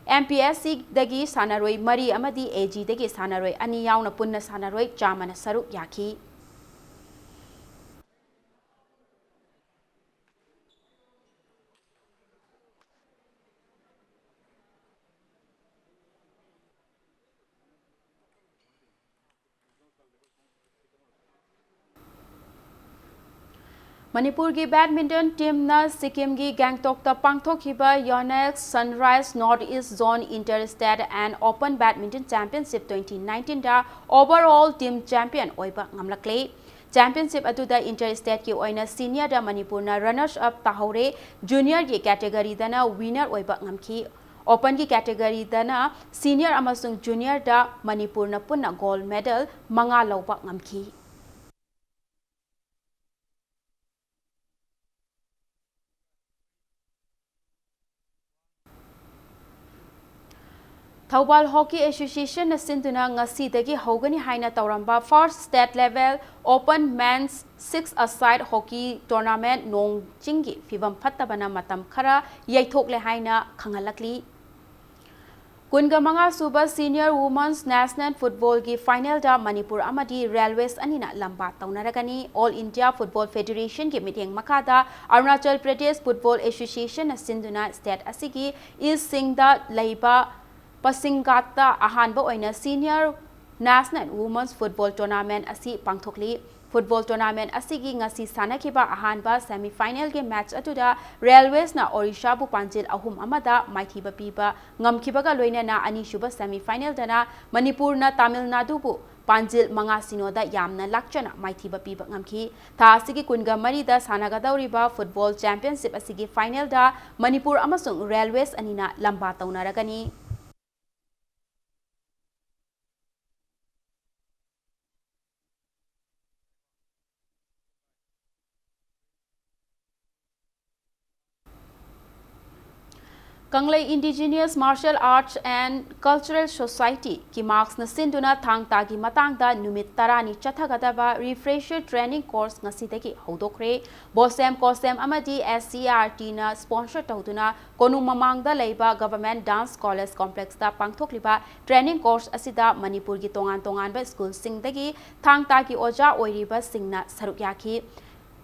MPSCꯗꯒꯤ ꯁꯥꯟꯅꯔꯣꯏ ꯃꯔꯤ ꯑꯃꯗꯤ AGꯗꯒꯤ ꯁꯥꯟꯅꯔꯣꯏ ꯑꯅꯤ ꯌꯥꯎꯅ ꯄꯨꯟꯅ ꯁꯥꯟꯅꯔꯣꯏ ꯆꯥꯝꯃꯅ ꯁꯔꯨꯛ ꯌꯥꯈꯤ꯫ ꯃꯅꯤꯄꯨꯔꯒꯤ badminton teamꯅ ꯁꯤꯛꯀꯤꯝꯒꯤ ꯒꯦꯡꯇꯣꯛꯇ ꯄꯥꯡꯊꯣꯛꯈꯤꯕ Yonex Sunrise North East Zone Inter-State and Open Badminton Championship twenty nineteenꯗ overall team champion ꯑꯣꯏꯕ ꯉꯝꯂꯛꯂꯦ꯫ Championship ꯑꯗꯨꯗ Inter-Stateꯀꯤ ꯑꯣꯏꯅ seniorꯗ ꯃꯅꯤꯄꯨꯔꯅ runners up ꯇꯥꯍꯧꯔꯦ, juniorꯒꯤ categoryꯗꯅ winner ꯑꯣꯏꯕ ꯉꯝꯈꯤ꯫ Openꯒꯤ categoryꯗꯅ senior ꯑꯃꯁꯨꯡ juniorꯗ ꯃꯅꯤꯄꯨꯔꯅ ꯄꯨꯟꯅ gold medal ꯃꯉꯥ ꯂꯧꯕ ꯉꯝꯈꯤ꯫ ꯊꯧꯕꯥꯜ Hockey Associationꯅ ꯁꯤꯟꯗꯨꯅ ꯉꯁꯤꯗꯒꯤ ꯍꯧꯒꯅꯤ ꯍꯥꯏꯅ ꯇꯧꯔꯝꯕ first state level open men's six-a-side hockey tournament ꯅꯣꯡ ꯆꯤꯡꯒꯤ ꯐꯤꯕꯝ ꯐꯠꯇꯕꯅ ꯃꯇꯝ ꯈꯔ ꯌꯩꯊꯣꯛꯂꯦ ꯍꯥꯏꯅ ꯈꯪꯍꯜꯂꯛꯂꯤ꯫ ꯀꯨꯟꯒ ꯃꯉꯥ ꯁꯨꯕ Senior Women's National Footballꯒꯤ finalꯗ ꯃꯅꯤꯄꯨꯔ ꯑꯃꯗꯤ Railways ꯑꯅꯤꯅ ꯂꯝꯕꯥ ꯇꯧꯅꯔꯒꯅꯤ꯫ All India Football Federationꯒꯤ ꯃꯤꯠꯌꯦꯡ ꯃꯈꯥꯗ Arunachal Pradesh Football Associationꯅ ꯁꯤꯟꯗꯨꯅ state ꯑꯁꯤꯒꯤ East Singhaꯗ ꯂꯩꯕ ꯄꯁꯤꯡꯒꯥꯠꯇ ꯑꯍꯥꯟꯕ ꯑꯣꯏꯅ Senior National Women's Football Tournament ꯑꯁꯤ ꯄꯥꯡꯊꯣꯛꯂꯤ꯫ Football tournament ꯑꯁꯤꯒꯤ ꯉꯁꯤ ꯁꯥꯟꯅꯈꯤꯕ ꯑꯍꯥꯟꯕ semi finalꯒꯤ match ꯑꯗꯨꯗ Railwaysꯅ Odishaꯕꯨ ꯄꯥꯟꯖꯤꯜ ꯑꯍꯨꯝ ꯑꯃꯗ ꯃꯥꯏꯊꯤꯕ ꯄꯤꯕ ꯉꯝꯈꯤꯕꯒ ꯂꯣꯏꯅꯅ ꯑꯅꯤꯁꯨꯕ semi finalꯗꯅ ꯃꯅꯤꯄꯨꯔꯅ Tamil Naduꯕꯨ ꯄꯥꯟꯖꯤꯜ ꯃꯉꯥ ꯁꯤꯅꯣꯗ ꯌꯥꯝꯅ ꯂꯥꯛꯆꯅ ꯃꯥꯏꯊꯤꯕ ꯄꯤꯕ ꯉꯝꯈꯤ꯫ ꯊꯥ ꯑꯁꯤꯒꯤ ꯀꯨꯟꯒ ꯃꯔꯤꯗ ꯁꯥꯟꯅꯒꯗꯧꯔꯤꯕ football championship ꯑꯁꯤꯒꯤ finalꯗ ꯃꯅꯤꯄꯨꯔ ꯑꯃꯁꯨꯡ Railways ꯑꯅꯤꯅ ꯂꯝꯕꯥ ꯇꯧꯅꯔꯒꯅꯤ꯫ ꯀꯪꯂꯩ Indigenous Martial Arts and Cultural Society, ꯀꯤꯃꯥꯛꯁꯅ ꯁꯤꯟꯗꯨꯅ ꯊꯥꯡ ꯇꯥꯒꯤ ꯃꯇꯥꯡꯗ ꯅꯨꯃꯤꯠ ꯇꯔꯥꯅꯤ ꯆꯠꯊꯒꯗꯕ refresher training course ꯉꯁꯤꯗꯒꯤ ꯍꯧꯗꯣꯛꯈ꯭ꯔꯦ꯫ ꯕꯣꯁꯦꯝ ꯀꯣꯁꯦꯝ ꯑꯃꯗꯤ S C R T ꯅ sponsor ꯇꯧꯗꯨꯅ ꯀꯣꯅꯨꯡ ꯃꯃꯥꯡꯗ ꯂꯩꯕ Government Dance College Complex ꯇ ꯄꯥꯡꯊꯣꯛꯂꯤꯕ training course ꯑꯁꯤꯗ ꯃꯅꯤꯄꯨꯔꯒꯤ ꯇꯣꯉꯥꯟ ꯇꯣꯉꯥꯟꯕ ꯁ꯭ꯀꯨꯜꯁꯤꯡꯗꯒꯤ ꯊꯥꯡ ꯇꯥꯒꯤ ꯑꯣꯖꯥ ꯑꯣꯏꯔꯤꯕꯁꯤꯡꯅ ꯁꯔꯨꯛ ꯌꯥꯈꯤ꯫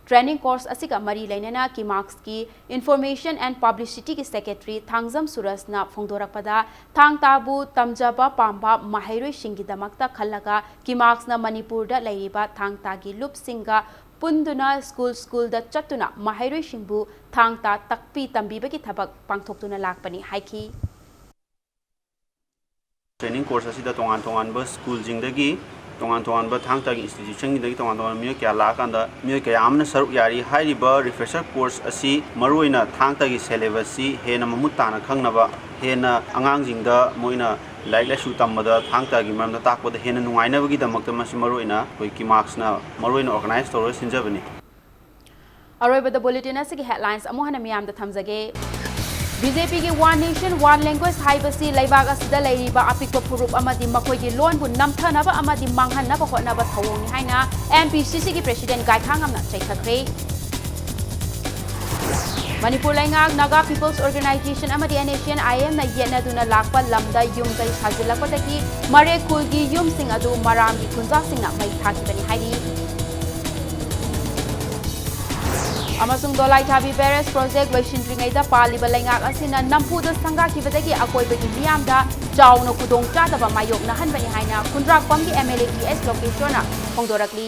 Training course ꯑꯁꯤꯒ ꯃꯔꯤ ꯂꯩꯅꯅ ꯀꯤꯃꯥꯛꯁꯀꯤ Information and Publicity ꯒꯤ secretary ꯊꯥꯡꯖꯝ ꯁꯨꯔꯖꯅ ꯐꯣꯡꯗꯣꯔꯛꯄꯗ, ꯊꯥꯡ ꯇꯥꯕꯨ ꯇꯝꯖꯕ ꯄꯥꯝꯕ ꯃꯍꯩꯔꯣꯏꯁꯤꯡꯒꯤꯗꯃꯛꯇ ꯈꯜꯂꯒ ꯀꯤꯃꯥꯛꯁꯅ ꯃꯅꯤꯄꯨꯔꯗ ꯂꯩꯔꯤꯕ ꯊꯥꯡ ꯇꯥꯒꯤ ꯂꯨꯞꯁꯤꯡꯒ ꯄꯨꯟꯗꯨꯅ ꯁ꯭ꯀꯨꯜ ꯁ꯭ꯀꯨꯜꯗ ꯆꯠꯇꯨꯅ ꯃꯍꯩꯔꯣꯏꯁꯤꯡꯕꯨ ꯊꯥꯡ ꯇꯥ ꯇꯥꯛꯄꯤ ꯇꯝꯕꯤꯕꯒꯤ ꯊꯕꯛ ꯄꯥꯡꯊꯣꯛꯇꯨꯅ ꯂꯥꯛꯄꯅꯤ ꯍꯥꯏꯈꯤ꯫ Training course ꯑꯁꯤꯗ ꯇꯣꯉꯥꯟ ꯇꯣꯉꯥꯟꯕ ꯁ꯭ꯀꯨꯜꯁꯤꯡꯗꯒꯤ, ꯇꯣꯉꯥꯟ ꯇꯣꯉꯥꯟꯕ ꯊꯥꯡ ꯇꯥꯒꯤ institution ꯁꯤꯡꯗꯒꯤ ꯇꯣꯉꯥꯟ ꯇꯣꯉꯥꯟꯕ ꯃꯤꯑꯣꯏ ꯀꯌꯥ ꯂꯥꯛꯑꯀꯥꯟꯗ ꯃꯤꯑꯣꯏ ꯀꯌꯥ ꯑꯃꯅ ꯁꯔꯨꯛ ꯌꯥꯔꯤ꯫ ꯍꯥꯏꯔꯤꯕ refresher course ꯑꯁꯤ ꯃꯔꯨꯑꯣꯏꯅ ꯊꯥꯡ ꯇꯥꯒꯤ syllabus ꯁꯤ ꯍꯦꯟꯅ ꯃꯃꯨꯠ ꯇꯥꯅ ꯈꯪꯅꯕ, ꯍꯦꯟꯅ ꯑꯉꯥꯡꯁꯤꯡꯗ ꯃꯣꯏꯅ ꯂꯥꯏꯔꯤꯛ ꯂꯥꯏꯁꯨ ꯇꯝꯕꯗ ꯊꯥꯡ ꯇꯥꯒꯤ ꯃꯔꯝꯗ ꯇꯥꯛꯄꯗ ꯍꯦꯟꯅ ꯅꯨꯡꯉꯥꯏꯅꯕꯒꯤꯗꯃꯛꯇ ꯃꯁꯤ ꯃꯔꯨꯑꯣꯏꯅ ꯑꯩꯈꯣꯏ ꯀꯤꯃꯥꯛꯁꯅ ꯃꯔꯨꯑꯣꯏꯅ organize ꯇꯧꯔꯒ ꯁꯤꯟꯖꯕꯅꯤ꯫ ꯑꯔꯣꯏꯕꯗ bulletin ꯑꯁꯤꯒꯤ headlines ꯑꯃꯨꯛ ꯍꯟꯅ ꯃꯤꯌꯥꯝꯗ ꯊꯝꯖꯒꯦ꯫ B J P ꯒꯤ One Nation One Language ꯍꯥꯏꯕꯁꯤ ꯂꯩꯕꯥꯛ ꯑꯁꯤꯗ ꯂꯩꯔꯤꯕ ꯑꯄꯤꯛꯄ ꯐꯨꯔꯨꯞ ꯑꯃꯗꯤ ꯃꯈꯣꯏꯒꯤ ꯂꯣꯟꯕꯨ ꯅꯝꯊꯅꯕ ꯑꯃꯗꯤ ꯃꯥꯡꯍꯟꯅꯕ ꯍꯣꯠꯅꯕ ꯊꯧꯑꯣꯡꯅꯤ ꯍꯥꯏꯅ M P C C ꯒꯤ president ꯒꯥꯏꯈꯥꯉꯝꯅ ꯆꯩꯊꯈ꯭ꯔꯦ꯫ ꯃꯅꯤꯄꯨꯔ ꯂꯩꯉꯥꯛ, Naga People's Organization ꯑꯃꯗꯤ N S C N I M ꯅ ꯌꯦꯠꯅꯗꯨꯅ ꯂꯥꯛꯄ ꯂꯝꯗ ꯌꯨꯝ ꯀꯩ ꯁꯥꯖꯤꯜꯂꯛꯄꯗꯒꯤ ꯃꯔꯦ ꯈꯨꯜꯒꯤ ꯌꯨꯝꯁꯤꯡ ꯑꯗꯨ ꯃꯔꯥꯝꯒꯤ ꯈꯨꯟꯖꯥꯁꯤꯡꯅ ꯃꯩ ꯊꯥꯈꯤꯕꯅꯤ ꯍꯥꯏꯔꯤ꯫ ꯑꯃꯁꯨꯡ ꯗꯣꯂꯥꯏꯊꯥꯕꯤ barrage project ꯂꯣꯏꯁꯤꯟꯗ꯭ꯔꯤꯉꯩꯗ ꯄꯥꯜꯂꯤꯕ ꯂꯩꯉꯥꯛ ꯑꯁꯤꯅ ꯅꯝꯐꯨꯗ ꯁꯪꯒꯥꯈꯤꯕꯗꯒꯤ ꯑꯀꯣꯏꯕꯒꯤ ꯃꯤꯌꯥꯝꯗ ꯆꯥꯎꯅ ꯈꯨꯗꯣꯡꯆꯥꯗꯕ ꯃꯥꯌꯣꯛꯅꯍꯟꯕꯅꯤ ꯍꯥꯏꯅ ꯈꯨꯟꯗ꯭ꯔꯥꯛꯄꯝꯒꯤ M L A T S ꯂꯣꯀꯦꯁ꯭ꯋꯔꯅ ꯐꯣꯡꯗꯣꯔꯛꯂꯤ꯫